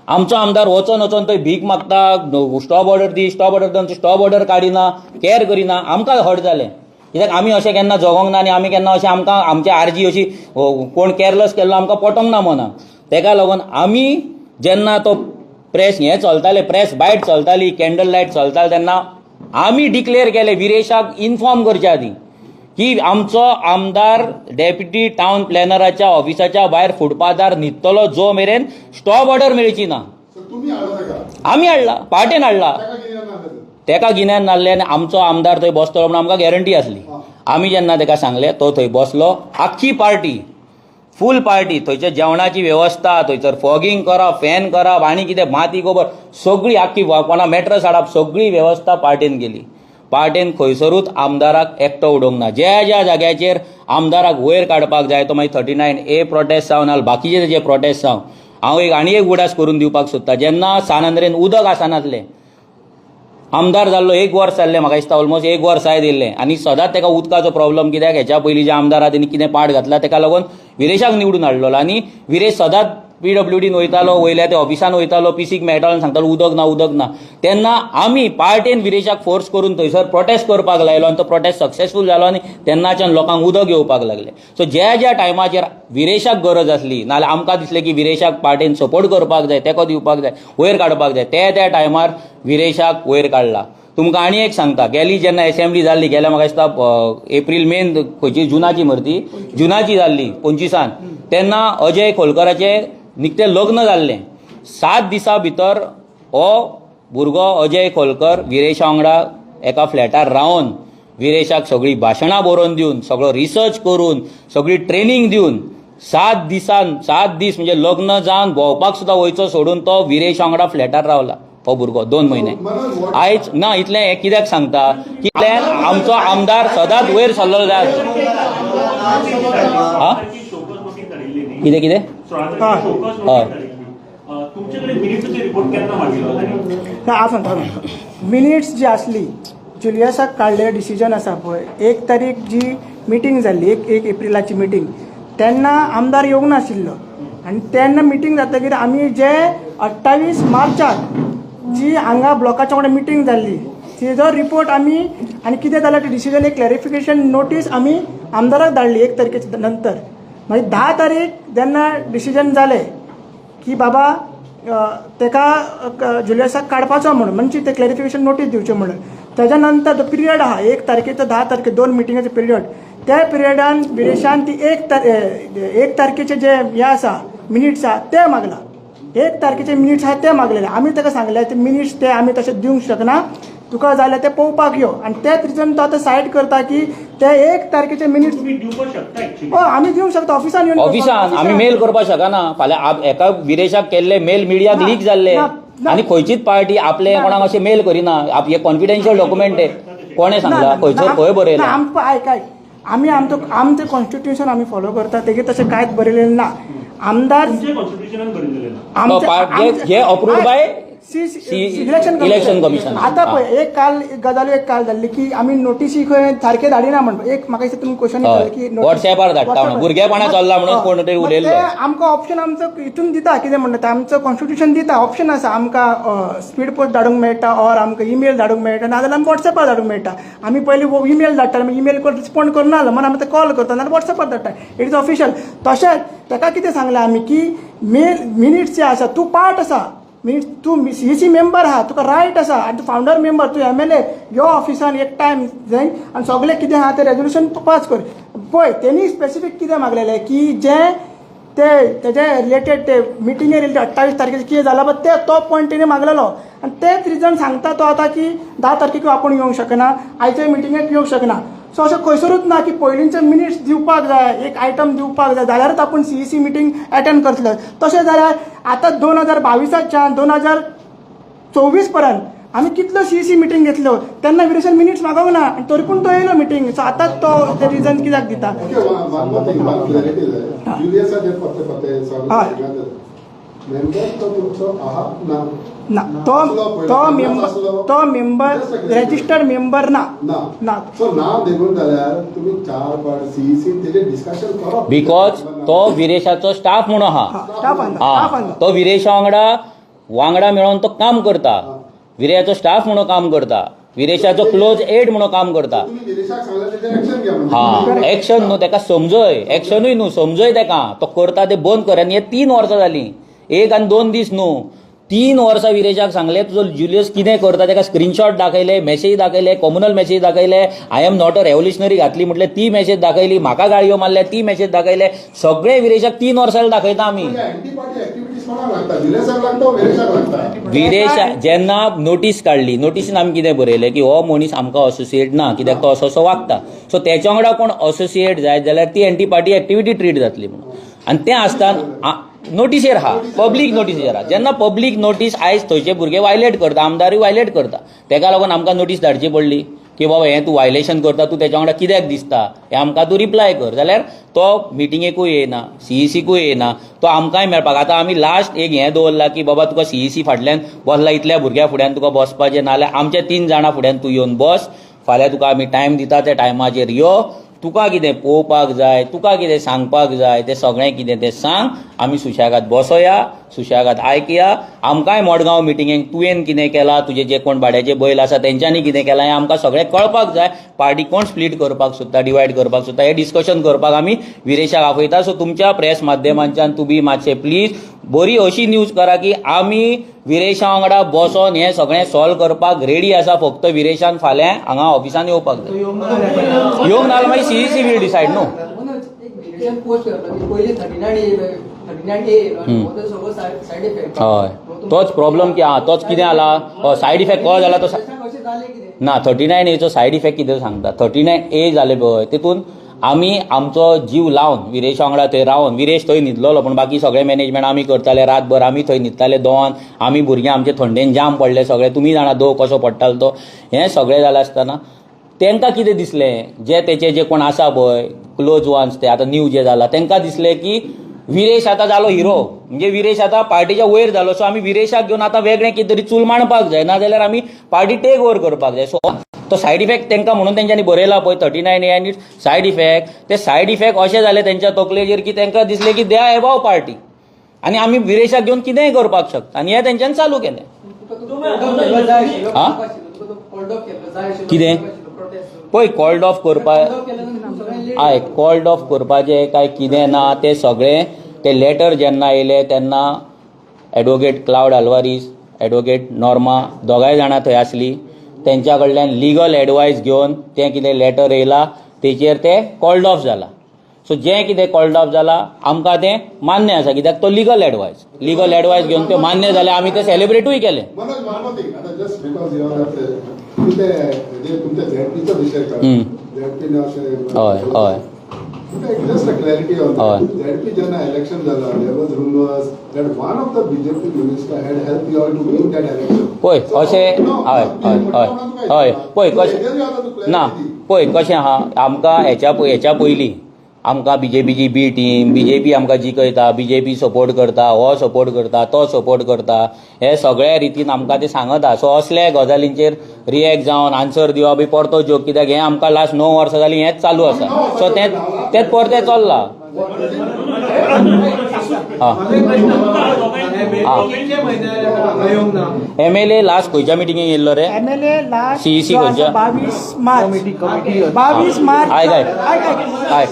आमचो आमदार वचोन वचोन थंय भीक मागता, स्टॉप ऑर्डर दी, स्टॉप ऑर्डर दी. स्टॉप ऑर्डर काडिना, कॅर करिना. आमकां हर्ट जालें कित्याक आमी अशें केन्ना जगोंक ना आनी आमी केन्ना अशें आमकां आमचे आरजी अशी कोण कॅरलस केल्लो आमकां पटोंक ना मनाक. तेका लागून आमी जेन्ना तो प्रेस हें चलतालें, प्रेस बायट चलताली, कॅन्डल लायट चलताले, तेन्ना आमी डिक्लेअर केलें विरेशाक इन्फॉर्म करच्या आदीं की आमचो आमदार डेप्युटी टावन प्लॅनराच्या ऑफिसाच्या भायर फुटपाथार न्हिदतलो जो मेरेन स्टॉप ऑर्डर मेळची ना. सो तुमी हाडलो ताका? आमी हाडला, पार्टेन हाडला. ताका कितें नासलें? तेका गिन्यान नासलें आनी आमचो आमदार थंय बसतलो म्हणून आमकां गॅरंटी आसली. आमी जेन्ना तेका सांगलें, तो थंय बसलो. आख्खी पार्टी, फूल पार्टी, थंयच्या जेवणाची वेवस्था, थंयसर फॉगिंग करप, फॅन करप आनी कितें माती गोबर सगळी आख्खी, कोणा मॅट्रस हाडप, सगळी वेवस्था पार्टेन केली. पार्टेन खंयसरूच आमदाराक एकटो उडोवंक ना. ज्या ज्या जाग्याचेर आमदाराक वयर काडपाक जाय, तो मागीर 39A protest जावं नाल्यार बाकीचे जे प्रोटेस्ट जावं. हांव एक आनी एक उगडास करून दिवपाक सोदता, जेन्ना सान आंद्रेन उदक आसनासलें, आमदार जाल्लो एक वर्स जाल्लें, म्हाका दिसता ऑलमोस्ट एक वर्स जायत येयल्लें, आनी सदांच तेका उदकाचो प्रॉब्लम, कित्याक हेच्या पयलीं जे आमदार आहा तेणी कितें पाड घातला, तेका लागून विरेशाक निवडून हाडलेलो. आनी विरेश सदांच पीडब्ल्यूडीन वयतालो, वयल्या त्या ऑफिसान वयतालो, पीसीक मेळटालो आनी सांगतालो उदक ना, उदक ना. तेन्ना आमी पार्टेन विरेशाक फोर्स करून थंयसर प्रोटेस्ट करपाक लायलो आनी तो प्रोटेस्ट सक्सेसफूल जालो आनी तेन्नाच्यान लोकांक उदक येवपाक लागलें. सो ज्या ज्या टायमाचेर विरेशाक गरज आसली, नाल्यार आमकां दिसलें की विरेशाक पार्टेन सपोर्ट करपाक जाय, तेंको दिवपाक जाय, वयर काडपाक जाय, त्या त्या टायमार विरेशाक वयर काडला. तुमकां आनी एक सांगता, गेली जेन्ना एसेंब्ली जाल्ली, गेल्या म्हाका दिसता एप्रील मेन खंयची जुनाची मरती, जुनाची जाल्ली 25आन, तेन्ना अजय खोलकराचें निकतें लग्न जाल्लें. 7 दिसां भितर हो भुरगो अजय खोलकर विरेशा वांगडा एका फ्लॅटार रावन, विरेशाक सगळीं भाशणां बरोवन दिवन, सगळो रिसर्च करून, सगळी ट्रेनींग दिवन, 7 दिसान, 7 दीस म्हणजे लग्न जावन भोंवपाक सुद्दां वयचो सोडून तो विरेश वांगडा फ्लॅटार रावला हो भुरगो 2 म्हयने. आयज ना इतलें हें कित्याक सांगता की आमचो आमदार सदांच वयर सरलेलो जाय. हा. शोकॉज नोटीस धाडिल्ली न्ही? कितें कितें? 16 तारखेक शोकॉज हय. नोटीस धाडिल्ली. तुमचे कडेन मिनिट्सचे रिपोर्ट केन्ना मागिल्लो तांणी? ना, हांव सांगता. मिनिट्स जी आसली, जुलियसाक काडलेले डिसिजन आसा पळय, 1 तारीख जी मिटींग जाल्ली, 1 एप्रिलाची मिटींग, तेन्ना आमदार येवंक नाशिल्लो आनी तेन्ना मिटींग जातकीर आमी जे 28 मार्चाक जी हांगा ब्लॉकाच्या वांगडा मिटींग जाल्ली तेजो रिपोर्ट आमी आनी कितें जालें तें डिसिजन, एक क्लॅरिफिकेशन नोटीस आमी आमदाराक धाडली 1 तारखेच्या नंतर. मागीर 10 तारीख जेन्ना डिसिजन जालें की बाबा तेका जुलियसाक काडपाचो म्हणून, म्हणजे ते क्लॅरिफिकेशन नोटीस दिवचें म्हणून, तेज्या नंतर जो पिरियड आहा 1 तारखे ते 10 तारखे, दोन मिटिंगाचो पिरियड, त्या पिरियडान विरेशान ती 1 तारखेचे जे हे आसा, मिनिट्स आहा ते मागला. 1 तारखेचे मिनिट्स आहा ते मागलेले. आमी ताका सांगले ते मिनिट्स ते आमी तशे दिवंक शकना, तुका जाल्यार ते पळोवपाक यो. आनी तेच रिजन तो आतां सायड करता की ते 1 तारखेचे मिनिट्स तुम्ही दिवपाक शकता एक्चुअली. हय, आमी दिवंक शकता ऑफिसान येवन. ऑफिसान आमी मेल करपाक शकना. फाल्यां एका विरेशाक केल्ले मेल मिडियाक ना, लीक जाल्ले ना, ना. आनी खंयचीच पार्टी आपले ना. कोणाक अशें मेल करिना. हे कॉन्फिडेन्शियल डॉक्युमेंट ते. कोणें सांगला? खंयसर खंय बरयलां? आमकां आयक आयक, आमी आमचो आमचें कॉन्स्टिट्युशन आमी फॉलो करता. तेगे तशें कांयच बरयलेलें ना. आमदार तुमच्या कॉन्स्टिट्युशनान बरयलेलें ना. हे approved by election Election Commission. आता पळय, एक काल एक गजाल, एक काल जाल्ली की आमी नोटीसी खंय सारके धाडिना म्हण. एक म्हाका दिसता तुमी क्वेश्चन की WhatsApp-ar धाडटा म्हणून. भुरगेपणा चल्ला म्हणून कोण तरी उलयल्लो. आमकां ऑप्शन आमचो हितून दिता. कितें म्हणटा ते, आमचो कॉन्स्टिट्युशन दिता ऑप्शन आसा. आमकां स्पीड पोस्ट धाडूंक मेळटा ऑर आमकां ईमेल धाडूंक मेळटा, नाजाल्यार आमकां वॉट्सॅपार धाडूंक मेळटा. आमी पयलीं ईमेल धाडटा, ईमेल रिस्पोंड करना जालो म्हणून आमी ते कॉल करता, नाजाल्यार वॉट्सॅपार धाडटा. It is official. तशेंच ताका कितें सांगलें आमी की मेल मिनिट्स जे आसा, तूं पार्ट आसा मिनिट्स, तूं सीईसी मेंबर आहा, तुका रायट आसा आनी तूं फावंडर मेंबर, तूं एमएलए. यो ऑफिसान एक टायम जाय आनी सगळें कितें आहा तें रेजोल्युशन पास कर. पळय, तेणी स्पेसिफीक कितें मागलेलें की जें ते तेजे रिलेटेड ते मिटिंगे रिलेटेड 28 तारखेर कितें जालां पळय, ते तो पॉयंट तेणी मागलेलो आनी तेच रिजन सांगता तो आतां की 10 तारखेक आपूण येवंक शकना, आयच्या मिटिंगेक येवंक शकना. सो अशें खंयसरूच ना की पयलींचे मिनिट्स दिवपाक जाय, एक आयटम दिवपाक जाय जाल्यारच आपूण सीईसी मिटींग एटेंड करतले. तशें जाल्यार आतां 2022च्यान 2024 पर्यंत आमी कितल्यो सीईसी मिटींग घेतल्यो, तेन्ना विरेशान मिनिट्स मागोंक ना आनी तरी पूण तो येयलो मिटींग. सो आतां तो ते रिजन कित्याक दिता? Okay, one more thing, one clarity जाय. जुलियसाचेर पत्ते पत्ते सगळें मेंबर तो तुमचो आहा ना? ना, तो तो मेंबर, तो मेंबर रेजिस्टर्ड मेंबर ना. ना? ना. सो ना देखून जाल्यार तुमी चार फावट सीईसी तेजेर डिस्कशन करप. Because तो विरेशाचो स्टाफ म्हणून आहा. स्टाफ आसलो, स्टाफ आसलो. तो विरेशा वांगडा वांगडा मेळोन तो काम करता. विरेशाचो स्टाफ म्हणून काम करता, विरेशाचो क्लोज एड म्हणून काम करता. तुमी विरेशाक सांगला तेजेर एक्शन घ्या म्हणजे. हा, एक्शन न्हू, तेका समजय. एक्शनूय न्हू, समजय तेका. तो करता ते बंद कर. आनी हे 3 वर्सां जालीं, एक आनी 2 दीस न्हू, 3 वर्सां विरेशाक सांगले तुजो जुलियस कितें करता. तेका स्क्रीनशॉट दाखयले, मॅसेज दाखयले, कॉम्युनल मॅसेज दाखयले, I am not a revolutionary घातली म्हटलें ती मॅसेज दाखयली, म्हाका गाळयो मारल्या ती मॅसेज दाखयले. सगळे विरेशाक 3 वर्सां दाखयता आमी. एंटी पार्टी एक्टिविटीज कोणाक लागता? जुलियसाक लागता, विरेशाक लागता? विरेश जेन्ना नोटीस काडली, नोटीसीन आमी कितें बरयलें की हो मनीस आमकां असोसिएट ना, कित्याक तो असो असो वागता. सो तेच्या वांगडा कोण असोसिएट जायत जाल्यार ती एंटी पार्टी एक्टिविटी ट्रीट जातली म्हणून. आनी तें आसतना नोटीसेर आहा, पब्लीक नोटीसेर आहा. जेन्ना पब्लीक नोटीस आयज थंयचे भुरगे वायलेट करता, आमदारूय वायलेट करता, तेका लागून आमकां नोटीस धाडची पडली की बाबा हें तूं वायलेशन करता, तूं तेच्या वांगडा कित्याक दिसता, हें आमकां तूं रिप्लाय कर. जाल्यार तो मिटिंगेकूय येयना, सीईसीकूय येयना, तो आमकांय मेळपाक. आतां आमी लास्ट एक हें दवरलां की बाबा तुका सीईसी फाटल्यान बसला इतल्या भुरग्यां फुड्यान तुका बसपाचें, नाजाल्यार आमच्या 3 जाणां फुड्यान तूं येवन बस. फाल्यां तुका आमी टायम दिता, त्या टायमाचेर यो. तुका कितें पळोवपाक जाय, तुका कितें सांगपाक जाय, तें सगळें कितें तें सांग. आमी सुशेगाद बसोया, सुशेगाद आयकया. आमकांय मडगांव मिटिंगेक तुवें कितें केलां, तुजे जे कोण भाड्याचे बैल आसा तेंच्यांनी कितें केलां, हें आमकां सगळें कळपाक जाय. पार्टी कोण स्प्लीट करपाक सोदता, डिवायड करपाक सोदता, हें डिस्कशन करपाक आमी विरेशाक आपयता. सो तुमच्या प्रेस माध्यमांच्यान तुमी मातशें प्लीज बरी अशी न्यूज करा की आमी विरेशा वांगडा बसोन हें सगळें सॉल्व करपाक रेडी आसा. फक्त विरेशान फाल्यां हांगा ऑफिसान येवपाक जाय. येवंक ना जाल्यार मागीर सीईसी will decide न्हू. पोस्ट करता की पयलीं 39A येयलो, सगळो सायड इफेक्ट. हय, तोच प्रॉब्लम की आं तोच कितें जाला, सायड इफेक्ट कसो जाला तो. कशें जालें कितें ना, 39Aचो सायड इफेक्ट कितें सांगता. 39A जालें पळय, तितून आमी आमचो जीव लावन विरेशा वांगडा थंय रावन, विरेश थंय न्हिदलेलो पूण बाकी सगळें मॅनेजमेंट आमी करताले. रातभर आमी थंय न्हिदताले दोवान, आमी भुरगीं आमचे थंडेन जाम पडले सगळे, तुमी जाणा दो कसो पडटालो तो. हें सगळें जालें आसतना तेंकां कितें दिसलें, जे तेचे जे कोण आसा पळय क्लोज वन्स, ते आतां न्यू जे जाला, तेंकां दिसलें की विरेश आतां जालो हिरो, म्हणजे विरेश आतां पार्टीच्या वयर जालो. सो आमी विरेशाक घेवन आतां वेगळें कितें तरी चूल मांडपाक जाय, नाजाल्यार आमी पार्टी टेक ओवर करपाक जाय. सो तो सायड इफेक्ट तेंकां म्हणून तेंच्यांनी बरयला पळय 39A आनी सायड इफेक्ट. ते सायड इफेक्ट अशें जाले तेंच्या तकलेचेर की तेंकां दिसलें की they are above party आनी आमी विरेशाक घेवन कितेंय करपाक शकता, आनी हें तेंच्यांनी चालू केलें. कितें पळय कॉल्ड ऑफ करपाक, आयक, कॉल्ड ऑफ करपाचें काय कितें ना, तें सगळें ते लेटर जेन्ना येयले तेन्ना advocate cloud Alvares, advocate Norma दोगांय जाणां थंय आसली. तेंच्या कडल्यान लिगल एडवायस घेवन तें कितें लेटर येयला तेचेर तें कॉल्ड ऑफ जाला. सो जें कितें कॉल्ड ऑफ जाला आमकां तें मान्य आसा, कित्याक तो लिगल एडवायस, लिगल एडवायस घेवन तें मान्य जालें, आमी तें सेलिब्रेटूय केलें. Manoj, one more thing. आता just because you are तुमचे जे तुमच्या झेडपीचो विशय काडला, झेडपीन अशें हय हय. Just a clarity on हय. That. ZP जेन्ना election जाला, there was rumors that one of the BJP minister had helped you all to win that election. पळय अशें, हय हय हय हय, पळय कशें ना, पळय कशें आहा, आमकां हेच्या पयलीं आमकां बीजेपीची बी टीम, बीजेपी आमकां जिखयता, बीजेपी सपोर्ट करता, हो सपोर्ट करता, तो सपोर्ट करता, हे सगळ्या रितीन आमकां ते सांगत आहा. सो असल्या गजालींचेर रिएक्ट जावन आन्सर दिवप बी परतो जोक, कित्याक हें आमकां लास्ट 9 वर्सां जालीं हेंच चालू आसा. सो तेंच तेंच परतें चल्लां. आं, एमएलए लास्ट खंयच्या मिटिंगेक येयल्लो रे? एमएलए लास्ट CEC खंयच्या? 22 मार्च, 22 मार्च. आयक आयक. आयक आयक. आयक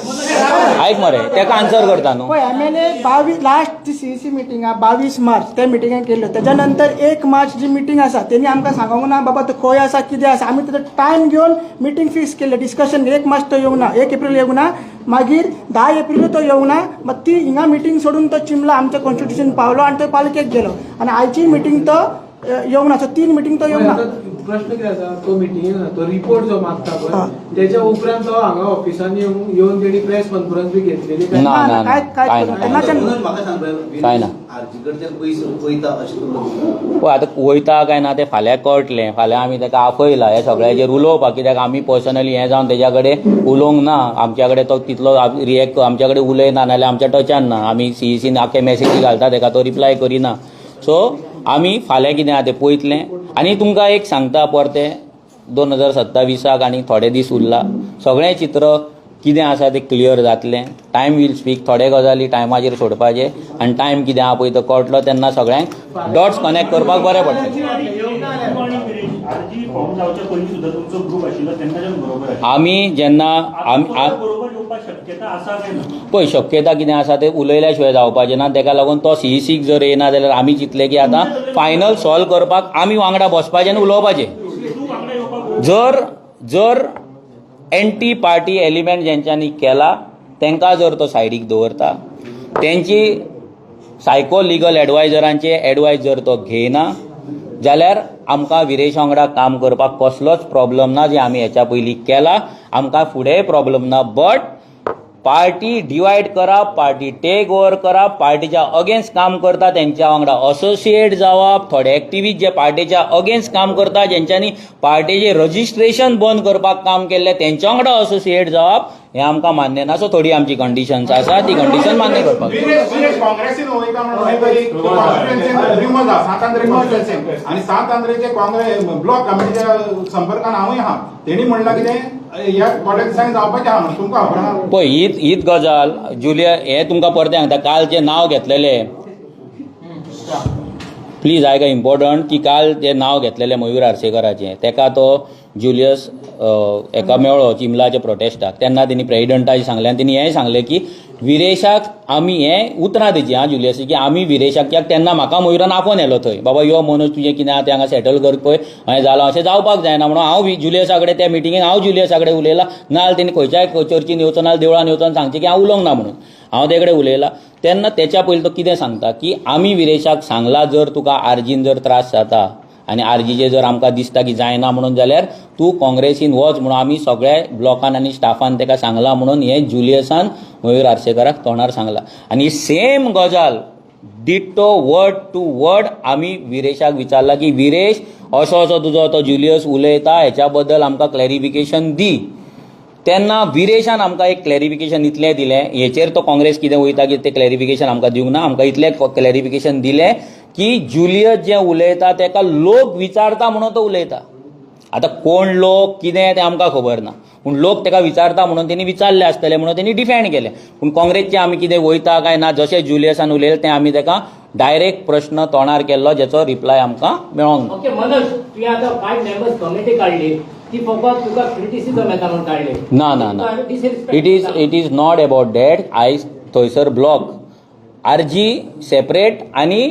आयक मरे, तेका आन्सर करता न्हू. पळय, एमएलए 22 लास्ट जी सीईसी मिटींग आहा 22 मार्च, त्या मिटिंगेक केल्लो. तेच्या नंतर 1 मार्च जी मिटींग आसा, तेणी आमकां सांगूंक ना बाबा तो खंय आसा, कितें आसा. आमी तेजो टायम घेवन मिटींग फिक्स केल्लें, डिस्कशन. 1 मार्च तो येवंक ना, 1 एप्रील येवंक ना, मागीर 10 एप्रील तो येवंक ना. मागीर ती हिंगा मिटींग सोडून तो चिमला आमच्या कॉन्स्टिट्युशन पावलो आनी तो पालकेक गेलो आनी आयची मिटींग तो येवंक ना. सो 3 मिटींग तो येवंक ना. प्रश्न कितें आसा, तो मिटिंगेक ना, तो रिपोर्ट जो मागता पळय, तेच्या उपरांत तो हांगा ऑफिसान येवन तेणी प्रेस कॉन्फरन्स बी घेतलेली काय? ना ना, काय काय काय ना. तेन्नाच्यान म्हणून म्हाका सांग, काय ना. आरजी कडच्यान पयस वयता अशें तुमकां दिसता? पळय, आतां वयता काय ना तें फाल्यां कळटलें. फाल्यां आमी ताका आपयला हे सगळ्याचेर उलोवपाक, कित्याक आमी पर्सनली हें जावन तेज्या कडेन उलोवंक ना. आमच्या कडेन तो तितलो रिएक्ट आमच्या कडेन उलयना, नाजाल्यार आमच्या टचान ना. आमी सीईसीन आख्खे मॅसेजी घालता तेका, तो रिप्लाय करिना. सो आमी फाल्यां कितें आहा तें पळयतलें. आनी तुमकां एक सांगता परतें, 2027 आनी थोडे दीस उरला. सगळें चित्र कितें आसा तें क्लियर जातलें. Time will speak. थोडे गजाली टायमाचेर सोडपाचे आनी टायम कितें आहा पळय तो कळटलो, तेन्ना सगळ्यांक डॉट्स कनेक्ट करपाक बरें पडटलें. आरजी फॉर्म जावच्या पयलीं सुद्दां तुमचो ग्रुप आशिल्लो, तेन्नाच्यान बरोबर आशिल्लो. आमी जेन्ना आमी बरोबर येवपाक शक्यता आसा काय ना? पळय, शक्यता कितें आसा तें उलयल्या शिवाय जावपाचें ना. तेका लागून तो सीईसीक जर येना जाल्यार आमी चिंतलें की आतां फायनल सॉल्व करपाक आमी वांगडा बसपाचें आनी उलोवपाचें. तूं वांगडा येवपाक जर जर एंटी पार्टी एलिमेंट जेंच्यांनी केला तांकां जर तो सायडीक दवरता, तेंची सायको लिगल एडवायजरांचे एडवायस जर तो घेयना जाल्यार आमकां विरेश वांगडा काम करपाक कसलोच प्रॉब्लम ना. जे आमी हेच्या पयलीं केला, आमकां फुडेंय प्रॉब्लम ना. बट पार्टी डिवायड करप, पार्टी टेक ओवर करप, पार्टीच्या अगेन्स्ट काम करता तेंच्या वांगडा असोसिएट जावप, थोडे एक्टिविस्ट जे पार्टीच्या अगेन्स्ट काम करता, जेंच्यांनी पार्टीचें रजिस्ट्रेशन बंद करपाक काम केल्लें, तेंच्या वांगडा असोसिएट जावप हें आमकां मान्य ना. सो थोडी आमची कंडिशन्स आसा, ती कंडिशन मान्य करपाक जाय. विरेश, विरेश काँग्रेसीन वयता म्हणून तरी कॉन्स्टिट्युएन्सीन रुमर्स आहा, सांत आंद्रे कॉन्स्टिट्युएन्सीन आनी सांत आंद्रेचे काँग्रेस ब्लॉक कमिटीच्या संपर्कान हांवूय आहा. तेणी म्हणलां कितें, ह्या थोड्या दिसांनी जावपाचें आहा म्हणून, तुमकां खबर आहा? पळय, हीच हीच गजाल जुलिया, हें तुमकां परतें सांगता, काल जें नांव घेतलेलें, प्लीज आयका इम्पॉर्टंट, की काल जें नांव घेतलेलें मयूर आर्सेकराचें, तेका तो जुलियस हेका मेळ्ळो चिमलाच्या प्रोटेस्टाक, तेन्ना तेणी प्रेजिडंटाक सांगलें आनी तेणी हेंय सांगलें की विरेशाक आमी, हें उतरां तेजी आं जुलियस, की आमी विरेशाक, कित्याक तेन्ना म्हाका मयुरान आपोवन येलो थंय, बाबा यो मनोज, तुजें कितें आहा तें हांगा सेटल कर, पळय हांवें जालां, अशें जावपाक जायना म्हणून हांव जुलियसा कडेन त्या मिटिंगेक हांव जुलियसा कडेन उलयलां. नाजाल्यार तेणी खंयच्याय चर्चीन येवचो, नाजाल्यार देवळान येवचो आनी सांगचें की हांव उलोवंक ना म्हणून. हांव ते कडेन उलयलां तेन्ना तेच्या पयलीं तो कितें सांगता की आमी विरेशाक सांगलां, जर तुका आरजीन जर त्रास जाता आनी आरजीचे जर आमकां दिसता की जायना म्हणून जाल्यार तूं काँग्रेसीन वच म्हणून आमी सगळ्या ब्लॉकान आनी स्टाफान तेका सांगलां म्हणून हें जुलियसान मयूर आर्सेकाराक तोंडार सांगलां. आनी सेम गजाल डिट्टो वर्ड टू वर्ड आमी विरेशाक विचारला की विरेश, असो असो तुजो तो जुलियस उलयता, हेच्या बद्दल आमकां क्लॅरिफिकेशन दी. तेन्ना विरेशान आमकां एक क्लॅरिफिकेशन इतलें दिलें, हेचेर तो काँग्रेस कितें वयता की तें क्लॅरिफिकेशन आमकां दिवंक ना. आमकां इतलें क्लॅरिफिकेशन दिलें की जुलियस जें उलयता तेका लोक विचारता म्हणून तो उलयता. आतां कोण लोक कितें तें आमकां खबर ना, पूण लोक तेका विचारता म्हणून तेणी विचारलें आसतलें म्हणून तेणी डिफेंड केलें. पूण काँग्रेसचें आमी कितें वयता काय ना, जशें जुलियसान उलयलें तें आमी तेका डायरेक्ट प्रश्न तोंडार केल्लो, जेचो रिप्लाय आमकां मेळोंक ना. ओके मनोज, तुवें आतां फायव मेंबर्स कमिटी काडली, ती फकत तुका क्रिटिसिजम येता म्हणून काडली? ना ना ना, it is not about that. आयज थंयसर ब्लॉक आरजी सेपरेट आनी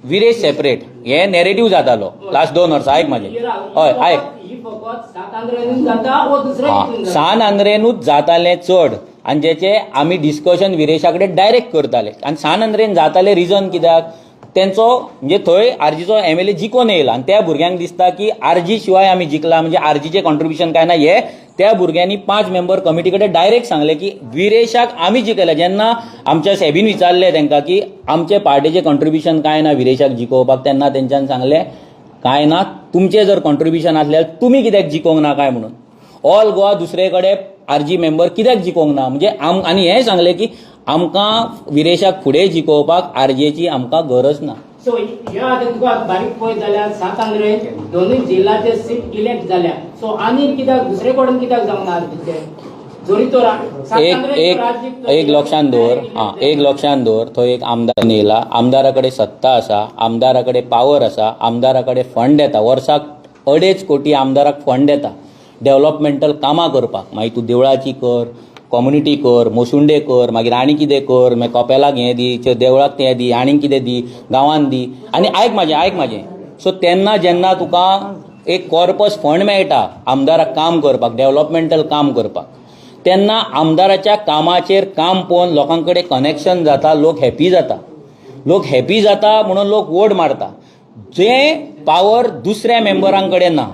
विरेश सेपरेट हे नॅरेटीव जातालो लास्ट 2 वर्सां. आयक म्हाजें, हय आयक. ही फकत सांत आंद्रेनूच जाता वो दुसऱ्या हितून जाता? सान आंद्रेनूच जातालें चड आनी जेचे आमी डिस्कशन विरेशा कडेन डायरेक्ट करताले आनी सान आंद्रेन जाताले. रिजन कित्याक तेंचो म्हणजे थंय आरजीचो एमएलए जिखोन येयला आनी त्या भुरग्यांक दिसता की आरजी शिवाय आमी जिखला, म्हणजे आरजीचें कॉन्ट्रिब्युशन काय ना. हे त्या भुरग्यांनी 5 मेंबर कमिटी कडेन डायरेक्ट सांगलें की विरेशाक आमी जिखयला. जेन्ना आमच्या सेबीन विचारलें तांकां की आमचे पार्टीचें कॉन्ट्रिब्युशन काय ना विरेशाक जिखोवपाक, तेन्ना तेंच्यान सांगलें काय ना, तुमचें जर कॉन्ट्रिब्युशन आसल्यार तुमी कित्याक जिखोवंक ना काय म्हणून. ऑल गोवा दुसरे कडेन आरजी मेंबर कित्याक जिखोवंक ना म्हणजे आनी हें सांगलें की आमकां विरेशाक फुडें जिखोवपाक आरजीची आमकां गरज ना. सो ह्या आतां तुका बारीक पळयत जाल्यार सांत आंद्रे दोनूय जिल्ल्याचे सीट इलेक्ट जाल्या, सो आनी कित्याक दुसरे कडेन कित्याक जावंक ना आरजीचे? जरी तो एक एक एक लक्षांत दवर, आं एक लक्षांत दवर, थंय एक आमदार येयला, आमदारा कडेन सत्ता आसा, आमदारा कडेन पावर आसा, आमदारा कडेन फंड येता, वर्साक 2.5 कोटी आमदाराक फंड येता डेव्हलपमेंटल कामां करपाक. मागीर तूं देवळाची कर, कम्युनिटी कर, मोसुंडे कर, मागीर आनी कितें कर, मागीर कपेलाक हें दी, देवळाक तें दी, आनीक कितें दी, गांवांत दी. आनी आयक म्हाजें, आयक म्हाजें. सो तेन्ना जेन्ना तुका एक कॉर्पस फंड मेळटा आमदाराक काम करपाक, डेव्हलपमेंटल काम करपाक, तेन्ना आमदाराच्या कामाचेर काम पळोवन लोकां कडेन कनेक्शन जाता, लोक हॅपी जाता, लोक हॅपी जाता म्हणून लोक वोट मारता. जें पावर दुसऱ्या मेंबरां कडेन ना.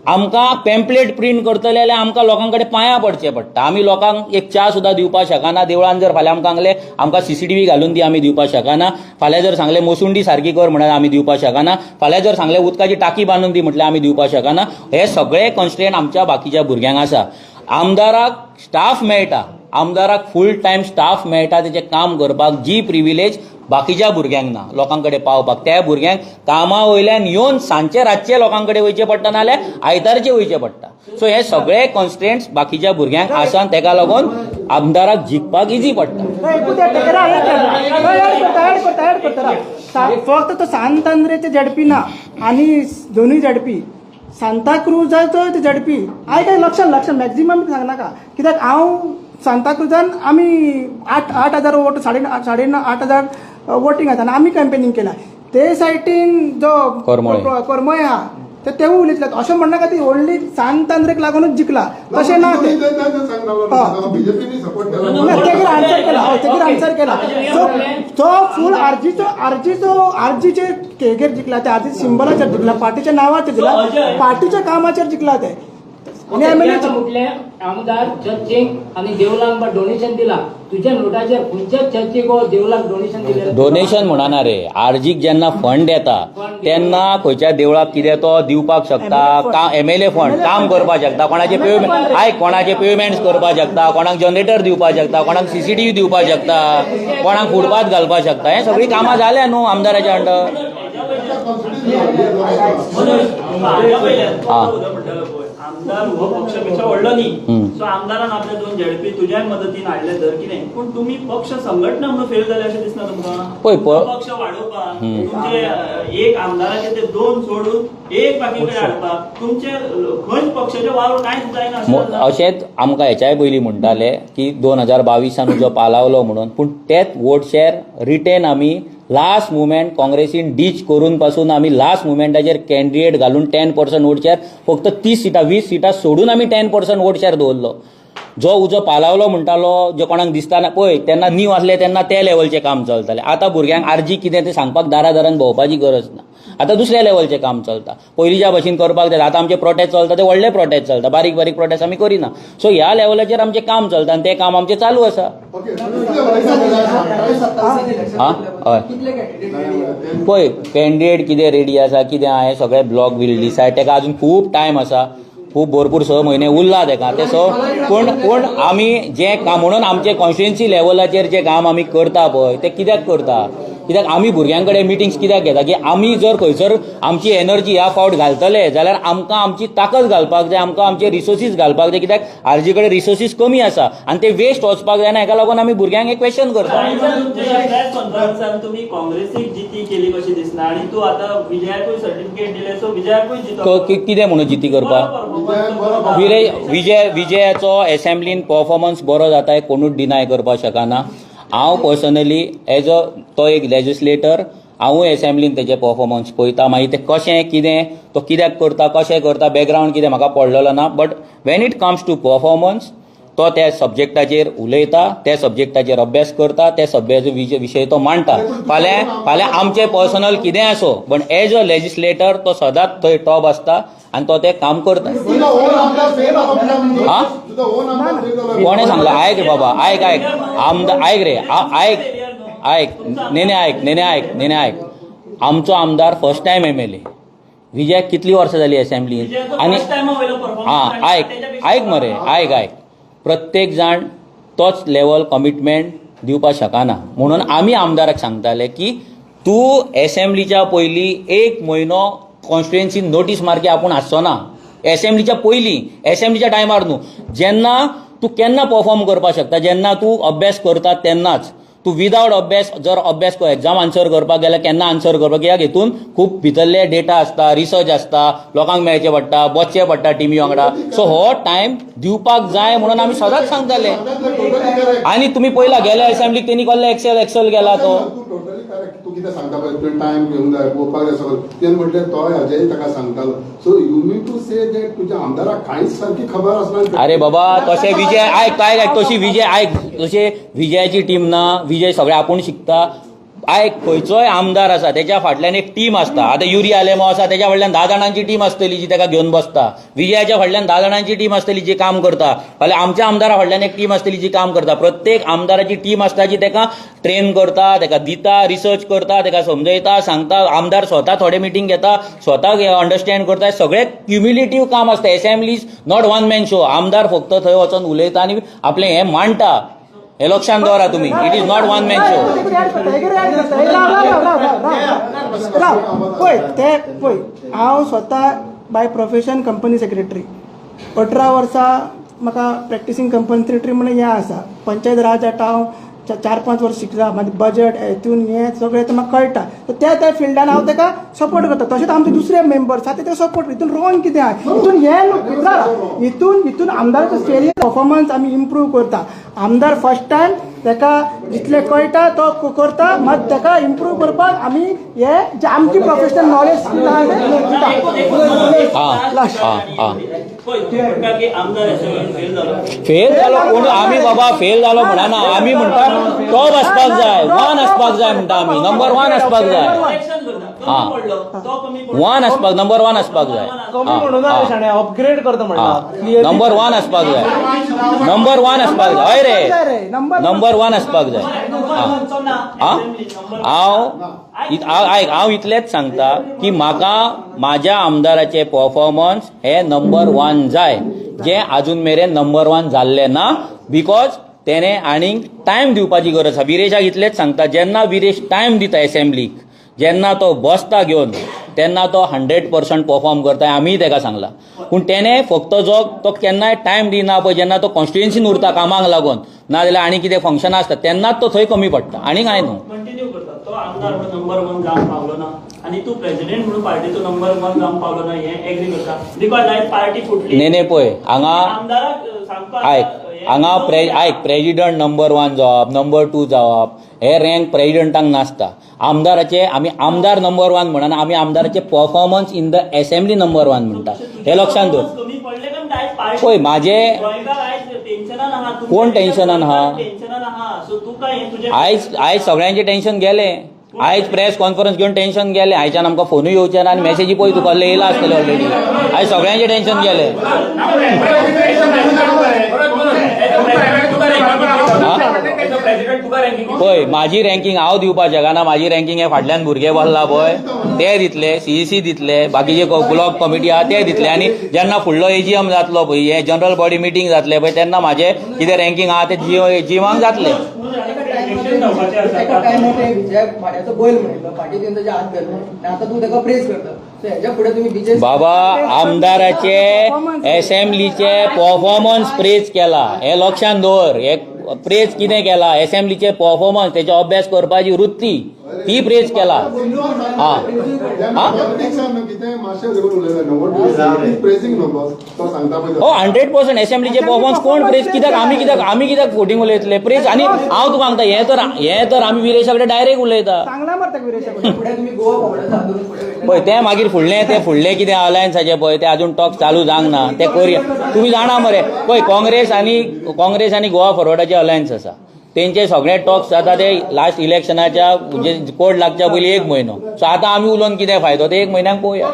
आमकां पेम्पलेट प्रिंट करतले जाल्यार आमकां लोकां कडेन पांयां पडचें पडटा. आमी लोकांक एक च्या सुद्दां दिवपाक शकना. देवळान जर फाल्यां आमकां सांगलें आमकां सीसीटीव्ही घालून दी, आमी दिवपाक शकना. फाल्यां जर सांगलें मोसुंडी सारकी कर म्हणल्यार आमी दिवपाक शकना. फाल्यां जर सांगलें उदकाची टाकी बांदून दी म्हटल्यार आमी दिवपाक शकना. हे सगळे कॉन्स्ट्रेंट आमच्या बाकीच्या भुरग्यांक आसा. आमदाराक स्टाफ मेळटा, आमदाराक फूल टायम स्टाफ मेळटा तेचें काम करपाक, जी प्रिविलेज बाकीच्या भुरग्यांक ना लोकां कडेन पावपाक. त्या भुरग्यांक कामा वयल्यान येवन सांजचे रातचे लोकां कडेन वयचें पडटा, नाल्यार आयतारचे वयचें पडटा. सो हे सगळे कॉन्स्ट्रेंट्स बाकीच्या भुरग्यांक आसा, तेका लागून आमदाराक जिखपाक इजी पडटा. फक्त तो सांत आंद्रेचे झेडपी ना आनी दोनूय झेडपी, सांताक्रुजाचो झेडपी. आयक लक्षात लक्षात मॅक्झिमम सांगनाका, कित्याक हांव सांताक्रुजान आमी 8,000 वोट, 8,500 वोटींग आसा आनी आमी कॅम्पेनींग केला. ते सायटीन जो करमळे आहा ते तेवूय उलयतले. अशें म्हणनाका ती व्हडली सांत आंद्रेक लागूनच जिखला, तशें ना. तेगेर आन्सर केला, हय तेगेर आन्सर केला. सो तो फूल आरजीचो आरजीचो आरजीचे हेगेर जिखला, ते आरजी सिंबलाचेर जिखला, पार्टीच्या नांवाचेर जिखला, पार्टीच्या कामाचेर जिखला ते. म्हटले आमदार चर्चीक आनी देवळांक डोनेशन दिला, तुझ्या नोटाचेर खंयच्याच चर्चीक देवळाक डोनेशन दिलें? डोनेशन म्हणना रे, आरजीक जेन्ना फंड येता तेन्ना खंयच्या देवळाक कितें तो दिवपाक शकता, एमएलए फंड काम करपाक शकता, कोणाचे पेमेंट, आयक, कोणाचे पेमेंट्स करपाक शकता, कोणाक जनरेटर दिवपाक शकता, कोणाक सीसीटीव्ही दिवपाक शकता, कोणाक फुटपाथ घालपाक शकता. हें सगळीं कामां जाल्या न्हू आमदाराच्या अंडर. आमदार हो पक्षापेक्षा व्हडलो न्ही, सो आमदारान आपले 2 झेडपी तुज्याय मदतीन हाडले तर कितें, पूण तुमी पक्ष संघटना म्हणून फेल जाले अशें दिसना तुमकां? पक्ष वाडोवपाक तुमचे एक आमदाराचे ते 2 सोडून एक बाकी कडेन हाडपाक तुमचे खंयच पक्षाचे वावर कांयच जायना. अशेंच आमकां हेच्याय पयलीं म्हणटाले की 2022 उजो पालावलो म्हणून, पूण तेच वोट शेर रिटेन आमी लास्ट मुवमेंट काँग्रेसीन डीच करून पासून आमी लास्ट मुवमेंटाचेर कॅन्डिडेट घालून 10% वोट शेर, फक्त 30 सिटां 20 सिटां सोडून आमी 10% वोट शेर दवरलो. जो उजो पालावलो म्हणटालो, जो कोणाक दिसता ना पळय, तेन्ना नीव आसले तेन्ना ते लेवलचें काम चलतालें. आतां भुरग्यांक आरजी कितें तें सांगपाक दारा दारान भोंवपाची गरज ना, आतां दुसऱ्या लेवलचें काम चलता. पयलींच्या भशेन करपाक जाय. आतां आमचे प्रोटेस्ट चलता ते व्हडले प्रोटेस्ट चलता, बारीक बारीक प्रोटेस्ट आमी करिना. सो ह्या लेवलाचेर आमचें काम चलता आनी तें काम आमचें चालू आसा. आं हय, पळय कॅन्डिडेट कितें रेडी आसा कितें आहा हें सगळें ब्लॉक will decide. तेका अजून खूब टायम आसा, खूब भरपूर 6 म्हयने उरला तेका ते. सो पूण पूण आमी जें काम म्हणून आमचे कॉन्स्टिट्युएन्सी लेवलाचेर जें काम आमी करता पळय तें कित्याक करता, कित्याक आमी भुरग्यां कडेन मिटिंग्स कित्याक घेता की आमी जर खंयसर आमची एनर्जी ह्या फावट घालतले जाल्यार आमकां आमची ताकद घालपाक जाय, आमकां आमचे रिसोर्सीस घालपाक जाय, कित्याक आरजी कडेन रिसोर्सीस कमी आसा आनी ते वेस्ट वचपाक जायना. हेका लागून आमी भुरग्यांक एक क्वेश्चन करता. प्रेस कॉन्फरन्सान तुमी काँग्रेसीक जिती केली कशी दिसना आनी तूं आतां विजयाकूय सर्टिफिकेट दिले, सो विजयाकूय जितो कितें म्हणून जिती करपाक? विजयाचो एसेंब्लीन परफॉर्मन्स बरो जाता हें कोणूच डिनाय करपाक शकना. हांव पर्सनली एज अ तो एक लेजिस्लेटर, हांवूय एसेंब्लीन तेजे परफॉर्मन्स पळयता. मागीर तें कशें कितें तो कित्याक करता, कशें करता, बॅकग्रावंड कितें म्हाका पडलेलो ना, but when it comes to performance तो त्या सब्जेक्टाचेर उलयता, त्या सब्जेक्टाचेर अभ्यास करता, त्या सब्जेक्टाचो विशय तो मांडटा. फाल्यां फाल्यां आमचें पर्सनल कितेंय आसो, पण एज अ लेजिस्लेटर तो सदांच थंय टॉप आसता आनी तो तें काम करता. तुजो ओन आमदार फेल जालो. हा? तुजो ओन आमदार फेल जालो. कोणें सांगलां? आयक रे बाबा, आयक आयक, आमदार आयक रे, आयक आयक, नेने आयक, नेने आयक, नेने आयक. आमचो आमदार फर्स्ट टायम एमएलए. विजयाक कितली वर्सां जाली एसेंब्लीन आनी आं, आयक आयक मरे, आयक आयक. प्रत्येक जाण तोच लेवल कमिटमेंट दिवपाक शकना, म्हणून आमी आमदाराक सांगताले की तूं एसेंब्लीच्या पयलीं एक म्हयनो कॉन्स्टिट्युएन्सीन नोटीस मार की आपूण आसचो ना एसेंब्लीच्या पयलीं, एसेंब्लीच्या टायमार न्हू. जेन्ना तूं केन्ना परफॉर्म करपाक शकता? जेन्ना तूं अभ्यास करता तेन्नाच. तूं विदावट अभ्यास जर अभ्यास एग्जाम आन्सर करपाक गेल्यार केन्ना आन्सर करपाक? कित्याक हितून खूब भितरले डेटा आसता, रिसर्च आसता, लोकांक मेळचें पडटा, बसचें पडटा टिमी वांगडा. सो हो टायम दिवपाक जाय म्हणून आमी सदांच सांगताले. Totally correct. आनी तुमी पळयला, गेल्या असेंब्लीक तेणी कसले एक्सेल एक्सेल गेला तो. तूं टोटली करेक्ट. तूं कितें सांगता पळय, तुवें टायम घेवंक जाय, पळोवपाक जाय सगळें. तेणें म्हटलें तो अजय ताका सांगतालो. So you mean to say that तुज्या आमदाराक कांयच सारकी खबर आसना? अरे बाबा, तशें विजय, आयक आयक आयक, तशी विजय, आयक, तशें विजयाची टीम ना. विजय सगळें आपूण शिकता. आयक, खंयचोय आमदार आसा तेच्या फाटल्यान एक टीम आसता. आतां युरी आलेमो आसा, तेच्या फाटल्यान 10 जाणांची टीम आसतली जी ताका घेवन बसता. विजयाच्या फाटल्यान 10 जाणांची टीम आसतली जी काम करता. फाल्यां आमच्या आमदारा फाटल्यान एक टीम आसतली जी काम करता. प्रत्येक आमदाराची टीम आसता जी ताका ट्रेन करता, ताका दिता, रिसर्च करता, ताका समजयता, सांगता. आमदार स्वता थोडे मिटींग घेता, स्वता अंडरस्टँड करता. सगळें क्युम्युलेटीव काम आसता. Assembly is not one man show. आमदार फक्त थंय वचोन उलयता आनी आपलें हें मांडटा, हें लक्षांत दवरा तुमी. It is not one man show. राव राव राव राव राव राव, पळय ते पळय, हांव स्वता बाय प्रोफेशन कंपनी सेक्रेटरी. 18 वर्सां म्हाका प्रॅक्टिसींग कंपनी सेक्रेटरी म्हणून हें आसा. पंचायत राज आतां हांव 4-5 वर्स शिकला. मागीर बजट हेतून हें सगळें तें म्हाका कळटा. तर त्या त्या फिल्डान हांव ताका सपोर्ट करता. तशेंच आमचे दुसरे मेंबर्स आसा ते ताका सपोर्ट. हितून रॉंग कितें आहा हितून? हें न्हू, राव, हितून हितून आमदाराचो फेलियर परफॉर्मन्स आमी इम्प्रूव करता. आमदार फर्स्ट टायम, ताका जितलें कळटा तो करता. मात ताका इम्प्रूव करपाक आमी हे जे आमची प्रोफेशनल नॉलेज स्कील आहा ते दिता. आं आं आं पळय, तूं म्हणटा की आमदार एसेंब्लीन फेल जालो. फेल जालो कोण? आमी बाबा फेल जालो म्हणना. आमी म्हणटा टॉप आसपाक जाय, वन आसपाक जाय म्हणटा आमी. नंबर वन आसपाक जाय. इलेक्शन करता, कमी पडलो तो, कमी पडलो. वन आसपाक, नंबर वन आसपाक जाय. कमी म्हणून ना शाणे, अपग्रेड करता म्हणटा. नंबर वन आसपाक जाय, नंबर वन आसपाक जाय. हय रे, नंबर वन आसपाक जाय. आं, हांव आयक, हांव इतलेंच सांगता की म्हाका म्हाज्या आमदाराचे परफॉर्मन्स हे नंबर वन जाय, जे अजून मेरेन नंबर वन जाल्ले ना, because तेणे आनीक टायम दिवपाची गरज आसा. विरेशाक इतलेंच सांगता, जेन्ना विरेश टायम दिता एसेंब्लीक, जेन्ना तो बसता घेवन, तेन्ना तो 100% परफॉर्म करता. आमीय ताका सांगला. पूण तेणे फक्त जो तो केन्नाय टायम दिना पळय, जेन्ना तो कॉन्स्टिट्युएन्सीन उरता कामाक लागून, नाजाल्यार आनी कितें फंक्शन आसता, तेन्नाच तो थंय कमी पडटा आनी कांय न्हू. कंटिन्यू करता. तो आमदार म्हणून नंबर वन जावंक पावलो ना आनी तूं प्रेसिडेंट म्हणून पार्टीचो नंबर वन जावंक पावलो ना, हें एग्री करता? Because आयज पार्टी फुटली. न्ही न्ही, पळय हांगा आमदाराक सांगपाक आयक, हांगा आयक, प्रेजिडंट नंबर वन जावप, नंबर टू जावप, हे रँक प्रेजिडंटाक नासता. आमदाराचे आमी आमदार नंबर वन म्हणना, आमी आमदाराचे performance in the assembly number one म्हणटा, हे लक्षांत दवर. कमी पडले काय आयज पार्टी पळय माझे गोंयकार आयज टेन्शनान आहा. कोण टेन्शनान आहा? टेन्शनान आहा. सो तुका हें तुजें आयज आयज सगळ्यांचें टेन्शन गेलें. आयज प्रेस कॉन्फरन्स घेवन टेन्शन गेलें. आयच्यान आमकां फोनूय येवचे ना आनी मॅसेजी पळय तुका कसले येयला आसतले ऑलरेडी. आयज सगळ्यांचें टेन्शन गेलें. पळय, माझी रँकींग हांव दिवपाक शकना. माझी रँकींग हे फाटल्यान भुरगे बसला पळय ते दितले, सीईसी दितले, बाकीचे ब्लॉक कमिटी आहा ते दितले. आनी जेन्ना फुडलो एजीएम जातलो पळय, हे जनरल बॉडी मिटींग जातले पळय, तेन्ना म्हाजें कितें रँकींग आहा ते जिवांक जातले. एका टायमार ते विजयाक भाड्याचो बैल म्हणिल्लो, फाटीं तुवें ताजे हात घातले आनी आतां तूं ताका प्रेज करता. सो हेज्या फुडें तुमी विजय बाबा, आमदाराचे एसेंब्लीचे परफॉर्मन्स प्रेज केला हे लक्षांत दवर. हे प्रेज कितें केला? एसेंब्लीचे परफॉर्मन्स, तेचो अभ्यास करपाची वृत्ती. ती प्रेज केला. हा हो 100% असेंब्लीचे परफॉर्मन्स कोण प्रेज कित्याक आमी कित्याक फोटींग उलयतले प्रेज. आनी हांव तुका सांगता हें तर आमी विरेशा कडेन डायरेक्ट उलयता. पळय तें मागीर फुडलें तें फुडलें कितें अलायन्साचें पळय तें अजून टॉक चालू जावंक ना, तें करुया. तुमी जाणा मरे पळय काँग्रेस आनी गोवा फॉरवर्डाचे अलायन्स आसा, तेंचे सगळे टॉक्स जाता ते लास्ट इलेक्शनाच्या कोड लागच्या पयलीं 1 म्हयनो. सो आतां आमी उलोवन कितें फायदो, ते 1 म्हयन्याक पळोवया.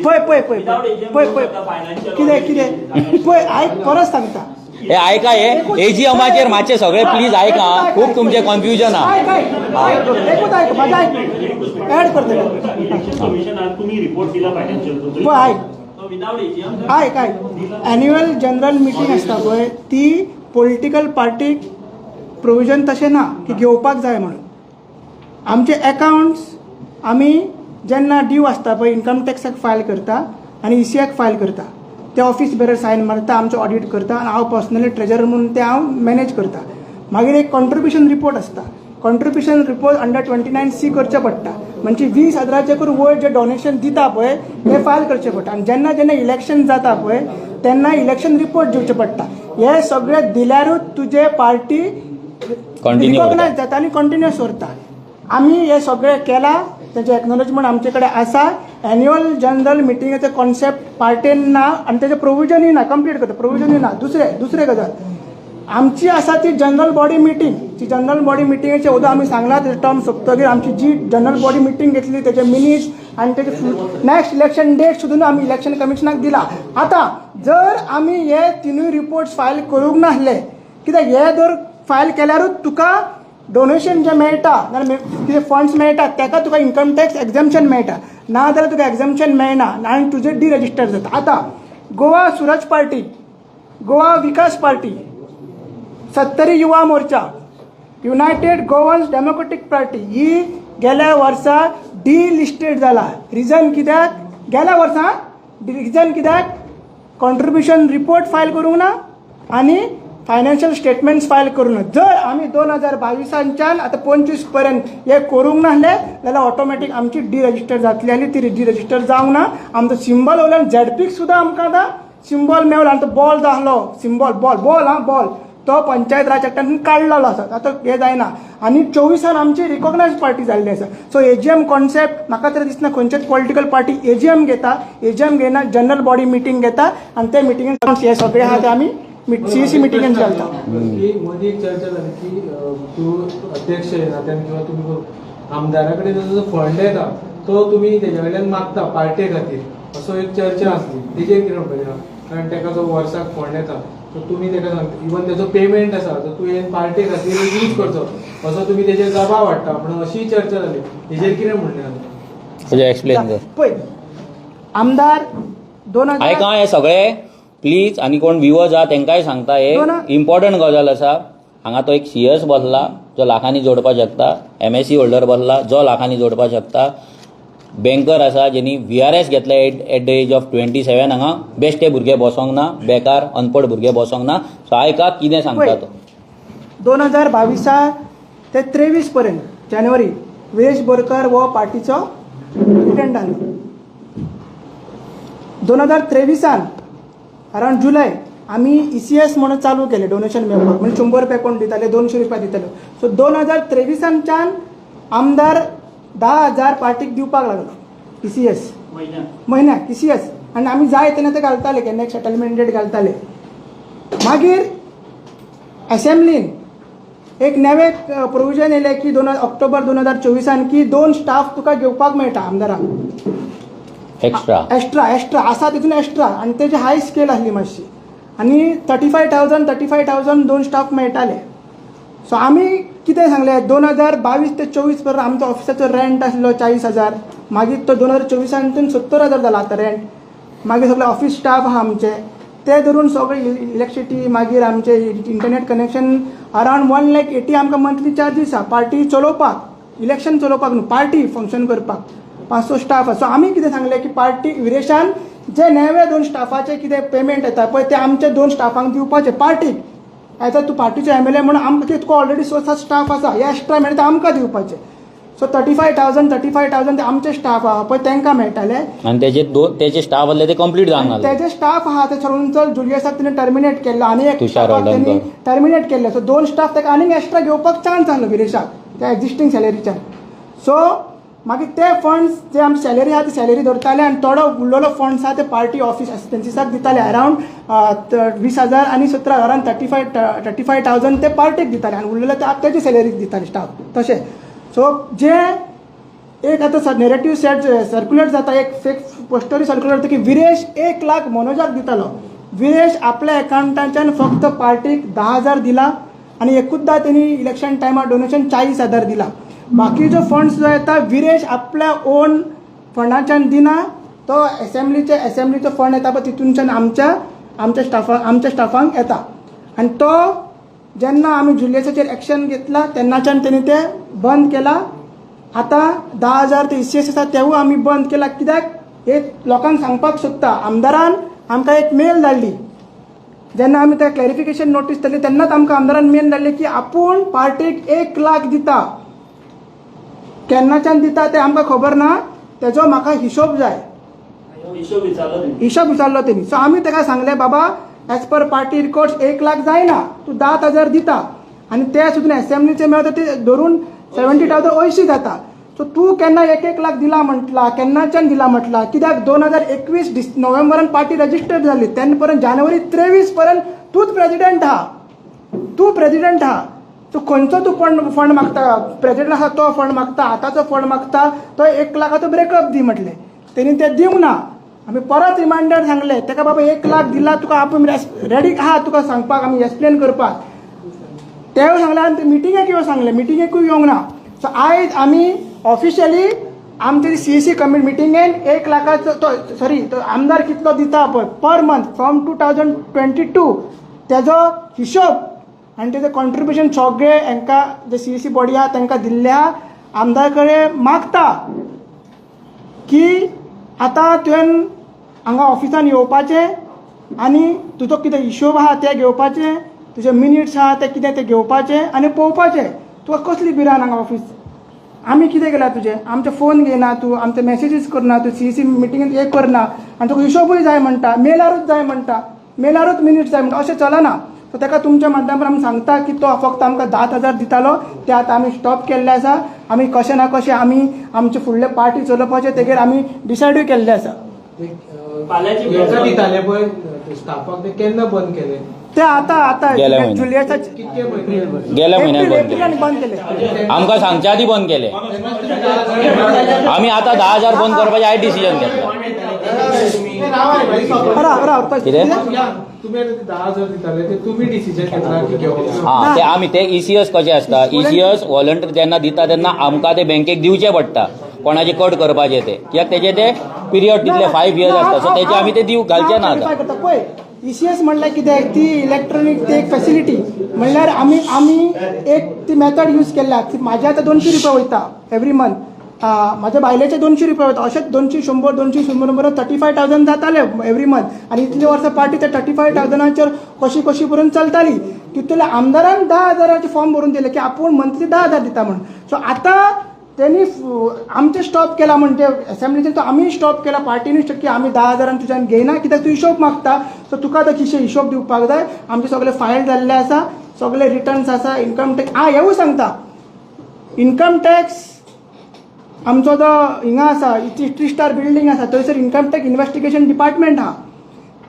पळय पळय पळय पळय पळय कितें कितें पळय आयक परत सांगता हे आयका हे एजीएमाचेर मातशें सगळे प्लीज आयका, खूब तुमचें कन्फ्युजन आहा. आयक आयक एन्युअल जनरल मिटींग आसता पळय ती पॉलिटिकल पार्टीक प्रोविजन तशें ना की घेवपाक जाय म्हणून. आमचे एकावंट्स आमी जेन्ना ड्यू आसता पळय इन्कम टॅक्साक फायल करता आनी ईसीआक फायल करता, ते ऑफिस बेरर सायन मारता, आमचो ऑडिट करता आनी हांव पर्सनली ट्रेजरर म्हणून ते हांव मॅनेज करता. मागीर एक कॉन्ट्रिब्युशन रिपोर्ट आसता, कॉन्ट्रिब्युशन रिपोर्ट अंडर 29C करचें पडटा, म्हणजे 20,000 करून वयर जे डोनेशन दिता पळय ते फायल करचें पडटा. आनी जेन्ना जेन्ना इलेक्शन जाता पळय तेन्ना इलेक्शन रिपोर्ट दिवचें पडटा. हे सगळे दिल्यारूच तुजे पार्टी रिकॉग्नायज जाता आनी कंटिन्युअस उरता. आमी हे सगळे केला, तेजें एक्नॉलेजमेंट आमचे कडेन आसा. एन्युअल जनरल मिटिंगेचो कॉन्सेप्ट पार्टेन ना आनी तेजें प्रोविजनूय ना, कंप्लीट करता प्रोविजनूय ना. दुसरें गजाल आमची आसा ती जनरल बॉडी मिटींग. ती जनरल बॉडी मिटिंगेचे ओदो आमी सांगला तेजे टर्म सोंपतगीर आमची जी जनरल बॉडी मिटींग घेतली तेजे मिनिट्स आनी तेजे नेक्स्ट इलेक्शन डेट सुद्दां आमी इलेक्शन कमिशनाक दिला. आतां जर आमी हे तिनूय रिपोर्ट्स फायल करूंक नासले, कित्याक हे जर फायल केल्यारूच तुका डोनेशन जें मेळटा नाल्यार कितें फंड्स मेळटा ताका तुका इन्कम टॅक्स एग्जॅम्पशन मेळटा, ना जाल्यार तुका एग्जॅम्पशन मेळना आनी तुजें डिरजिस्टर जाता. आतां Goa Suraj party, Goa Vikas party, Sattari Yuva Morcha, United Goans Democratic party ही गेल्या वर्सा डिलिस्टेड जाला. रिजन कित्याक गेल्या वर्सा रिजन कित्याक कॉन्ट्रिब्युशन रिपोर्ट फायल करूंक ना आनी फायनान्शियल स्टेटमेंट्स फायल करूंक ना. जर आमी 2022 आतां 25 पर्यंत हे करूंक नासले जाल्यार ऑटोमॅटीक आमची डिरजिस्टर जातली आनी ती डिरजिस्टर जावंक ना. आमचो सिंबल वयल्यान झेडपीक सुद्दां आमकां आतां सिंबॉल मेवलो आनी तो बॉल जालो, सिंबॉल बॉल बॉल आं बॉल तो पंचायत राज एक्टान काडलेलो आसा, आतां हें जायना. आनी 24 आमची रिकॉग्नायज पार्टी जाल्ली आसा. सो एजीएम कॉन्सेप्ट म्हाका तरी दिसना खंयचेच पॉलिटिकल पार्टी एजीएम घेता, एजीएम घेना जनरल बॉडी मिटींग घेता आनी ते मिटिंगेन हे सगळे आहा ते आमी सीईसी मिटिंगेन घालता. मदीं एक चर्चा जाली की तूं अध्यक्ष नात्यान किंवा तुमी आमदारा कडेन जो फंड येता तो तुमी तेज्या वयल्यान मागता पार्टे खातीर, असो एक चर्चा आसली. तेजेर कितें म्हणपाचें? कारण तेका जो वर्साक फंड येता तो तुमी तेका सांगता, इवन तेजो पेमेंट आसा तो तुवें पार्टे खातीर यूज करचो असो तुमी तेजेर दबाव हाडटा म्हणून अशी चर्चा जाली. तेजेर कितें म्हणणें? एक्सप्लेन कर. पळय आमदार 2000 आयका हे सगळे प्लीज, आनी कोण व्युवर्स आहा तेंकांय सांगता, हे इम्पॉर्टंट गजाल आसा. हांगा तो एक सीएस बसला जो लाखांनी जोडपाक शकता, एमएससी होल्डर बसला जो लाखांनी जोडपाक शकता, बँकर आसा जेणी VRS घेतले एट the age of 27. हांगा बेश्टे भुरगे बसोंक ना, बेकार अनपड भुरगे बसोंक ना. सो आयका कितें सांगता तो. 2022 ते 23 पर्यंत जानेवारी विरेश बोरकर हो पार्टीचो प्रेसिडेंट जालो. 2023 अरावंड जुलय आमी ECS म्हणून चालू केले डोनेशन मेळपाक, म्हणजे 100 रुपया कोण दिताले, 200 रुपया दिताले. सो 2023 आमदार 10,000 पार्टीक दिवपाक लागलो ECS म्हयन्याक ECS, आनी आमी जाय तेन्ना ते घालताले, केन्ना एक सेटलमेंट डेट घालताले. मागीर असेंब्लीन एक नवें प्रोविजन येयलें की ऑक्टोबर 2024 की 2 स्टाफ तुका घेवपाक मेळटा आमदाराक एक्स्ट्रा एक्स्ट्रा एक्स्ट्रा आसा तितून एक्स्ट्रा, आनी तेजी हाय स्केल आसली मातशी, आनी 35,000 2 स्टाफ मेळटाले. सो आमी कितें सांगलें 2022 ते 24 पर्यंत आमचो ऑफिसाचो रेंट आसलो 40,000, मागीर तो 2024 70,000 जाला आतां रेंट. मागीर सगळे ऑफिस स्टाफ आहा आमचे ते धरून सगळे इलेक्ट्रिसिटी, मागीर आमचे इंटरनेट कनेक्शन अरावंड 1,80,000 आमकां मंथली चार्जीस आहा पार्टी चलोवपाक, इलेक्शन चलोवपाक न्हू, पार्टी फंक्शन करपाक 500 स्टाफ आसा. सो आमी कितें सांगलें की पार्टी विरेशान जे नवे 2 स्टाफाचे कितें पेमेंट येता पळय ते आमचे 2 स्टाफांक दिवपाचे पार्टीक, एज अ तूं पार्टीचो एमएलए म्हणून आमकां तुका ऑलरेडी 6-7 स्टाफ आसा, हे एक्स्ट्रा मेळटा ते आमकां दिवपाचे. सो 35,000 35,000 ते आमचे स्टाफ आहा पळय तांकां मेळटाले आनी तेजे दोन तेजे स्टाफ आसले ते कंप्लीट जावंक नासले. तेजे स्टाफ आहा ते सरुंचल जुलियसाक तेणी टर्मिनेट केल्लो आनी एक तुषार तेणी टर्मिनेट केल्ले. सो 2 स्टाफ ताका आनीक एक्स्ट्रा घेवपाक चान्स आसलो विरेशाक त्या एक्झिस्टींग सॅलरीच्यान. सो मागीर ते फंड्स जे आमची सॅलरी आहा ती सॅलरी धरताले आनी थोडो उरलेलो फंड्स आहा ते पार्टी ऑफिस एक्सपेन्सीसाक दिताले. अरावंड 20,000 आनी 17,000 35,000 ते पार्टीक दिताले आनी उरलेले ते तेजे सॅलरीक दिताले स्टाफ तशें. सो जे एक आतां नेरेटीव सेट सर्क्युलेट जाता, एक फेक पोस्टरी सर्क्युलेट जाता की विरेश 1 लाख मनोजाक दितालो. विरेश आपल्या एकावंटाच्यान फक्त पार्टीक 10,000 दिला आनी एकूचदा तेणी इलेक्शन टायमार डोनेशन 40,000 दिला. बाकी जो फंड्स जो येता विरेश आपल्या ओन फंडाच्यान दिना, तो एसेंब्लीचो फंड येता पळय तितूनच्यान आमच्या आमच्या स्टाफांक येता. आनी तो जेन्ना आमी जुलियसाचेर एक्शन घेतला तेन्नाच्यान तेणी ते बंद केला. आतां 10,000 ते ECS आसा तेवूय आमी बंद केला. कित्याक हे लोकांक सांगपाक सोदता, आमदारान आमकां एक मेल धाडली, जेन्ना आमी त्या क्लॅरिफिकेशन नोटीस दिली तेन्नाच आमकां आमदारान मेल धाडली की आपूण पार्टीक 1 लाख दिता, केन्नाच्यान दिता तें आमकां खबर ना, तेजो म्हाका हिशोब जाय. हिशोब विचारलो तेणी. सो आमी ताका सांगलें बाबा as per party records 1 lakh जायना, तूं 10,000 दिता आनी ते सुद्दां एसेंब्लीचे मेळटा ते धरून 70,000 अंयशीं जाता. सो तूं केन्ना 1-1 लाख दिला म्हटला, केन्नाच्यान दिला म्हटला, कित्याक 2021 नोव्हेंबरान पार्टी रजिस्टर्ड जाली तेन्ना पर्यंत जानेवारी 23 पर्यंत तूंच प्रेजिडेंट आहा, तूं प्रेजिडेंट आहा. सो खंयचो तूं फंड मागता, प्रेजिडेंट आसा तो फंड मागता, आतांचो फंड मागता, तो 1 लाखाचो ब्रेकअप दी म्हटलें, तेणी तें दिवंक ना. आमी परत रिमांडर सांगलें ताका, बाबा 1 लाख दिला तुका, आपूण रेडी आहा तुका सांगपाक, आमी एक्सप्लेन करपाक. तेवूय सांगलें आनी ते मिटिंगेक येवं सांगलें, मिटिंगेकूय येवंक ना. सो आयज आमी ऑफिशियली आमचे CEC committee मिटिंगेन 1 लाखाचो तो सॉरी तो आमदार कितलो दिता पळय पर मंथ फ्रॉम 2022 तेजो हिशोब आनी तेजें कॉन्ट्रिब्युशन सगळें हांकां जे CEC body आहा तांकां दिल्लें आहा. आमदार कडेन मागता की आतां तुवें हांगा ऑफिसान येवपाचें आनी तुजो कितें हिशोब आहा ते घेवपाचें, तुजे मिनिट्स आहा ते कितें ते घेवपाचें आनी पळोवपाचें तुका कसली भिरांत हांगा ऑफिस. आमी कितें केलां तुजें, आमचें फोन घेयना तूं, आमचे मॅसेजीस करना तूं, CEC मिटिंगेन एक करना आनी तुका हिशोबूय जाय म्हणटा, मेलारूच जाय म्हणटा, मेलारूच मिनिट्स जाय म्हणटा, अशें चलना. सो ताका तुमच्या माध्यमांतल्यान आमी सांगता की तो फक्त आमकां 10,000 दितालो, ते आतां आमी स्टॉप केल्ले आसा. आमी कशें ना कशें आमी आमचे फुडले पार्टी चलोवपाचें तेगेर आमी डिसायडूय केल्लें आसा. दिताले पळय स्टाफाक ते केन्ना बंद केले ते आतां आतां जुलियसाचे गेल्या म्हयन्याक बंद केले, आमकां सांगच्या आदी बंद केले. आमी आतां 10,000 बंद करपाचें आयज डिसिजन घेतला. कितें हां ते आमी ते ECS कशें आसता, ECS volunteer जेन्ना दिता तेन्ना आमकां ते बँकेक दिवचें पडटा, कोणाचे कट करपाचे ते, कित्याक तेजे ते पिरियड तितले 5 इयर्स आसता. सो तेजे आमी ते दिव घालचे ना. आतां पळय ECS म्हणल्यार कितें, ती इलेक्ट्रॉनीक ती एक फेसिलिटी म्हणल्यार आमी आमी एक ती मेथड यूज केल्या. म्हाजे आतां 200 रुपया वयता एवरी मंथ, म्हाज्या बायलेचे 200 रुपया वयता, अशेंच 200 100 200 100 बरोबर 35,000 जाताले एवरी मंथ. आनी इतली वर्सां पार्टी त्या 35,000 कशी कशी करून चलताली. तितूंतल्या आमदारान 10,000 फॉर्म भरून दिले की आपूण मंथली 10,000 दिता म्हणून. सो आतां तेणी आमचें स्टॉप केला म्हणजे एसेंब्लीचें तो आमी स्टॉप केला, पार्टीन स्टॉप की आमी 10,000 तुज्यान घेयना कित्याक तूं हिशोब मागता. सो तुका आतां कितें हिशोब दिवपाक जाय. आमचे सगळे फायल जाल्ले आसा, सगळे रिटर्न्स आसा, इन्कम टॅक्स आं हेवूय सांगता, इन्कम टॅक्स आमचो जो हिंगा आसा 3 स्टार बिल्डींग आसा थंयसर इन्कम टॅक्स इन्वेस्टिगेशन डिपार्टमेंट आहा,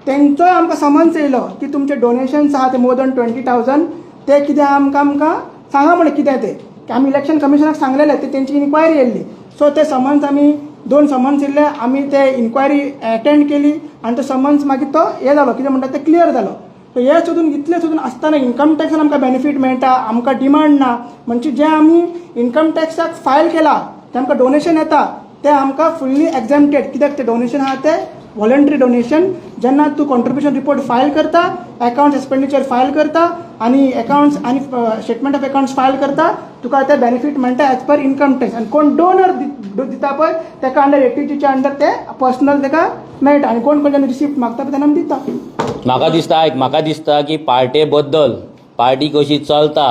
तेंचोय आमकां समन्स येयलो की तुमचे डोनेशन्स आहा ते मोर दॅन 20,000 ते कितें आमकां आमकां सांगा म्हणलें कितें तें, की आमी इलेक्शन कमिशनाक सांगलेलें, ते तेंची इन्क्वायरी येयल्ली. सो ते समन्स आमी 2 समन्स येयल्ले, आमी ते इन्क्वायरी एटेंड केली आनी तो समन्स मागीर तो हें जालो कितें म्हणटा तें क्लियर जालो. सो हे सोदून इतलें सोदून आसतना इन्कम टॅक्सान आमकां बेनिफीट मेळटा, आमकां डिमांड ना. म्हणजे जें आमी इन्कम टॅक्साक फायल केला तें आमकां डोनेशन येता तें आमकां फुल्ली एग्जॅम्प्टेड, कित्याक तें डोनेशन आहा तें वॉलंटरी डोनेशन. जेन्ना तूं कॉन्ट्रिब्युशन रिपोर्ट फायल करता, अकावंट्स एक्सपेंडिचर फायल करता आनी अकावंट्स आनी स्टेटमेंट ऑफ अकावंट्स फायल करता, तुका ते बेनिफीट मेळटा एज पर इन्कम टॅक्स. आनी कोण डोनर दिता पळय ताका अंडर 80Gच्या अंडर ते पर्सनल ताका मेळटा आनी कोण कोण रिसिप्ट मागता पळय तेन्ना आमी दिता. म्हाका दिसता, आयक, म्हाका दिसता की पार्टे बद्दल पार्टी कशी चलता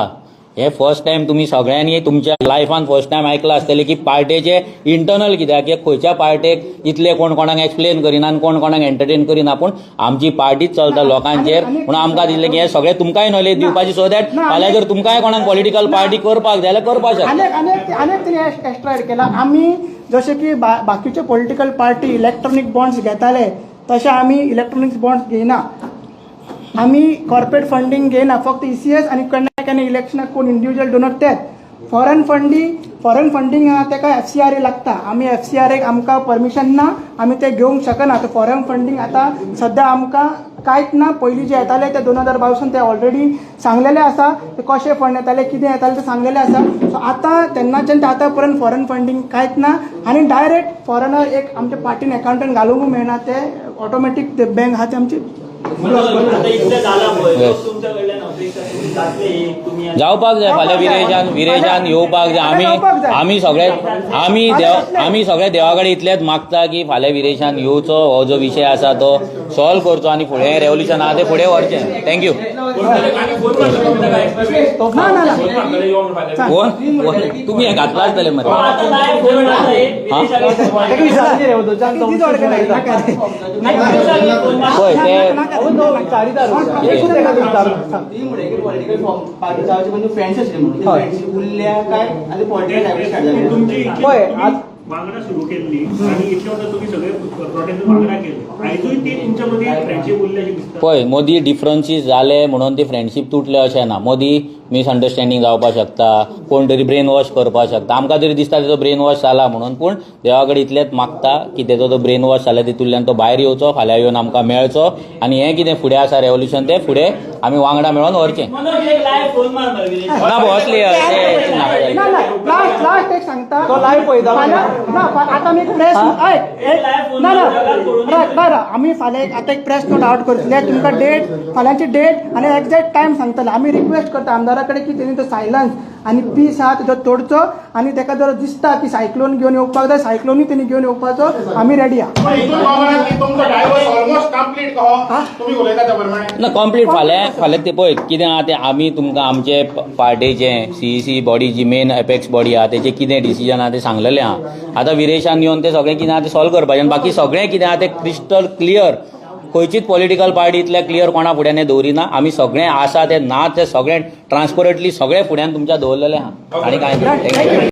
हे फर्स्ट टायम तुमी सगळ्यांनी तुमच्या लायफान फर्स्ट टायम आयकलां आसतलें की पार्टेचे इंटरनल कित्याक की खंयच्या पार्टेक इतले कोण कोणाक एक्सप्लेन करिना आनी कोण कोणाक एंटरटेन करिना, पूण आमची पार्टीच चलता लोकांचेर. म्हणून आमकां दिसलें की हे सगळें तुमकांय नॉलेज दिवपाची, सो that फाल्यां जर तुमकांय कोणाक पॉलिटिकल पार्टी करपाक जाय जाल्यार करपाक शकता. अनेक अनेक अनेक तेणी एक्स्ट्रा एड केला. आमी जशें की बाकीचे पॉलिटिकल पार्टी इलेक्ट्रॉनीक बॉन्ड्स घेताले तशें आमी इलेक्ट्रॉनिक बॉन्ड्स घेयना. आमी कॉर्पोरेट फंडींग घेयना, फक्त ईसीएस आनी केन्ना केन्ना इलेक्शनाक कोण इंडिविज्युअल डोनर तेच. फॉरन फंडींग आहा तेका एफसीआरए लागता. आमी एफसीआरए आमकां परमिशन ना, आमी ते घेवंक शकना. तर फॉरन फंडींग आतां सद्या आमकां कांयच ना. पयलीं जे येताले ते 2022 ते ऑलरेडी सांगलेले आसा, ते कशे फंड येताले, कितें येताले ते सांगलेले आसा. सो आतां तेन्नाच्यान ते आतां पर्यंत फॉरन फंडींग कांयच ना आनी डायरेक्ट फॉरेनर एक आमच्या पार्टीन अकाउंटंट घालूंक मेळना, ते ऑटोमॅटीक ते बँक आहा ते आमची. आता इतलें जालां पळय, Yes. लोक तुमच्या कडल्यान अपेक्षा करून जातले एक तुमी जावपाक जाय फाल्यां विरेशान येवपाक जाय. आमी आमी सगळे आमी देव आमी सगळे देवा कडेन इतलेच मागता की फाल्यां विरेशान येवचो, हो जो विशय आसा तो सॉल्व करचो आनी फुडें रेवोल्युशन आहा तें फुडें व्हरचें. Thank you. ना ना ना. कोण कोण? तुमी हें घातलां आसतलें मरे. आतां लायव्ह फोन मारता एक विरेशाक. ताका विचारचें रे, थंयच्यान तीच ऑर्गनायज नाका रे. पळय ते एकूच ताका विचारून. ती म्हणले पॉलिटिकल पार्टी जावचे पण फ्रेंड्स आशिल्ले म्हणून फ्रेंडशीप उरल्या काय आनी पॉलिटिकल डायवर्स स्टार्ट जाले? तुमची पळय, आज वांगडा सुरू केल्ली आणि इतले वर्सां तुमी सगळे प्रोटेस्ट वांगडा केले, आयजूय ती तुमच्या मदीं फ्रेंडशीप उरली अशी दिसता? पळय, मदीं डिफरन्सीस जाले म्हणून ती फ्रेंडशीप तुटले अशें ना. मदीं मिसअंडरस्टँडींग जावपाक शकता, कोण तरी ब्रेन वॉश करपाक शकता. आमकां तरी दिसता तेजो ब्रेन वॉश जाला म्हणून, पूण देवा कडेन इतलेंच मागता की तेजो तो ब्रेन वॉश जाला तितूंतल्यान तो भायर येवचो, फाल्यां येवन आमकां मेळचो आनी हें कितें फुडें आसा रेवोल्युशन तें फुडें आमी वांगडा मेळोन व्हरचें. मनोज, एक लायव्ह फोन मार मरे विरेशाक. ना बसली ते नाका. ना ना, लास्ट लास्ट एक सांगता. तो live पळयता. फाल्यां ना, आतां आमी एक प्रेस आयक एक ना ना राय राय राय, आमी फाल्यां एक आतां एक प्रेस नोट आउट करतले. तुमकां डेट, फाल्यांची डेट आनी एक्झॅक्ट टायम सांगतले. आमी रिक्वेस्ट करता आमदारा कडेन की तेणी तो सायलन्स आनी पीस आहा तेजो तोडचो आनी तेका जर दिसता की सायक्लोन घेवन येवपाक जाय, सायक्लोनूय तेणी घेवन येवपाचो. आमी रेडी आहा. पण हितून खबर आसा की तुमचो डायवर्स ऑलमोस्ट कंप्लीट कहो तुमी उलयता त्या प्रमाणे. ना, कंप्लीट. फाल्यां फाल्यां ते पळय कितें आहा तें आमी तुमकां आमचे पार्टेचे सीईसी बॉडी जी मेन एपेक्स बॉडी आहा तेजें कितें डिसिजन आहा तें सांगलेलें आहा. आतां विरेशान येवन तें सगळें कितें आहा तें सॉल्व करपाचें आनी बाकी सगळें कितें आहा तें क्रिस्टल क्लियर. खंयचीच पॉलिटिकल पार्टी इतलें क्लियर कोणा फुड्यान दवरिना. आमी सगळें आसा तें ना तें सगळें ट्रान्सपरंटली सगळें फुड्यान तुमच्या दवरलेलें आहा आनी कांय ना. Thank you.